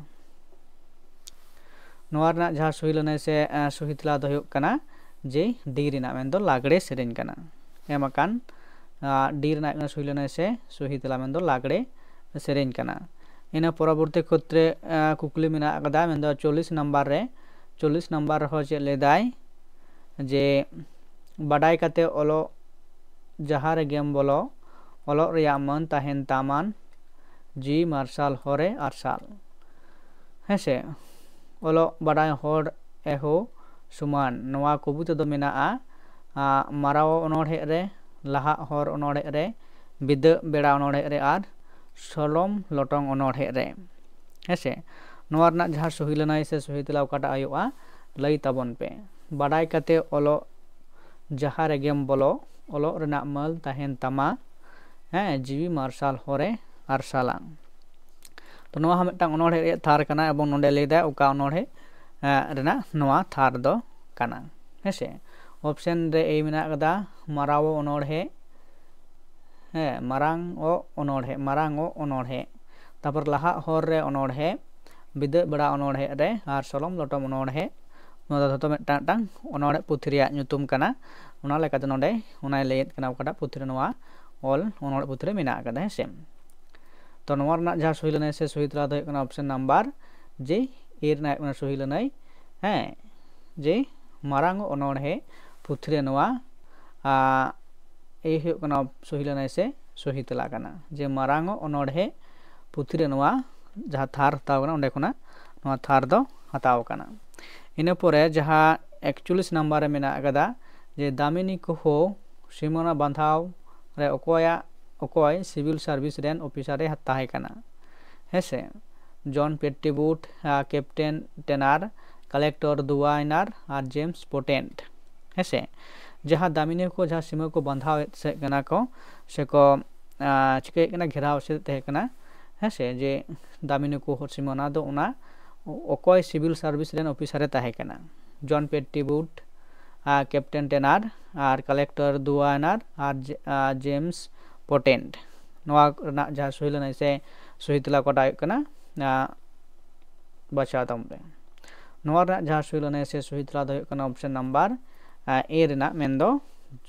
ᱱᱚᱣᱟ ᱨᱮᱱᱟᱜ ᱡᱟᱦᱟᱸ ᱥᱩᱦᱤ ᱞᱟᱹᱱᱟᱹᱭ ᱥᱮ ᱥᱩᱦᱤ ᱛᱮᱞᱟ ᱫᱚ ᱦᱩᱭᱩᱜ ᱠᱟᱱᱟ ᱡᱮ D ᱨᱮᱱᱟᱜ, ᱢᱮᱱᱫᱚ ᱞᱟᱜᱽᱲᱮ ᱥᱮᱨᱮᱧ ᱠᱟᱱᱟ᱾ ᱮᱢ ᱟᱠᱟᱱ D ᱨᱮᱱᱟᱜ ᱥᱩᱦᱤ ᱞᱟᱹᱱᱟᱹᱭ ᱥᱮ ᱥᱩᱦᱤ ᱛᱮᱞᱟ, ᱢᱮᱱᱫᱚ ᱞᱟᱜᱽᱲᱮ ᱥᱮᱨᱮᱧ ᱠᱟᱱᱟ᱾ ᱤᱱᱟᱹ ᱯᱚᱨᱚᱵᱚᱨᱛᱤ ᱠᱷᱮᱛᱨᱮ ᱠᱩᱠᱞᱤ ᱢᱮᱱᱟᱜ ᱟᱠᱟᱫᱟ, ᱢᱮᱱᱫᱚ ᱪᱚᱞᱞᱤᱥ ᱱᱟᱢᱵᱟᱨ ᱨᱮ᱾ ᱪᱚᱞᱞᱤᱥ ᱱᱟᱢᱵᱟᱨ ᱨᱮᱦᱚᱸ ᱪᱮᱫ ᱞᱟᱹᱭᱫᱟᱭ? ᱡᱮ ᱵᱟᱰᱟᱭ ᱠᱟᱛᱮ ᱚᱞᱚᱜ ᱡᱟᱦᱟᱸ ᱨᱮᱜᱮᱢ ᱵᱚᱞᱚ, ᱚᱞᱚᱜ ᱨᱮᱭᱟᱜ ᱢᱟᱹᱱ ᱛᱟᱦᱮᱱ ᱛᱟᱢᱟᱱ, ᱡᱤᱣᱤ ᱢᱟᱨᱥᱟᱞ ᱦᱚᱨᱮ ᱟᱨᱥᱟᱞ᱾ ᱦᱮᱸᱥᱮ, ᱚᱞᱚᱜ ᱵᱟᱰᱟᱭ ᱦᱚᱲ ᱮᱦᱚ ᱥᱚᱢᱟᱱ, ᱱᱚᱣᱟ ᱠᱚᱵᱤᱛᱟ ᱫᱚ ᱢᱮᱱᱟᱜᱼᱟ ᱢᱟᱨᱟᱣ ᱚᱱᱚᱬᱦᱮ ᱨᱮ, ᱞᱟᱦᱟᱜ ᱦᱚᱨ ᱚᱱᱚᱬᱦᱮ ᱨᱮ, ᱵᱤᱫᱟᱹᱜ ᱵᱮᱲᱟ ᱚᱱᱚᱬᱦᱮ ᱨᱮ ᱟᱨ ᱥᱚᱞᱚᱢ ᱞᱚᱴᱚᱢ ᱚᱱᱚᱬᱦᱮ ᱨᱮ᱾ ᱦᱮᱸᱥᱮ, ᱱᱚᱣᱟ ᱨᱮᱱᱟᱜ ᱡᱟᱦᱟᱸ ᱥᱩᱦᱤ ᱞᱟᱹᱱᱟᱹᱭ ᱥᱮ ᱥᱩᱦᱤ ᱛᱮᱞᱟ ᱚᱠᱟᱴᱟᱜ ᱦᱩᱭᱩᱜᱼᱟ, ᱞᱟᱹᱭ ᱛᱟᱵᱚᱱ ᱯᱮ᱾ ᱵᱟᱰᱟᱭ ᱠᱟᱛᱮ ᱚᱞᱚᱜ ᱡᱟᱦᱟᱸ ᱨᱮᱜᱮᱢ ᱵᱚᱞᱚ, ᱚᱞᱚᱜ ᱨᱮᱱᱟᱜ ᱢᱟᱹᱞ ᱛᱟᱦᱮᱱ ᱛᱟᱢᱟ, ᱦᱮᱸ, ᱡᱤᱣᱤ ᱢᱟᱨᱥᱟᱞ ᱦᱚᱨᱮ ᱟᱨᱥᱟᱞᱟ᱾ ᱛᱚ ᱱᱚᱣᱟ ᱦᱚᱸ ᱢᱤᱫᱴᱟᱝ ᱚᱱᱚᱬᱦᱮ ᱨᱮᱭᱟᱜ ᱛᱷᱟᱨ ᱠᱟᱱᱟ, ᱮᱵᱚᱝ ᱱᱚᱰᱮ ᱞᱟᱹᱭ ᱫᱟᱭ ᱚᱠᱟ ᱚᱱᱚᱬᱦᱮ ᱮ, ᱨᱮᱱᱟᱜ ᱱᱚᱣᱟ ᱛᱷᱟᱨ ᱫᱚ ᱠᱟᱱᱟ᱾ ᱦᱮᱸᱥᱮ, ᱚᱯᱥᱮᱱ ᱨᱮ ᱮ ᱢᱮᱱᱟᱜ ᱟᱠᱟᱫᱟ, ᱢᱟᱨᱟᱣ ᱚᱱᱚᱬᱦᱮ, ᱦᱮᱸ, ᱢᱟᱨᱟᱝ ᱚ ᱚᱱᱚᱬᱦᱮ, ᱢᱟᱨᱟᱝ ᱚ ᱚᱱᱚᱬᱦᱮ, ᱛᱟᱨᱯᱚᱨ ᱞᱟᱦᱟᱜ ᱦᱚᱨ ᱨᱮ ᱚᱱᱚᱬᱦᱮ, ᱵᱤᱫᱟᱹᱜ ᱵᱮᱲᱟ ᱚᱱᱚᱬᱦᱮ ᱨᱮ ᱟᱨ ᱥᱚᱞᱚᱢ ᱞᱚᱴᱚᱢ ᱚᱱᱚᱬᱦᱮ᱾ ᱱᱚᱣᱟ ᱫᱚ ᱡᱷᱚᱛᱚ ᱢᱤᱫᱴᱟᱝ ᱢᱤᱫᱴᱟᱝ ᱚᱱᱚᱬᱦᱮ ᱯᱩᱛᱷᱤ ᱨᱮᱭᱟᱜ ᱧᱩᱛᱩᱢ ᱠᱟᱱᱟ᱾ ᱚᱱᱟ ᱞᱮᱠᱟᱛᱮ ᱱᱚᱰᱮ ᱚᱱᱟᱭ ᱞᱟᱹᱭᱮᱫ ᱠᱟᱱᱟ ᱚᱠᱟᱴᱟᱜ ᱯᱩᱛᱷᱤ ᱨᱮ ᱱᱚᱣᱟ ᱚᱞ ᱚᱱᱚᱬᱦᱮ ᱯᱩᱛᱷᱤ ᱨᱮ ᱢᱮᱱᱟᱜ ᱟᱠᱟᱫᱟ, ᱦᱮᱸ ᱥᱮ᱾ ᱛᱚ ᱱᱚᱣᱟ ᱨᱮᱱᱟᱜ ᱡᱟᱦᱟᱸ ᱥᱩᱦᱤ ᱞᱟᱹᱱᱟᱹᱭ ᱥᱮ ᱥᱩᱦᱤ ᱛᱮᱞᱟ ᱫᱚ ᱦᱩᱭᱩᱜ ᱠᱟᱱᱟ ᱚᱯᱥᱮᱱ ᱱᱟᱢᱵᱟᱨ ᱡᱮ, ᱮ ᱨᱮᱱᱟᱜ ᱦᱩᱭᱩᱜ ᱠᱟᱱᱟ ᱥᱩᱦᱤ ᱞᱟᱹᱱᱟᱹᱭ, ᱦᱮᱸ, ᱡᱮ ᱢᱟᱨᱟᱝ ᱚᱱᱚᱬᱦᱮ ᱯᱩᱛᱷᱤ ᱨᱮ ᱱᱚᱣᱟ, ᱟ, ᱮ ᱦᱩᱭᱩᱜ ᱠᱟᱱᱟ ᱥᱩᱦᱤ ᱞᱟᱹᱱᱟᱹᱭ ᱥᱮ ᱥᱩᱦᱤ ᱛᱮᱞᱟ ᱠᱟᱱᱟ, ᱡᱮ ᱢᱟᱨᱟᱝ ᱚᱱᱚᱬᱦᱮ ᱯᱩᱛᱷᱤ ᱨᱮ ᱱᱚᱣᱟ ᱡᱟᱦᱟᱸ ᱛᱷᱟᱨ ᱦᱟᱛᱟᱣ ᱠᱟᱱᱟ, ᱚᱸᱰᱮ ᱠᱷᱚᱱᱟᱜ ᱱᱚᱣᱟ ᱛᱷᱟᱨ ᱫᱚ ᱦᱟᱛᱟᱣ ᱠᱟᱱᱟ᱾ ᱤᱱᱟᱹ ᱯᱚᱨᱮ ᱡᱟᱦᱟᱸ ᱮᱠᱪᱚᱞᱞᱤᱥ ᱱᱟᱢᱵᱟᱨ ᱨᱮ ᱢᱮᱱᱟᱜ ᱟᱠᱟᱫᱟ, ᱡᱮ ᱫᱟᱢᱤᱱᱤ ᱠᱚᱦᱳ ᱥᱤᱢᱟᱹᱱᱟ ᱵᱟᱸᱫᱷᱟᱣ ᱨᱮ ᱚᱠᱚᱭᱟᱜ, ᱚᱠᱚᱭ ᱥᱤᱵᱤᱞ ᱥᱟᱨᱵᱷᱤᱥ ᱨᱮᱱ ᱚᱯᱷᱤᱥᱟᱨ ᱮ ᱛᱟᱦᱮᱸ ᱠᱟᱱᱟ? ᱦᱮᱸ ᱥᱮ, ᱡᱚᱱ ᱯᱮᱴᱴᱤᱵᱩᱴ, ᱟ, ᱠᱮᱯᱴᱮᱱ ᱴᱮᱱᱟᱨ, ᱠᱟᱞᱮᱠᱴᱚᱨ ᱫᱩᱣᱟᱭᱱᱟᱨ ᱟᱨ ᱡᱮᱢᱥ ᱯᱚᱴᱮᱱᱴ᱾ ᱦᱮᱸ ᱥᱮ, ᱡᱟᱦᱟᱸ ᱫᱟᱢᱤᱱᱤ ᱠᱚ ᱡᱟᱦᱟᱸ ᱥᱤᱢᱟᱹ ᱠᱚ ᱵᱟᱸᱫᱷᱟᱣᱮᱫ ᱥᱮᱫ ᱠᱟᱱᱟ ᱠᱚ, ᱥᱮ ᱠᱚ, ᱟ, ᱪᱤᱠᱟᱹᱭᱮᱫ ᱠᱟᱱᱟ, ᱜᱷᱮᱨᱟᱣ ᱮᱥᱮᱫ ᱛᱟᱦᱮᱸ ᱠᱟᱱᱟ, ᱦᱮᱸ ᱥᱮ, ᱡᱮ ᱫᱟᱢᱤᱱᱤ ᱠᱚ ᱥᱤᱢᱟᱹ, ᱚᱱᱟ ᱫᱚ ᱚᱱᱟ ᱚᱠᱚᱭ ᱥᱤᱵᱤᱞ ᱥᱟᱨᱵᱷᱤᱥ ᱨᱮᱱ ᱚᱯᱷᱤᱥᱟᱨ ᱮ ᱛᱟᱦᱮᱸ ᱠᱟᱱᱟ? ᱡᱚᱱ ᱯᱮᱴᱴᱤᱵᱩᱴ, ᱟ, ᱠᱮᱯᱴᱮᱱ ᱴᱮᱱᱟᱨ ᱟᱨ ᱠᱟᱞᱮᱠᱴᱚᱨ ᱫᱩᱣᱟᱭᱱᱟᱨ ᱟᱨ ᱡᱮ-, ᱟ, ᱡᱮᱢᱥ ᱯᱚᱴᱮᱱᱴ᱾ ᱱᱚᱣᱟ ᱨᱮᱱᱟᱜ ᱡᱟᱦᱟᱸ ᱥᱩᱦᱤ ᱞᱟᱹᱱᱟᱹᱭ ᱥᱮ ᱥᱩᱦᱤ ᱛᱮᱞᱟ ᱚᱠᱟᱴᱟᱜ ᱦᱩᱭᱩᱜ ᱠᱟᱱᱟ, ᱟ, ᱵᱟᱪᱷᱟᱣ ᱛᱟᱵᱚᱱ ᱯᱮ᱾ ᱱᱚᱣᱟ ᱨᱮᱱᱟᱜ ᱡᱟᱦᱟᱸ ᱥᱩᱦᱤ ᱞᱟᱹᱱᱟᱹᱭ ᱥᱮ ᱥᱩᱦᱤ ᱛᱮᱞᱟ ᱫᱚ ᱦᱩᱭᱩᱜ ᱠᱟᱱᱟ ᱚᱯᱥᱮᱱ ᱱᱟᱢᱵᱟᱨ, ᱟ, ᱮ ᱨᱮᱱᱟᱜ, ᱢᱮᱱᱫᱚ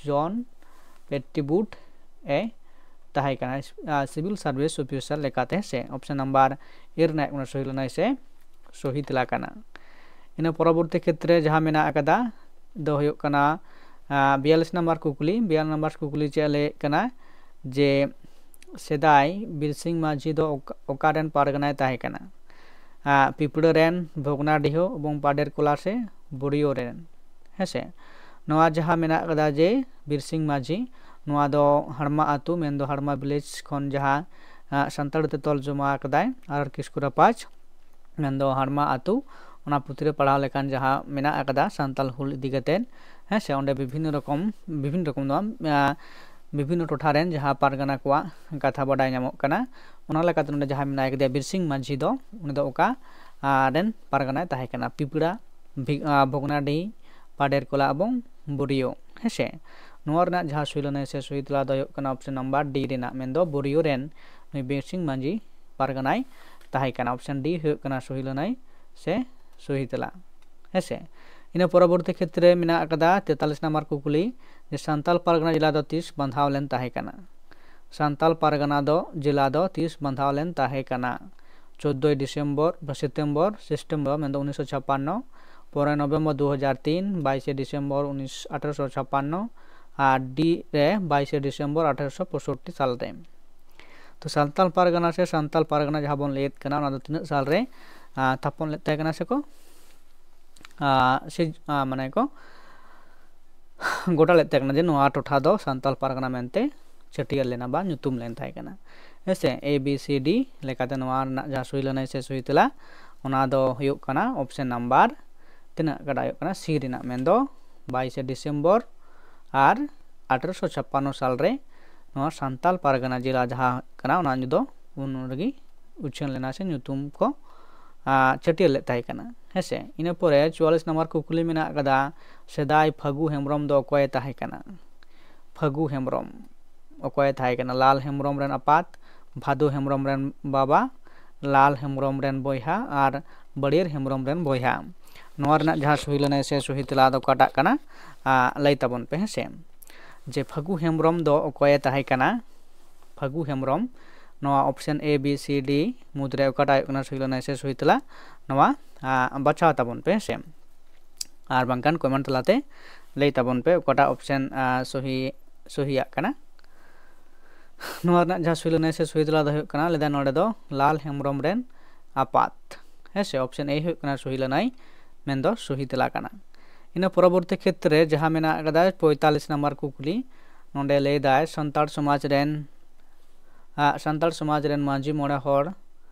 ᱡᱚᱱ ᱯᱮᱴᱴᱤᱵᱩᱴ ᱮ ᱛᱟᱦᱮᱸ ᱠᱟᱱᱟ, ᱟ, ᱥᱤᱵᱤᱞ ᱥᱟᱨᱵᱷᱤᱥ ᱚᱯᱷᱤᱥᱟᱨ ᱞᱮᱠᱟᱛᱮ, ᱥᱮ ᱚᱯᱥᱮᱱ ᱱᱟᱢᱵᱟᱨ ᱮ ᱨᱮᱱᱟᱜ ᱚᱱᱟ ᱥᱩᱦᱤ ᱞᱟᱹᱱᱟᱹᱭ ᱥᱮ ᱥᱩᱦᱤ ᱛᱮᱞᱟ ᱠᱟᱱᱟ᱾ ᱤᱱᱟᱹ ᱯᱚᱨᱚᱵᱚᱨᱛᱤ ᱠᱷᱮᱛᱨᱮ ᱡᱟᱦᱟᱸ ᱢᱮᱱᱟᱜ ᱟᱠᱟᱫᱟ ᱫᱚ ᱦᱩᱭᱩᱜ ᱠᱟᱱᱟ, ᱟ, ᱵᱤᱭᱟᱞᱞᱤᱥ ᱱᱟᱢᱵᱟᱨ ᱠᱩᱠᱞᱤ᱾ ᱵᱤᱭᱟᱞᱞᱤᱥ ᱱᱟᱢᱵᱟᱨ ᱠᱩᱠᱞᱤ ᱪᱮᱫ ᱞᱟᱹᱭᱮᱫ ᱠᱟᱱᱟ ᱡᱮ ᱥᱮᱫᱟᱭ ᱵᱤᱨ ᱥᱤᱝ ᱢᱟᱹᱡᱷᱤ ᱫᱚ ᱚᱠᱟ, ᱚᱠᱟ ᱨᱮᱱ ᱯᱟᱨᱜᱟᱱᱟᱭ ᱛᱟᱦᱮᱸ ᱠᱟᱱᱟ? ᱟ, ᱯᱤᱯᱲᱟᱹ ᱨᱮᱱ, ᱵᱷᱚᱜᱽᱱᱟᱰᱤᱦᱟᱹ ᱮᱵᱚᱝ ᱯᱟᱰᱮᱨ ᱠᱚᱞᱟ ᱥᱮ ᱵᱳᱰᱤᱭᱳ ᱨᱮᱱ? ᱦᱮᱸ ᱥᱮ, ᱱᱚᱣᱟ ᱡᱟᱦᱟᱸ ᱢᱮᱱᱟᱜ ᱟᱠᱟᱫᱟ ᱡᱮ ᱵᱤᱨ ᱥᱤᱝ ᱢᱟᱹᱡᱷᱤ, ᱱᱚᱣᱟ ᱫᱚ ᱦᱟᱲᱢᱟ ᱟᱹᱛᱩ, ᱢᱮᱱᱫᱚ ᱦᱟᱲᱢᱟ ᱵᱷᱤᱞᱮᱡᱽ ᱠᱷᱚᱱ ᱡᱟᱦᱟᱸ, ᱟ, ᱥᱟᱱᱛᱟᱲᱤ ᱛᱮ ᱛᱚᱨᱡᱚᱢᱟ ᱟᱠᱟᱫᱟᱭ ᱟᱨ ᱠᱤᱥᱠᱩ ᱨᱟᱯᱟᱡᱽ, ᱢᱮᱱᱫᱚ ᱦᱟᱲᱢᱟ ᱟᱹᱛᱩ, ᱚᱱᱟ ᱯᱩᱛᱷᱤ ᱨᱮ ᱯᱟᱲᱦᱟᱣ ᱞᱮᱠᱷᱟᱱ ᱡᱟᱦᱟᱸ ᱢᱮᱱᱟᱜ ᱟᱠᱟᱫᱟ ᱥᱟᱱᱛᱟᱲ ᱦᱩᱞ ᱤᱫᱤ ᱠᱟᱛᱮᱫ, ᱦᱮᱸ ᱥᱮ, ᱚᱸᱰᱮ ᱵᱤᱵᱷᱤᱱᱱᱚ ᱨᱚᱠᱚᱢ, ᱵᱤᱵᱷᱤᱱᱱᱚ ᱨᱚᱠᱚᱢ ᱫᱚ ᱵᱟᱝ, ᱟ, ᱵᱤᱵᱷᱤᱱᱱᱚ ᱴᱚᱴᱷᱟ ᱨᱮᱱ ᱡᱟᱦᱟᱸ ᱯᱟᱨᱜᱟᱱᱟ ᱠᱚᱣᱟᱜ ᱠᱟᱛᱷᱟ ᱵᱟᱰᱟᱭ ᱧᱟᱢᱚᱜ ᱠᱟᱱᱟ᱾ ᱚᱱᱟ ᱞᱮᱠᱟᱛᱮ ᱱᱚᱰᱮ ᱡᱟᱦᱟᱸᱭ ᱢᱮᱱᱟᱭ ᱠᱟᱫᱮᱭᱟ ᱵᱤᱨ ᱥᱤᱝ ᱢᱟᱹᱡᱷᱤ ᱫᱚ, ᱩᱱᱤ ᱫᱚ ᱚᱠᱟ ᱟᱨ ᱨᱮᱱ ᱯᱟᱨᱜᱟᱱᱟᱭ ᱛᱟᱦᱮᱸ ᱠᱟᱱᱟ? ᱯᱤᱯᱲᱟ, ᱵᱷᱤ- ᱟᱨ ᱵᱷᱚᱜᱽᱱᱟᱰᱤ, ᱯᱟᱰᱮᱨᱠᱚᱞᱟ ᱮᱵᱚᱝ ᱵᱩᱨᱤᱭᱳ᱾ ᱦᱮᱸᱥᱮ, ᱱᱚᱣᱟ ᱨᱮᱱᱟᱜ ᱡᱟᱦᱟᱸ ᱥᱩᱭᱞᱟᱹᱱᱟᱹᱭ ᱥᱮ ᱥᱩᱦᱤ ᱛᱮᱞᱟ ᱫᱚ ᱦᱩᱭᱩᱜ ᱠᱟᱱᱟ ᱚᱯᱥᱮᱱ ᱱᱟᱢᱵᱟᱨ ᱰᱤ ᱨᱮᱱᱟᱜ, ᱢᱮᱱᱫᱚ ᱵᱩᱨᱤᱭᱳ ᱨᱮᱱ ᱱᱩᱭ ᱵᱤᱨ ᱥᱤᱝ ᱢᱟᱹᱡᱷᱤ ᱯᱟᱨᱜᱟᱱᱟᱭ ᱛᱟᱦᱮᱸ ᱠᱟᱱᱟ᱾ ᱚᱯᱥᱮᱱ ᱰᱤ ᱦᱩᱭᱩᱜ ᱠᱟᱱᱟ ᱥᱩᱭᱞᱟᱹᱱᱟᱹᱭ ᱥᱮ ᱥᱩᱦᱤ ᱛᱮᱞᱟ᱾ ᱦᱮᱸᱥᱮ, ᱤᱱᱟᱹ ᱯᱚᱨᱚᱵᱚᱨᱛᱤ ᱠᱷᱮᱛᱨᱮ ᱢᱮᱱᱟᱜ ᱟᱠᱟᱫᱟ ᱛᱮᱛᱟᱞᱤᱥ ᱱᱟᱢᱵᱟᱨ ᱠᱩᱠᱞᱤ, ᱡᱮ ᱥᱟᱱᱛᱟᱞ ᱯᱟᱨᱜᱟᱱᱟ ᱡᱮᱞᱟ ᱫᱚ ᱛᱤᱥ ᱵᱟᱸᱫᱷᱟᱣ ᱞᱮᱱ ᱛᱟᱦᱮᱸ ᱠᱟᱱᱟ? ᱥᱟᱱᱛᱟᱞ ᱯᱟᱨᱜᱟᱱᱟ ᱫᱚ ᱡᱮᱞᱟ ᱫᱚ ᱛᱤᱥ ᱵᱟᱸᱫᱷᱟᱣ ᱞᱮᱱ ᱛᱟᱦᱮᱸ ᱠᱟᱱᱟ? ᱪᱳᱫᱽᱫᱳᱭ ᱰᱤᱥᱮᱢᱵᱚᱨ, ᱥᱤᱛᱮᱢᱵᱚᱨ, ᱥᱤᱛᱮᱢᱵᱚᱨ, ᱢᱮᱱᱫᱚ ᱩᱱᱤᱥᱥᱚ ᱪᱷᱟᱯᱟᱱᱱᱚ, ᱯᱚᱱᱨᱚᱭ ᱱᱚᱵᱷᱮᱢᱵᱚᱨ ᱫᱩ ᱦᱟᱡᱟᱨ ᱛᱤᱱ, ᱵᱟᱭᱤᱥᱮ ᱰᱤᱥᱮᱢᱵᱚᱨ ᱩᱱᱤᱥ ᱟᱴᱷᱨᱚᱥᱚ ᱪᱷᱟᱯᱟᱱᱱᱚ, ᱟᱨ ᱰᱤ ᱨᱮ ᱵᱟᱭᱤᱥᱮ ᱰᱤᱥᱮᱢᱵᱚᱨ ᱟᱴᱷᱨᱚᱥᱚ ᱯᱚᱸᱭᱥᱚᱴᱴᱤ ᱥᱟᱞ ᱨᱮ᱾ ᱛᱚ ᱥᱟᱱᱛᱟᱞ ᱯᱟᱨᱜᱟᱱᱟ ᱥᱮ ᱥᱟᱱᱛᱟᱞ ᱯᱟᱨᱜᱟᱱᱟ ᱡᱟᱦᱟᱸ ᱵᱚᱱ ᱞᱟᱹᱭᱮᱫ ᱠᱟᱱᱟ, ᱚᱱᱟ ᱫᱚ ᱛᱤᱱᱟᱹᱜ ᱥᱟᱞ ᱨᱮ ᱟᱨ ᱛᱷᱟᱯᱚᱱ ᱞᱮᱫ ᱛᱟᱦᱮᱸ ᱠᱟᱱᱟ ᱥᱮᱠᱚ ᱟᱨ ᱥᱮ ᱟᱨ ᱢᱟᱱᱮ ᱠᱚ ᱜᱚᱴᱟ ᱞᱮᱫ ᱛᱟᱦᱮᱸ ᱠᱟᱱᱟ ᱡᱮ ᱱᱚᱣᱟ ᱴᱚᱴᱷᱟ ᱫᱚ ᱥᱟᱱᱛᱟᱞ ᱯᱟᱨᱜᱟᱱᱟ ᱢᱮᱱᱛᱮ ᱪᱷᱟᱹᱴᱭᱟᱹᱨ ᱞᱮᱱᱟ ᱵᱟ ᱧᱩᱛᱩᱢ ᱞᱮᱱ ᱛᱟᱦᱮᱸ ᱠᱟᱱᱟ᱾ ᱦᱮᱸ ᱥᱮ, ᱮ ᱵᱤ ᱥᱤ ᱰᱤ ᱞᱮᱠᱟᱛᱮ ᱱᱚᱣᱟ ᱨᱮᱱᱟᱜ ᱡᱟᱦᱟᱸ ᱥᱩᱭᱞᱟᱹᱱᱟᱹᱭ ᱥᱮ ᱥᱩᱭ ᱛᱮᱞᱟ, ᱚᱱᱟ ᱫᱚ ᱦᱩᱭᱩᱜ ᱠᱟᱱᱟ ᱚᱯᱥᱮᱱ ᱱᱟᱢᱵᱟᱨ ᱛᱤᱱᱟᱹᱜ ᱠᱟᱰᱟ ᱦᱩᱭᱩᱜ ᱠᱟᱱᱟ ᱥᱤ ᱨᱮᱱᱟᱜ, ᱢᱮᱱᱫᱚ ᱵᱟᱭᱤᱥᱮ ᱰᱤᱥᱮᱢᱵᱚᱨ ᱟᱨ ᱟᱴᱷᱨᱚᱥᱚ ᱪᱷᱟᱯᱟᱱᱱᱚ ᱥᱟᱞ ᱨᱮ ᱱᱚᱣᱟ ᱥᱟᱱᱛᱟᱞ ᱯᱟᱨᱜᱟᱱᱟ ᱡᱮᱞᱟ ᱡᱟᱦᱟᱸ ᱠᱟᱱᱟ, ᱚᱱᱟ ᱫᱚ ᱩᱱ ᱨᱮᱜᱮ ᱩᱪᱷᱟᱹᱱ ᱞᱮᱱᱟ ᱥᱮ ᱧᱩᱛᱩᱢ ᱠᱚ ᱟᱨ ᱪᱷᱟᱹᱴᱭᱟᱹᱨ ᱞᱮᱫ ᱛᱟᱦᱮᱸ ᱠᱟᱱᱟ᱾ ᱦᱮᱸ ᱥᱮ, ᱤᱱᱟᱹ ᱯᱚᱨᱮ ᱪᱩᱣᱟᱞᱤᱥ ᱱᱟᱢᱵᱟᱨ ᱠᱩᱠᱞᱤ ᱢᱮᱱᱟᱜ ᱟᱠᱟᱫᱟ, ᱥᱮᱫᱟᱭ ᱯᱷᱟᱹᱜᱩ ᱦᱮᱢᱵᱨᱚᱢ ᱫᱚ ᱚᱠᱚᱭᱮ ᱛᱟᱦᱮᱸ ᱠᱟᱱᱟ? ᱯᱷᱟᱹᱜᱩ ᱦᱮᱢᱵᱨᱚᱢ ᱚᱠᱚᱭᱮ ᱛᱟᱦᱮᱸ ᱠᱟᱱᱟ? ᱞᱟᱞ ᱦᱮᱢᱵᱨᱚᱢ ᱨᱮᱱ ᱟᱯᱟᱛ, ᱵᱷᱟᱫᱩ ᱦᱮᱢᱵᱨᱚᱢ ᱨᱮᱱ ᱵᱟᱵᱟ, ᱞᱟᱞ ᱦᱮᱢᱵᱨᱚᱢ ᱨᱮᱱ ᱵᱚᱭᱦᱟ ᱟᱨ ᱵᱟᱹᱲᱭᱟᱹᱨ ᱦᱮᱢᱵᱨᱚᱢ ᱨᱮᱱ ᱵᱚᱭᱦᱟ᱾ ᱱᱚᱣᱟ ᱨᱮᱱᱟᱜ ᱡᱟᱦᱟᱸ ᱥᱩᱭᱞᱟᱹᱱᱟᱹᱭ ᱥᱮ ᱥᱩᱦᱤ ᱛᱮᱞᱟ ᱫᱚ ᱚᱠᱟᱴᱟᱜ ᱠᱟᱱᱟ? ᱟᱨ ᱞᱟᱹᱭ ᱛᱟᱵᱚᱱ ᱯᱮ, ᱦᱮᱸ ᱥᱮ, ᱡᱮ ᱯᱷᱟᱹᱜᱩ ᱦᱮᱢᱵᱨᱚᱢ ᱫᱚ ᱚᱠᱚᱭᱮ ᱛᱟᱦᱮᱸ ᱠᱟᱱᱟ? ᱯᱷᱟᱹᱜᱩ ᱦᱮᱢᱵᱨᱚᱢ ᱱᱚᱣᱟ ᱚᱯᱥᱮᱱ ᱮ ᱵᱤ ᱥᱤ ᱰᱤ ᱢᱩᱫᱽᱨᱮ ᱚᱠᱟᱴᱟᱜ ᱦᱩᱭᱩᱜ ᱠᱟᱱᱟ ᱥᱩᱭᱞᱟᱹᱱᱟᱹᱭ ᱥᱮ ᱥᱩᱦᱤ ᱛᱮᱞᱟ? ᱱᱚᱣᱟ ᱟᱨ ᱵᱟᱪᱷᱟᱣ ᱛᱟᱵᱚᱱ ᱯᱮ, ᱦᱮᱸ ᱥᱮ, ᱟᱨ ᱵᱟᱝᱠᱷᱟᱱ ᱠᱚᱢᱮᱱᱴ ᱛᱟᱞᱟᱛᱮ ᱞᱟᱹᱭ ᱛᱟᱵᱚᱱ ᱯᱮ ᱚᱠᱟᱴᱟᱜ ᱚᱯᱥᱮᱱ ᱟᱨ ᱥᱚᱦᱤ ᱥᱚᱦᱤᱭᱟᱜ ᱠᱟᱱᱟ᱾ ᱱᱚᱣᱟ ᱨᱮᱱᱟᱜ ᱡᱟᱦᱟᱸ ᱥᱩᱭᱞᱟᱹᱱᱟᱹᱭ ᱥᱮ ᱥᱩᱦᱤ ᱛᱮᱞᱟ ᱫᱚ ᱦᱩᱭᱩᱜ ᱠᱟᱱᱟ, ᱞᱟᱹᱭᱫᱟ ᱱᱚᱰᱮ ᱫᱚ ᱞᱟᱞ ᱦᱮᱢᱵᱨᱚᱢ ᱨᱮᱱ ᱟᱯᱟᱛ, ᱦᱮᱸ ᱥᱮ, ᱚᱯᱥᱮᱱ ᱮ ᱦᱩᱭᱩᱜ ᱠᱟᱱᱟ ᱥᱩᱦᱤᱞᱟᱹᱱᱟᱹᱭ, ᱢᱮᱱᱫᱚ ᱥᱩᱦᱤ ᱛᱮᱞᱟ ᱠᱟᱱᱟ᱾ ᱤᱱᱟᱹ ᱯᱚᱨᱚᱵᱚᱨᱛᱤ ᱠᱷᱮᱛᱨᱮ ᱡᱟᱦᱟᱸ ᱢᱮᱱᱟᱜ ᱟᱠᱟᱫᱟ ᱯᱚᱸᱭᱛᱟᱞᱤᱥ ᱱᱟᱢᱵᱟᱨ ᱠᱩᱠᱞᱤ, ᱱᱚᱰᱮ ᱞᱟᱹᱭᱫᱟᱭ ᱥᱟᱱᱛᱟᱲ ᱥᱚᱢᱟᱡᱽ ᱨᱮᱱ ᱟᱜ, ᱥᱟᱱᱛᱟᱲ ᱥᱚᱢᱟᱡᱽ ᱨᱮᱱ ᱢᱟᱹᱡᱷᱤ ᱢᱚᱬᱮ ᱦᱚᱲ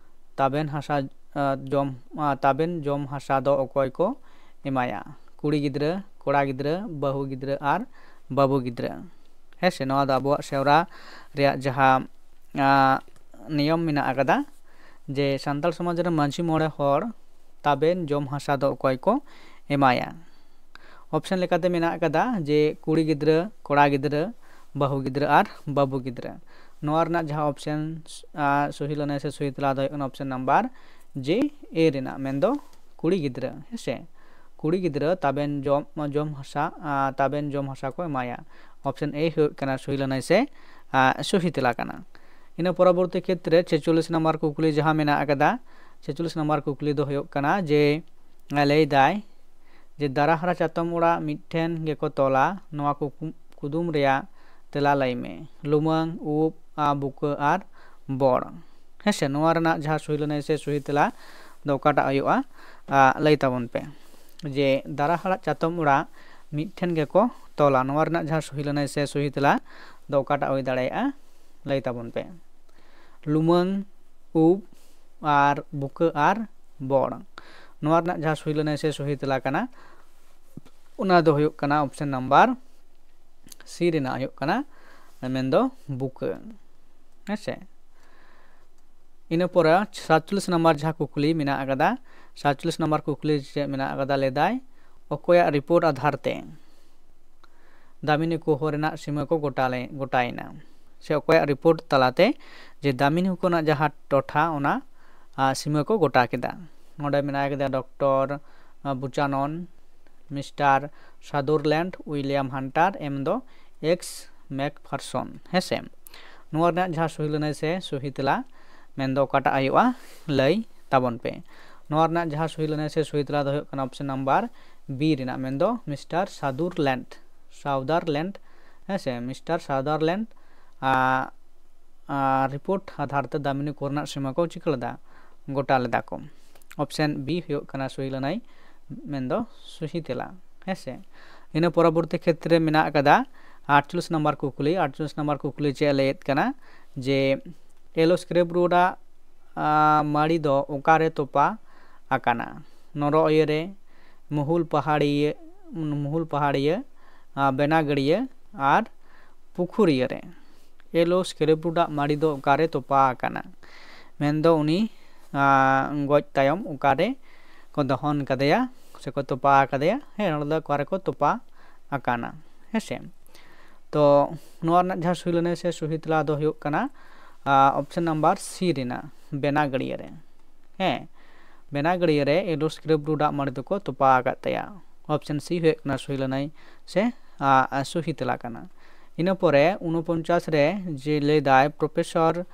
ᱛᱟᱵᱮᱱ ᱦᱟᱥᱟ ᱟᱜ, ᱡᱚᱢ ᱟᱜ, ᱛᱟᱵᱮᱱ ᱡᱚᱢ ᱦᱟᱥᱟ ᱫᱚ ᱚᱠᱚᱭ ᱠᱚ ᱮᱢᱟᱭᱟ? ᱠᱩᱲᱤ ᱜᱤᱫᱽᱨᱟᱹ, ᱠᱚᱲᱟ ᱜᱤᱫᱽᱨᱟᱹ, ᱵᱟᱹᱦᱩ ᱜᱤᱫᱽᱨᱟᱹ ᱟᱨ ᱵᱟᱹᱵᱩ ᱜᱤᱫᱽᱨᱟᱹ᱾ ᱦᱮᱸ ᱥᱮ, ᱱᱚᱣᱟ ᱫᱚ ᱟᱵᱚᱣᱟᱜ ᱥᱮᱣᱨᱟ ᱨᱮᱭᱟᱜ ᱡᱟᱦᱟᱸ ᱟᱸ, ᱱᱤᱭᱚᱢ ᱢᱮᱱᱟᱜ ᱟᱠᱟᱫᱟ ᱡᱮ ᱥᱟᱱᱛᱟᱲ ᱥᱚᱢᱟᱡᱽ ᱨᱮ ᱢᱟᱹᱡᱷᱤ ᱢᱚᱬᱮ ᱦᱚᱲ ᱛᱟᱵᱮᱱ ᱡᱚᱢ ᱦᱟᱥᱟ ᱫᱚ ᱚᱠᱚᱭ ᱠᱚ ᱮᱢᱟᱭᱟ᱾ ᱚᱯᱥᱮᱱ ᱞᱮᱠᱟᱛᱮ ᱢᱮᱱᱟᱜ ᱟᱠᱟᱫᱟ ᱡᱮ ᱠᱩᱲᱤ ᱜᱤᱫᱽᱨᱟᱹ, ᱠᱚᱲᱟ ᱜᱤᱫᱽᱨᱟᱹ, ᱵᱟᱹᱦᱩ ᱜᱤᱫᱽᱨᱟᱹ ᱟᱨ ᱵᱟᱹᱵᱩ ᱜᱤᱫᱽᱨᱟᱹ᱾ ᱱᱚᱣᱟ ᱨᱮᱱᱟᱜ ᱡᱟᱦᱟᱸ ᱚᱯᱥᱮᱱ ᱟᱸ, ᱥᱚᱦᱤ ᱞᱟᱹᱱᱟᱹᱭ ᱥᱮ ᱥᱚᱦᱤ ᱛᱮᱞᱟ ᱫᱚ ᱦᱩᱭᱩᱜ ᱠᱟᱱᱟ ᱚᱯᱥᱮᱱ ᱱᱟᱢᱵᱟᱨ ᱡᱮ ᱮ ᱨᱮᱱᱟᱜ, ᱢᱮᱱᱫᱚ ᱠᱩᱲᱤ ᱜᱤᱫᱽᱨᱟᱹ, ᱦᱮᱸ ᱥᱮ᱾ ᱠᱩᱲᱤ ᱜᱤᱫᱽᱨᱟᱹ ᱛᱟᱵᱮᱱ ᱡᱚᱢ, ᱡᱚᱢ ᱦᱟᱥᱟ, ᱟᱸ, ᱛᱟᱵᱮᱱ ᱡᱚᱢ ᱦᱟᱥᱟ ᱠᱚ ᱮᱢᱟᱭᱟ᱾ ᱚᱯᱥᱮᱱ ᱮ ᱦᱩᱭᱩᱜ ᱠᱟᱱᱟ ᱥᱚᱦᱤ ᱞᱟᱹᱱᱟᱹᱭ ᱥᱮ ᱟᱸ, ᱥᱚᱦᱤ ᱛᱮᱞᱟ ᱠᱟᱱᱟ᱾ ᱤᱱᱟᱹ ᱯᱚᱨᱚᱵᱚᱨᱛᱤ ᱠᱷᱮᱛᱨᱮ ᱪᱷᱮᱪᱚᱞᱞᱤᱥ ᱱᱟᱢᱵᱟᱨ ᱠᱩᱠᱞᱤ ᱡᱟᱦᱟᱸ ᱢᱮᱱᱟᱜ ᱟᱠᱟᱫᱟ, ᱪᱷᱮᱪᱚᱞᱞᱤᱥ ᱱᱟᱢᱵᱟᱨ ᱠᱩᱠᱞᱤ ᱫᱚ ᱦᱩᱭᱩᱜ ᱠᱟᱱᱟ ᱡᱮ, ᱟᱸ, ᱞᱟᱹᱭᱫᱟᱭ ᱡᱮ ᱫᱟᱨᱟᱦᱟᱨᱟ ᱪᱟᱛᱚᱢ ᱚᱲᱟᱜ ᱢᱤᱫᱴᱷᱮᱱ ᱜᱮᱠᱚ ᱛᱚᱞᱟ, ᱱᱚᱣᱟ ᱠᱩᱠ-, ᱠᱩᱫᱩᱢ ᱨᱮᱭᱟᱜ ᱛᱮᱞᱟ ᱞᱟᱹᱭ ᱢᱮ᱾ ᱞᱩᱢᱟᱹᱝ, ᱩᱵ, ᱟᱸ, ᱵᱩᱠᱟᱹ ᱟᱨ ᱵᱚᱲ᱾ ᱦᱮᱸ ᱥᱮ, ᱱᱚᱣᱟ ᱨᱮᱱᱟᱜ ᱡᱟᱦᱟᱸ ᱥᱚᱦᱤ ᱞᱟᱹᱱᱟᱹᱭ ᱥᱮ ᱥᱚᱦᱤ ᱛᱮᱞᱟ ᱫᱚ ᱚᱠᱟᱴᱟᱜ ᱦᱩᱭᱩᱜᱼᱟ, ᱟᱸ, ᱞᱟᱹᱭ ᱛᱟᱵᱚᱱ ᱯᱮ᱾ ᱡᱮ ᱫᱟᱨᱟᱦᱟᱨᱟ ᱪᱟᱛᱚᱢ ᱚᱲᱟᱜ ᱢᱤᱫᱴᱷᱮᱱ ᱜᱮᱠᱚ ᱛᱚᱞᱟ, ᱱᱚᱣᱟ ᱨᱮᱱᱟᱜ ᱡᱟᱦᱟᱸ ᱥᱚᱦᱤ ᱞᱟᱹᱱᱟᱹᱭ ᱥᱮ ᱥᱚᱦᱤ ᱛᱮᱞᱟ ᱫᱚ ᱚᱠᱟᱴᱟᱜ ᱦᱩᱭ ᱫᱟᱲᱮᱭᱟᱜᱼᱟ, ᱞᱟᱹᱭ ᱛᱟᱵᱚᱱ ᱯᱮ᱾ ᱞᱩᱢᱟᱹᱝ, ᱩᱵ ᱟᱨ ᱵᱩᱠᱟᱹ ᱟᱨ ᱵᱚᱲ᱾ ᱱᱚᱣᱟ ᱨᱮᱱᱟᱜ ᱡᱟᱦᱟᱸ ᱥᱚᱦᱤ ᱞᱟᱹᱱᱟᱹᱭ ᱥᱮ ᱥᱚᱦᱤ ᱛᱮᱞᱟ ᱠᱟᱱᱟ, ᱚᱱᱟ ᱫᱚ ᱦᱩᱭᱩᱜ ᱠᱟᱱᱟ ᱚᱯᱥᱮᱱ ᱱᱟᱢᱵᱟᱨ ᱥᱤ ᱨᱮᱱᱟᱜ ᱦᱩᱭᱩᱜ ᱠᱟᱱᱟ, ᱢᱮᱱᱫᱚ ᱵᱩᱠᱟᱹ᱾ ᱦᱮᱸ ᱥᱮ? ᱤᱱᱟᱹ ᱯᱚᱨᱮ ᱥᱟᱛᱪᱚᱞᱞᱤᱥ ᱱᱟᱢᱵᱟᱨ ᱡᱟᱦᱟᱸ ᱠᱩᱠᱞᱤ ᱢᱮᱱᱟᱜ ᱟᱠᱟᱫᱟ, ᱥᱟᱛᱪᱚᱞᱞᱤᱥ ᱱᱟᱢᱵᱟᱨ ᱠᱩᱠᱞᱤ ᱪᱮᱫ ᱢᱮᱱᱟᱜ ᱟᱠᱟᱫᱟ, ᱞᱟᱹᱭᱫᱟᱭ ᱚᱠᱚᱭᱟᱜ ᱨᱤᱯᱳᱨᱴ ᱟᱫᱷᱟᱨ ᱛᱮ ᱫᱟᱢᱤᱱᱤ ᱠᱚᱦᱚ ᱨᱮᱱᱟᱜ ᱥᱤᱢᱟᱹ ᱠᱚ ᱜᱚᱴᱟ ᱞᱮ-, ᱜᱚᱴᱟᱭᱮᱱᱟ, ᱥᱮ ᱚᱠᱚᱭᱟᱜ ᱨᱤᱯᱳᱨᱴ ᱛᱟᱞᱟᱛᱮ ᱡᱮ ᱫᱟᱢᱤᱱᱤ ᱠᱚ ᱨᱮᱱᱟᱜ ᱡᱟᱦᱟᱸ ᱴᱚᱴᱷᱟ, ᱚᱱᱟ, ᱟᱸ, ᱥᱤᱢᱟᱹ ᱠᱚ ᱜᱚᱴᱟ ᱠᱮᱫᱟ᱾ ᱱᱚᱰᱮ ᱢᱮᱱᱟᱭ ᱠᱟᱫᱮᱭᱟ ᱰᱚᱠᱴᱚᱨ, ᱟᱸ, ᱵᱩᱪᱟᱱᱚᱱ, ᱢᱤᱥᱴᱟᱨ ᱥᱟᱫᱚᱨᱞᱮᱱᱰ, ᱩᱭᱞᱤᱭᱟᱢ ᱦᱟᱱᱴᱟᱨ, ᱮᱢ ᱫᱚ ᱮᱠᱥ ᱢᱮᱠᱯᱷᱟᱨᱥᱚᱱ, ᱦᱮᱸ ᱥᱮ᱾ ᱱᱚᱣᱟ ᱨᱮᱱᱟᱜ ᱡᱟᱦᱟᱸ ᱥᱚᱦᱤ ᱞᱟᱹᱱᱟᱹᱭ ᱥᱮ ᱥᱚᱦᱤ ᱛᱮᱞᱟ ᱢᱮᱱᱫᱚ ᱚᱠᱟᱴᱟᱜ ᱦᱩᱭᱩᱜᱼᱟ, ᱞᱟᱹᱭ ᱛᱟᱵᱚᱱ ᱯᱮ᱾ ᱱᱚᱣᱟ ᱨᱮᱱᱟᱜ ᱡᱟᱦᱟᱸ ᱥᱚᱦᱤ ᱞᱟᱹᱱᱟᱹᱭ ᱥᱮ ᱥᱚᱦᱤ ᱛᱮᱞᱟ ᱫᱚ ᱦᱩᱭᱩᱜ ᱠᱟᱱᱟ ᱚᱯᱥᱮᱱ ᱱᱟᱢᱵᱟᱨ ᱵᱤ ᱨᱮᱱᱟᱜ, ᱢᱮᱱᱫᱚ ᱢᱤᱥᱴᱟᱨ ᱥᱟᱫᱩᱨᱞᱮᱱᱰ, ᱥᱟᱣᱫᱟᱨᱞᱮᱱᱰ, ᱦᱮᱸ ᱥᱮ, ᱢᱤᱥᱴᱟᱨ ᱥᱟᱣᱫᱟᱨᱞᱮᱱᱰ, ᱟᱸ, ᱟᱸ, ᱨᱤᱯᱳᱨᱴ ᱟᱫᱷᱟᱨ ᱛᱮ ᱫᱟᱢᱤᱱᱤ ᱠᱚ ᱨᱮᱱᱟᱜ ᱥᱤᱢᱟᱹ ᱠᱚ ᱪᱤᱠᱟᱹ ᱞᱮᱫᱟ, ᱜᱚᱴᱟ ᱞᱮᱫᱟ ᱠᱚ᱾ ᱚᱯᱥᱮᱱ ᱵᱤ ᱦᱩᱭᱩᱜ ᱠᱟᱱᱟ ᱥᱚᱦᱤ ᱞᱟᱹᱱᱟᱹᱭ, ᱢᱮᱱᱫᱚ ᱥᱚᱦᱤ ᱛᱮᱞᱟ, ᱦᱮᱸ ᱥᱮ᱾ ᱤᱱᱟᱹ ᱯᱚᱨᱚᱵᱚᱨᱛᱤ ᱠᱷᱮᱛᱨᱮ ᱢᱮᱱᱟᱜ ᱟᱠᱟᱫᱟ ᱟᱴᱪᱚᱞᱞᱤᱥ ᱱᱟᱢᱵᱟᱨ ᱠᱩᱠᱞᱤ᱾ ᱟᱴᱪᱚᱞᱞᱤᱥ ᱱᱟᱢᱵᱟᱨ ᱠᱩᱠᱞᱤ ᱪᱮᱫ ᱮ ᱞᱟᱹᱭᱮᱫ ᱠᱟᱱᱟ ᱡᱮ ᱮᱞᱳ ᱥᱠᱨᱮᱯ ᱨᱳᱰ ᱟᱜ, ᱟᱸ, ᱢᱟᱹᱲᱤ ᱫᱚ ᱚᱠᱟᱨᱮ ᱛᱚᱯᱟ ᱟᱠᱟᱱᱟ? ᱱᱚᱨᱚ ᱤᱭᱟᱹ ᱨᱮ, ᱢᱩᱦᱩᱞ ᱯᱟᱦᱟᱲᱤᱭᱟᱹ, ᱢᱩᱦᱩᱞ ᱯᱟᱦᱟᱲᱤᱭᱟᱹ, ᱟᱸ, ᱵᱮᱱᱟᱜᱟᱹᱲᱤᱭᱟᱹ ᱟᱨ ᱯᱩᱠᱷᱩᱨᱤᱭᱟᱹ ᱨᱮ ᱮᱞ ᱳ ᱥᱠᱨᱮᱯ ᱨᱩᱰᱟᱜ ᱢᱟᱹᱲᱤ ᱫᱚ ᱚᱠᱟᱨᱮ ᱛᱚᱯᱟ ᱟᱠᱟᱱᱟ? ᱢᱮᱱᱫᱚ ᱩᱱᱤ ᱜᱚᱡ ᱛᱟᱭᱚᱢ ᱚᱠᱟᱨᱮ ᱠᱚ ᱫᱚᱦᱚᱱ ᱠᱟᱫᱮᱭᱟ ᱥᱮᱠᱚ ᱛᱚᱯᱟ ᱟᱠᱟᱫᱮᱭᱟ᱾ ᱦᱮᱸ, ᱱᱚᱰᱮ ᱫᱚ ᱚᱠᱟᱨᱮᱠᱚ ᱛᱚᱯᱟ ᱟᱠᱟᱱᱟ? ᱦᱮᱸᱥᱮ, ᱛᱚ ᱱᱚᱣᱟ ᱨᱮᱱᱟᱜ ᱡᱟᱦᱟᱸ ᱥᱩᱭ ᱞᱟᱹᱱᱟᱹᱭ ᱥᱮ ᱥᱩᱦᱤ ᱛᱮᱞᱟ ᱫᱚ ᱦᱩᱭᱩᱜ ᱠᱟᱱᱟ ᱚᱯᱥᱮᱱ ᱱᱟᱢᱵᱟᱨ ᱥᱤ ᱨᱮᱱᱟᱜ ᱵᱮᱱᱟ ᱜᱟᱹᱲᱭᱟᱹ ᱨᱮ᱾ ᱦᱮᱸ, ᱵᱮᱱᱟ ᱜᱟᱹᱲᱭᱟᱹ ᱨᱮ ᱮᱞ ᱳ ᱥᱠᱨᱮᱯ ᱨᱩᱰᱟᱜ ᱢᱟᱹᱲᱤ ᱫᱚᱠᱚ ᱛᱚᱯᱟ ᱟᱠᱟᱫ ᱛᱟᱭᱟ᱾ ᱚᱯᱥᱮᱱ ᱥᱤ ᱦᱩᱭᱩᱜ ᱠᱟᱱᱟ ᱥᱩᱭ ᱞᱟᱹᱱᱟᱹᱭ ᱥᱮ ᱥᱩᱦᱤ ᱛᱮᱞᱟ ᱠᱟᱱᱟ᱾ ᱤᱱᱟᱹ ᱯᱚᱨᱮ ᱩᱱᱚᱯᱚᱧᱪᱟᱥ ᱨᱮ ᱡᱮ ᱞᱟᱹᱭᱫᱟᱭ, ᱯᱨᱚᱯᱷᱮᱥᱚᱨ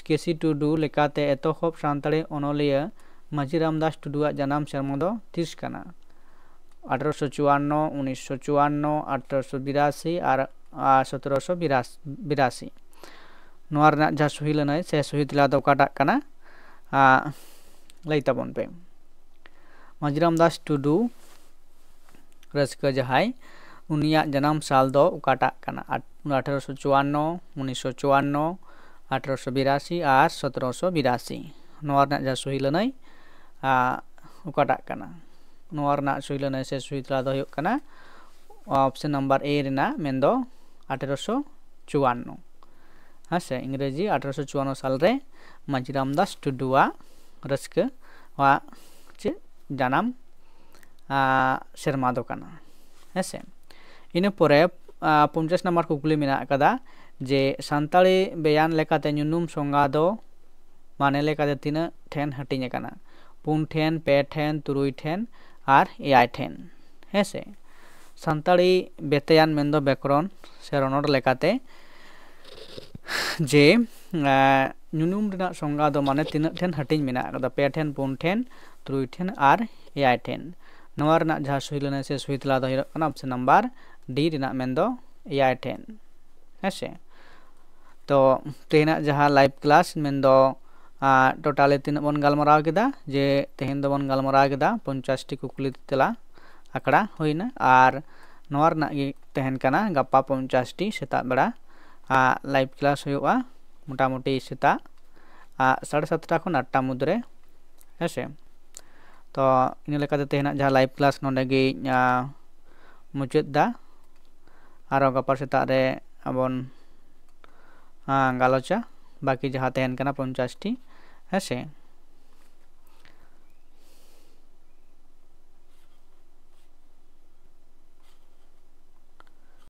ᱠᱮᱥᱤ ᱴᱩᱰᱩ ᱞᱮᱠᱟᱛᱮ ᱮᱛᱚᱦᱚᱵ ᱥᱟᱱᱛᱟᱲᱤ ᱚᱱᱚᱞᱤᱭᱟᱹ ᱢᱟᱹᱡᱷᱤ ᱨᱟᱢᱫᱟᱥ ᱴᱩᱰᱩᱣᱟᱜ ᱡᱟᱱᱟᱢ ᱥᱮᱨᱢᱟ ᱫᱚ ᱛᱤᱥ ᱠᱟᱱᱟ? ᱟᱴᱷᱨᱚᱥᱚ ᱪᱩᱣᱟᱱᱱᱚ, ᱩᱱᱤᱥᱥᱚ ᱪᱩᱣᱟᱱᱱᱚ, ᱟᱴᱷᱨᱚᱥᱚ ᱵᱤᱨᱟᱥᱤ ᱟᱨ ᱥᱚᱛᱨᱚᱥᱚ ᱵᱤᱨᱟᱥᱤ᱾ ᱱᱚᱣᱟ ᱨᱮᱱᱟᱜ ᱡᱟᱦᱟᱸ ᱥᱩᱦᱤ ᱞᱟᱹᱱᱟᱹᱭ ᱥᱮ ᱥᱩᱦᱤ ᱛᱮᱞᱟ ᱫᱚ ᱚᱠᱟᱴᱟᱜ ᱠᱟᱱᱟ? ᱞᱟᱹᱭ ᱛᱟᱵᱚᱱ ᱯᱮ᱾ ᱢᱟᱹᱡᱷᱤ ᱨᱟᱢᱫᱟᱥ ᱴᱩᱰᱩ ᱨᱟᱹᱥᱠᱟᱹ ᱡᱟᱦᱟᱸᱭ, ᱩᱱᱤᱭᱟᱜ ᱡᱟᱱᱟᱢ ᱥᱟᱞ ᱫᱚ ᱚᱠᱟᱴᱟᱜ ᱠᱟᱱᱟ? ᱟᱴᱷᱨᱚᱥᱚ ᱪᱩᱣᱟᱱᱱᱚ, ᱩᱱᱤᱥᱥᱚ ᱪᱩᱣᱟᱱᱱᱚ, ᱟᱴᱷᱨᱚᱥᱚ ᱵᱤᱨᱟᱥᱤ ᱟᱨ ᱥᱚᱛᱨᱚᱥᱚ ᱵᱤᱨᱟᱥᱤ᱾ ᱱᱚᱣᱟ ᱨᱮᱱᱟᱜ ᱡᱟᱦᱟᱸ ᱥᱩᱦᱤ ᱞᱟᱹᱱᱟᱹᱭ ᱚᱠᱟᱴᱟᱜ ᱠᱟᱱᱟ? ᱱᱚᱣᱟ ᱨᱮᱱᱟᱜ ᱥᱩᱦᱤ ᱞᱟᱹᱱᱟᱹᱭ ᱥᱮ ᱥᱩᱦᱤ ᱛᱮᱞᱟ ᱫᱚ ᱦᱩᱭᱩᱜ ᱠᱟᱱᱟ ᱚᱯᱥᱮᱱ ᱱᱟᱢᱵᱟᱨ ᱮ ᱨᱮᱱᱟᱜ, ᱢᱮᱱᱫᱚ ᱟᱴᱷᱨᱚᱥᱚ ᱪᱩᱣᱟᱱᱱᱚ᱾ ᱦᱮᱸ ᱥᱮ, ᱤᱝᱨᱮᱡᱤ ᱟᱴᱷᱨᱚᱥᱚ ᱪᱩᱣᱟᱱᱱᱚ ᱥᱟᱞᱨᱮ ᱢᱟᱹᱡᱷᱤ ᱨᱟᱢᱫᱟᱥ ᱴᱩᱰᱩᱣᱟᱜ ᱨᱟᱹᱥᱠᱟᱹᱣᱟᱜ ᱪᱮᱫ ᱡᱟᱱᱟᱢ ᱥᱮᱨᱢᱟ ᱫᱚ ᱠᱟᱱᱟ᱾ ᱦᱮᱸ ᱥᱮ, ᱤᱱᱟᱹ ᱯᱚᱨᱮ ᱯᱚᱧᱪᱟᱥ ᱱᱟᱢᱵᱟᱨ ᱠᱩᱠᱞᱤ ᱢᱮᱱᱟᱜ ᱟᱠᱟᱫᱟ ᱡᱮ ᱥᱟᱱᱛᱟᱲᱤ ᱵᱮᱭᱟᱱ ᱞᱮᱠᱟᱛᱮ ᱧᱩᱱᱩᱢ ᱥᱚᱝᱜᱟ ᱫᱚ ᱢᱟᱱᱮ ᱞᱮᱠᱟᱛᱮ ᱛᱤᱱᱟᱹᱜ ᱴᱷᱮᱱ ᱦᱟᱹᱴᱤᱧ ᱟᱠᱟᱱᱟ? ᱯᱩᱱ ᱴᱷᱮᱱ, ᱯᱮ ᱴᱷᱮᱱ, ᱛᱩᱨᱩᱭ ᱴᱷᱮᱱ ᱟᱨ ᱮᱭᱟᱭ ᱴᱷᱮᱱ᱾ ᱦᱮᱸ ᱥᱮ, ᱥᱟᱱᱛᱟᱲᱤ ᱵᱮᱛᱮᱭᱟᱱ ᱢᱮᱱᱫᱚ ᱵᱮᱠᱚᱨᱚᱱ ᱥᱮ ᱨᱚᱱᱚᱲ ᱞᱮᱠᱟᱛᱮ ᱡᱮ ᱧᱩᱱᱩᱢ ᱨᱮᱱᱟᱜ ᱥᱚᱝᱜᱟ ᱫᱚ ᱢᱟᱱᱮ ᱛᱤᱱᱟᱹᱜ ᱴᱷᱮᱱ ᱦᱟᱹᱴᱤᱧ ᱢᱮᱱᱟᱜ ᱟᱠᱟᱫᱟ? ᱯᱮ ᱴᱷᱮᱱ, ᱯᱩᱱ ᱴᱷᱮᱱ, ᱛᱩᱨᱩᱭ ᱴᱷᱮᱱ ᱟᱨ ᱮᱭᱟᱭ ᱴᱷᱮᱱ᱾ ᱱᱚᱣᱟ ᱨᱮᱱᱟᱜ ᱡᱟᱦᱟᱸ ᱥᱩᱭ ᱞᱟᱹᱱᱟᱹᱭ ᱥᱮ ᱥᱩᱭ ᱛᱮᱞᱟ ᱫᱚ ᱦᱩᱭᱩᱜ ᱠᱟᱱᱟ ᱚᱯᱥᱮᱱ ᱱᱟᱢᱵᱟᱨ ᱰᱤ ᱨᱮᱱᱟᱜ, ᱢᱮᱱᱫᱚ ᱮᱭᱟᱭ ᱴᱷᱮᱱ᱾ ᱦᱮᱸ ᱥᱮ, ᱛᱚ ᱛᱮᱦᱮᱧᱟᱜ ᱡᱟᱦᱟᱸ ᱞᱟᱭᱤᱵᱷ ᱠᱞᱟᱥ ᱢᱮᱱᱫᱚ ᱴᱳᱴᱟᱞᱤ ᱛᱤᱱᱟᱹᱜ ᱵᱚᱱ ᱜᱟᱞᱢᱟᱨᱟᱣ ᱠᱮᱫᱟ? ᱡᱮ ᱛᱮᱦᱮᱧ ᱫᱚᱵᱚᱱ ᱜᱟᱞᱢᱟᱨᱟᱣ ᱠᱮᱫᱟ ᱯᱚᱧᱪᱟᱥ ᱴᱤ ᱠᱩᱠᱞᱤ ᱛᱮᱞᱟ ᱟᱠᱷᱲᱟ ᱦᱩᱭᱱᱟ, ᱟᱨ ᱱᱚᱣᱟ ᱨᱮᱱᱟᱜ ᱜᱮ ᱛᱟᱦᱮᱱ ᱠᱟᱱᱟ ᱜᱟᱯᱟ ᱯᱚᱧᱪᱟᱥ ᱴᱤ ᱥᱮᱛᱟᱜ ᱵᱮᱲᱟ ᱞᱟᱭᱤᱵᱷ ᱠᱞᱟᱥ ᱦᱩᱭᱩᱜᱼᱟ, ᱢᱚᱴᱟᱢᱩᱴᱤ ᱥᱮᱛᱟᱜ ᱥᱟᱲᱮ ᱥᱟᱛᱴᱟ ᱠᱷᱚᱱ ᱟᱴᱴᱟ ᱢᱩᱫᱽᱨᱮ᱾ ᱦᱮᱸ ᱥᱮ, ᱛᱚ ᱤᱱᱟᱹ ᱞᱮᱠᱟᱛᱮ ᱛᱮᱦᱮᱧᱟᱜ ᱡᱟᱦᱟᱸ ᱞᱟᱭᱤᱵᱷ ᱠᱞᱟᱥ ᱱᱚᱰᱮ ᱜᱮᱧ ᱢᱩᱪᱟᱹᱫ ᱫᱟ᱾ ᱟᱨᱚ ᱜᱟᱯᱟ ᱥᱮᱛᱟᱜ ᱨᱮ ᱟᱵᱚᱱ ᱜᱟᱞᱚᱪᱟ ᱵᱟᱹᱠᱤ ᱡᱟᱦᱟᱸ ᱛᱟᱦᱮᱱ ᱠᱟᱱᱟ ᱯᱚᱧᱪᱟᱥ ᱴᱤ᱾ ᱦᱮᱸ ᱥᱮ,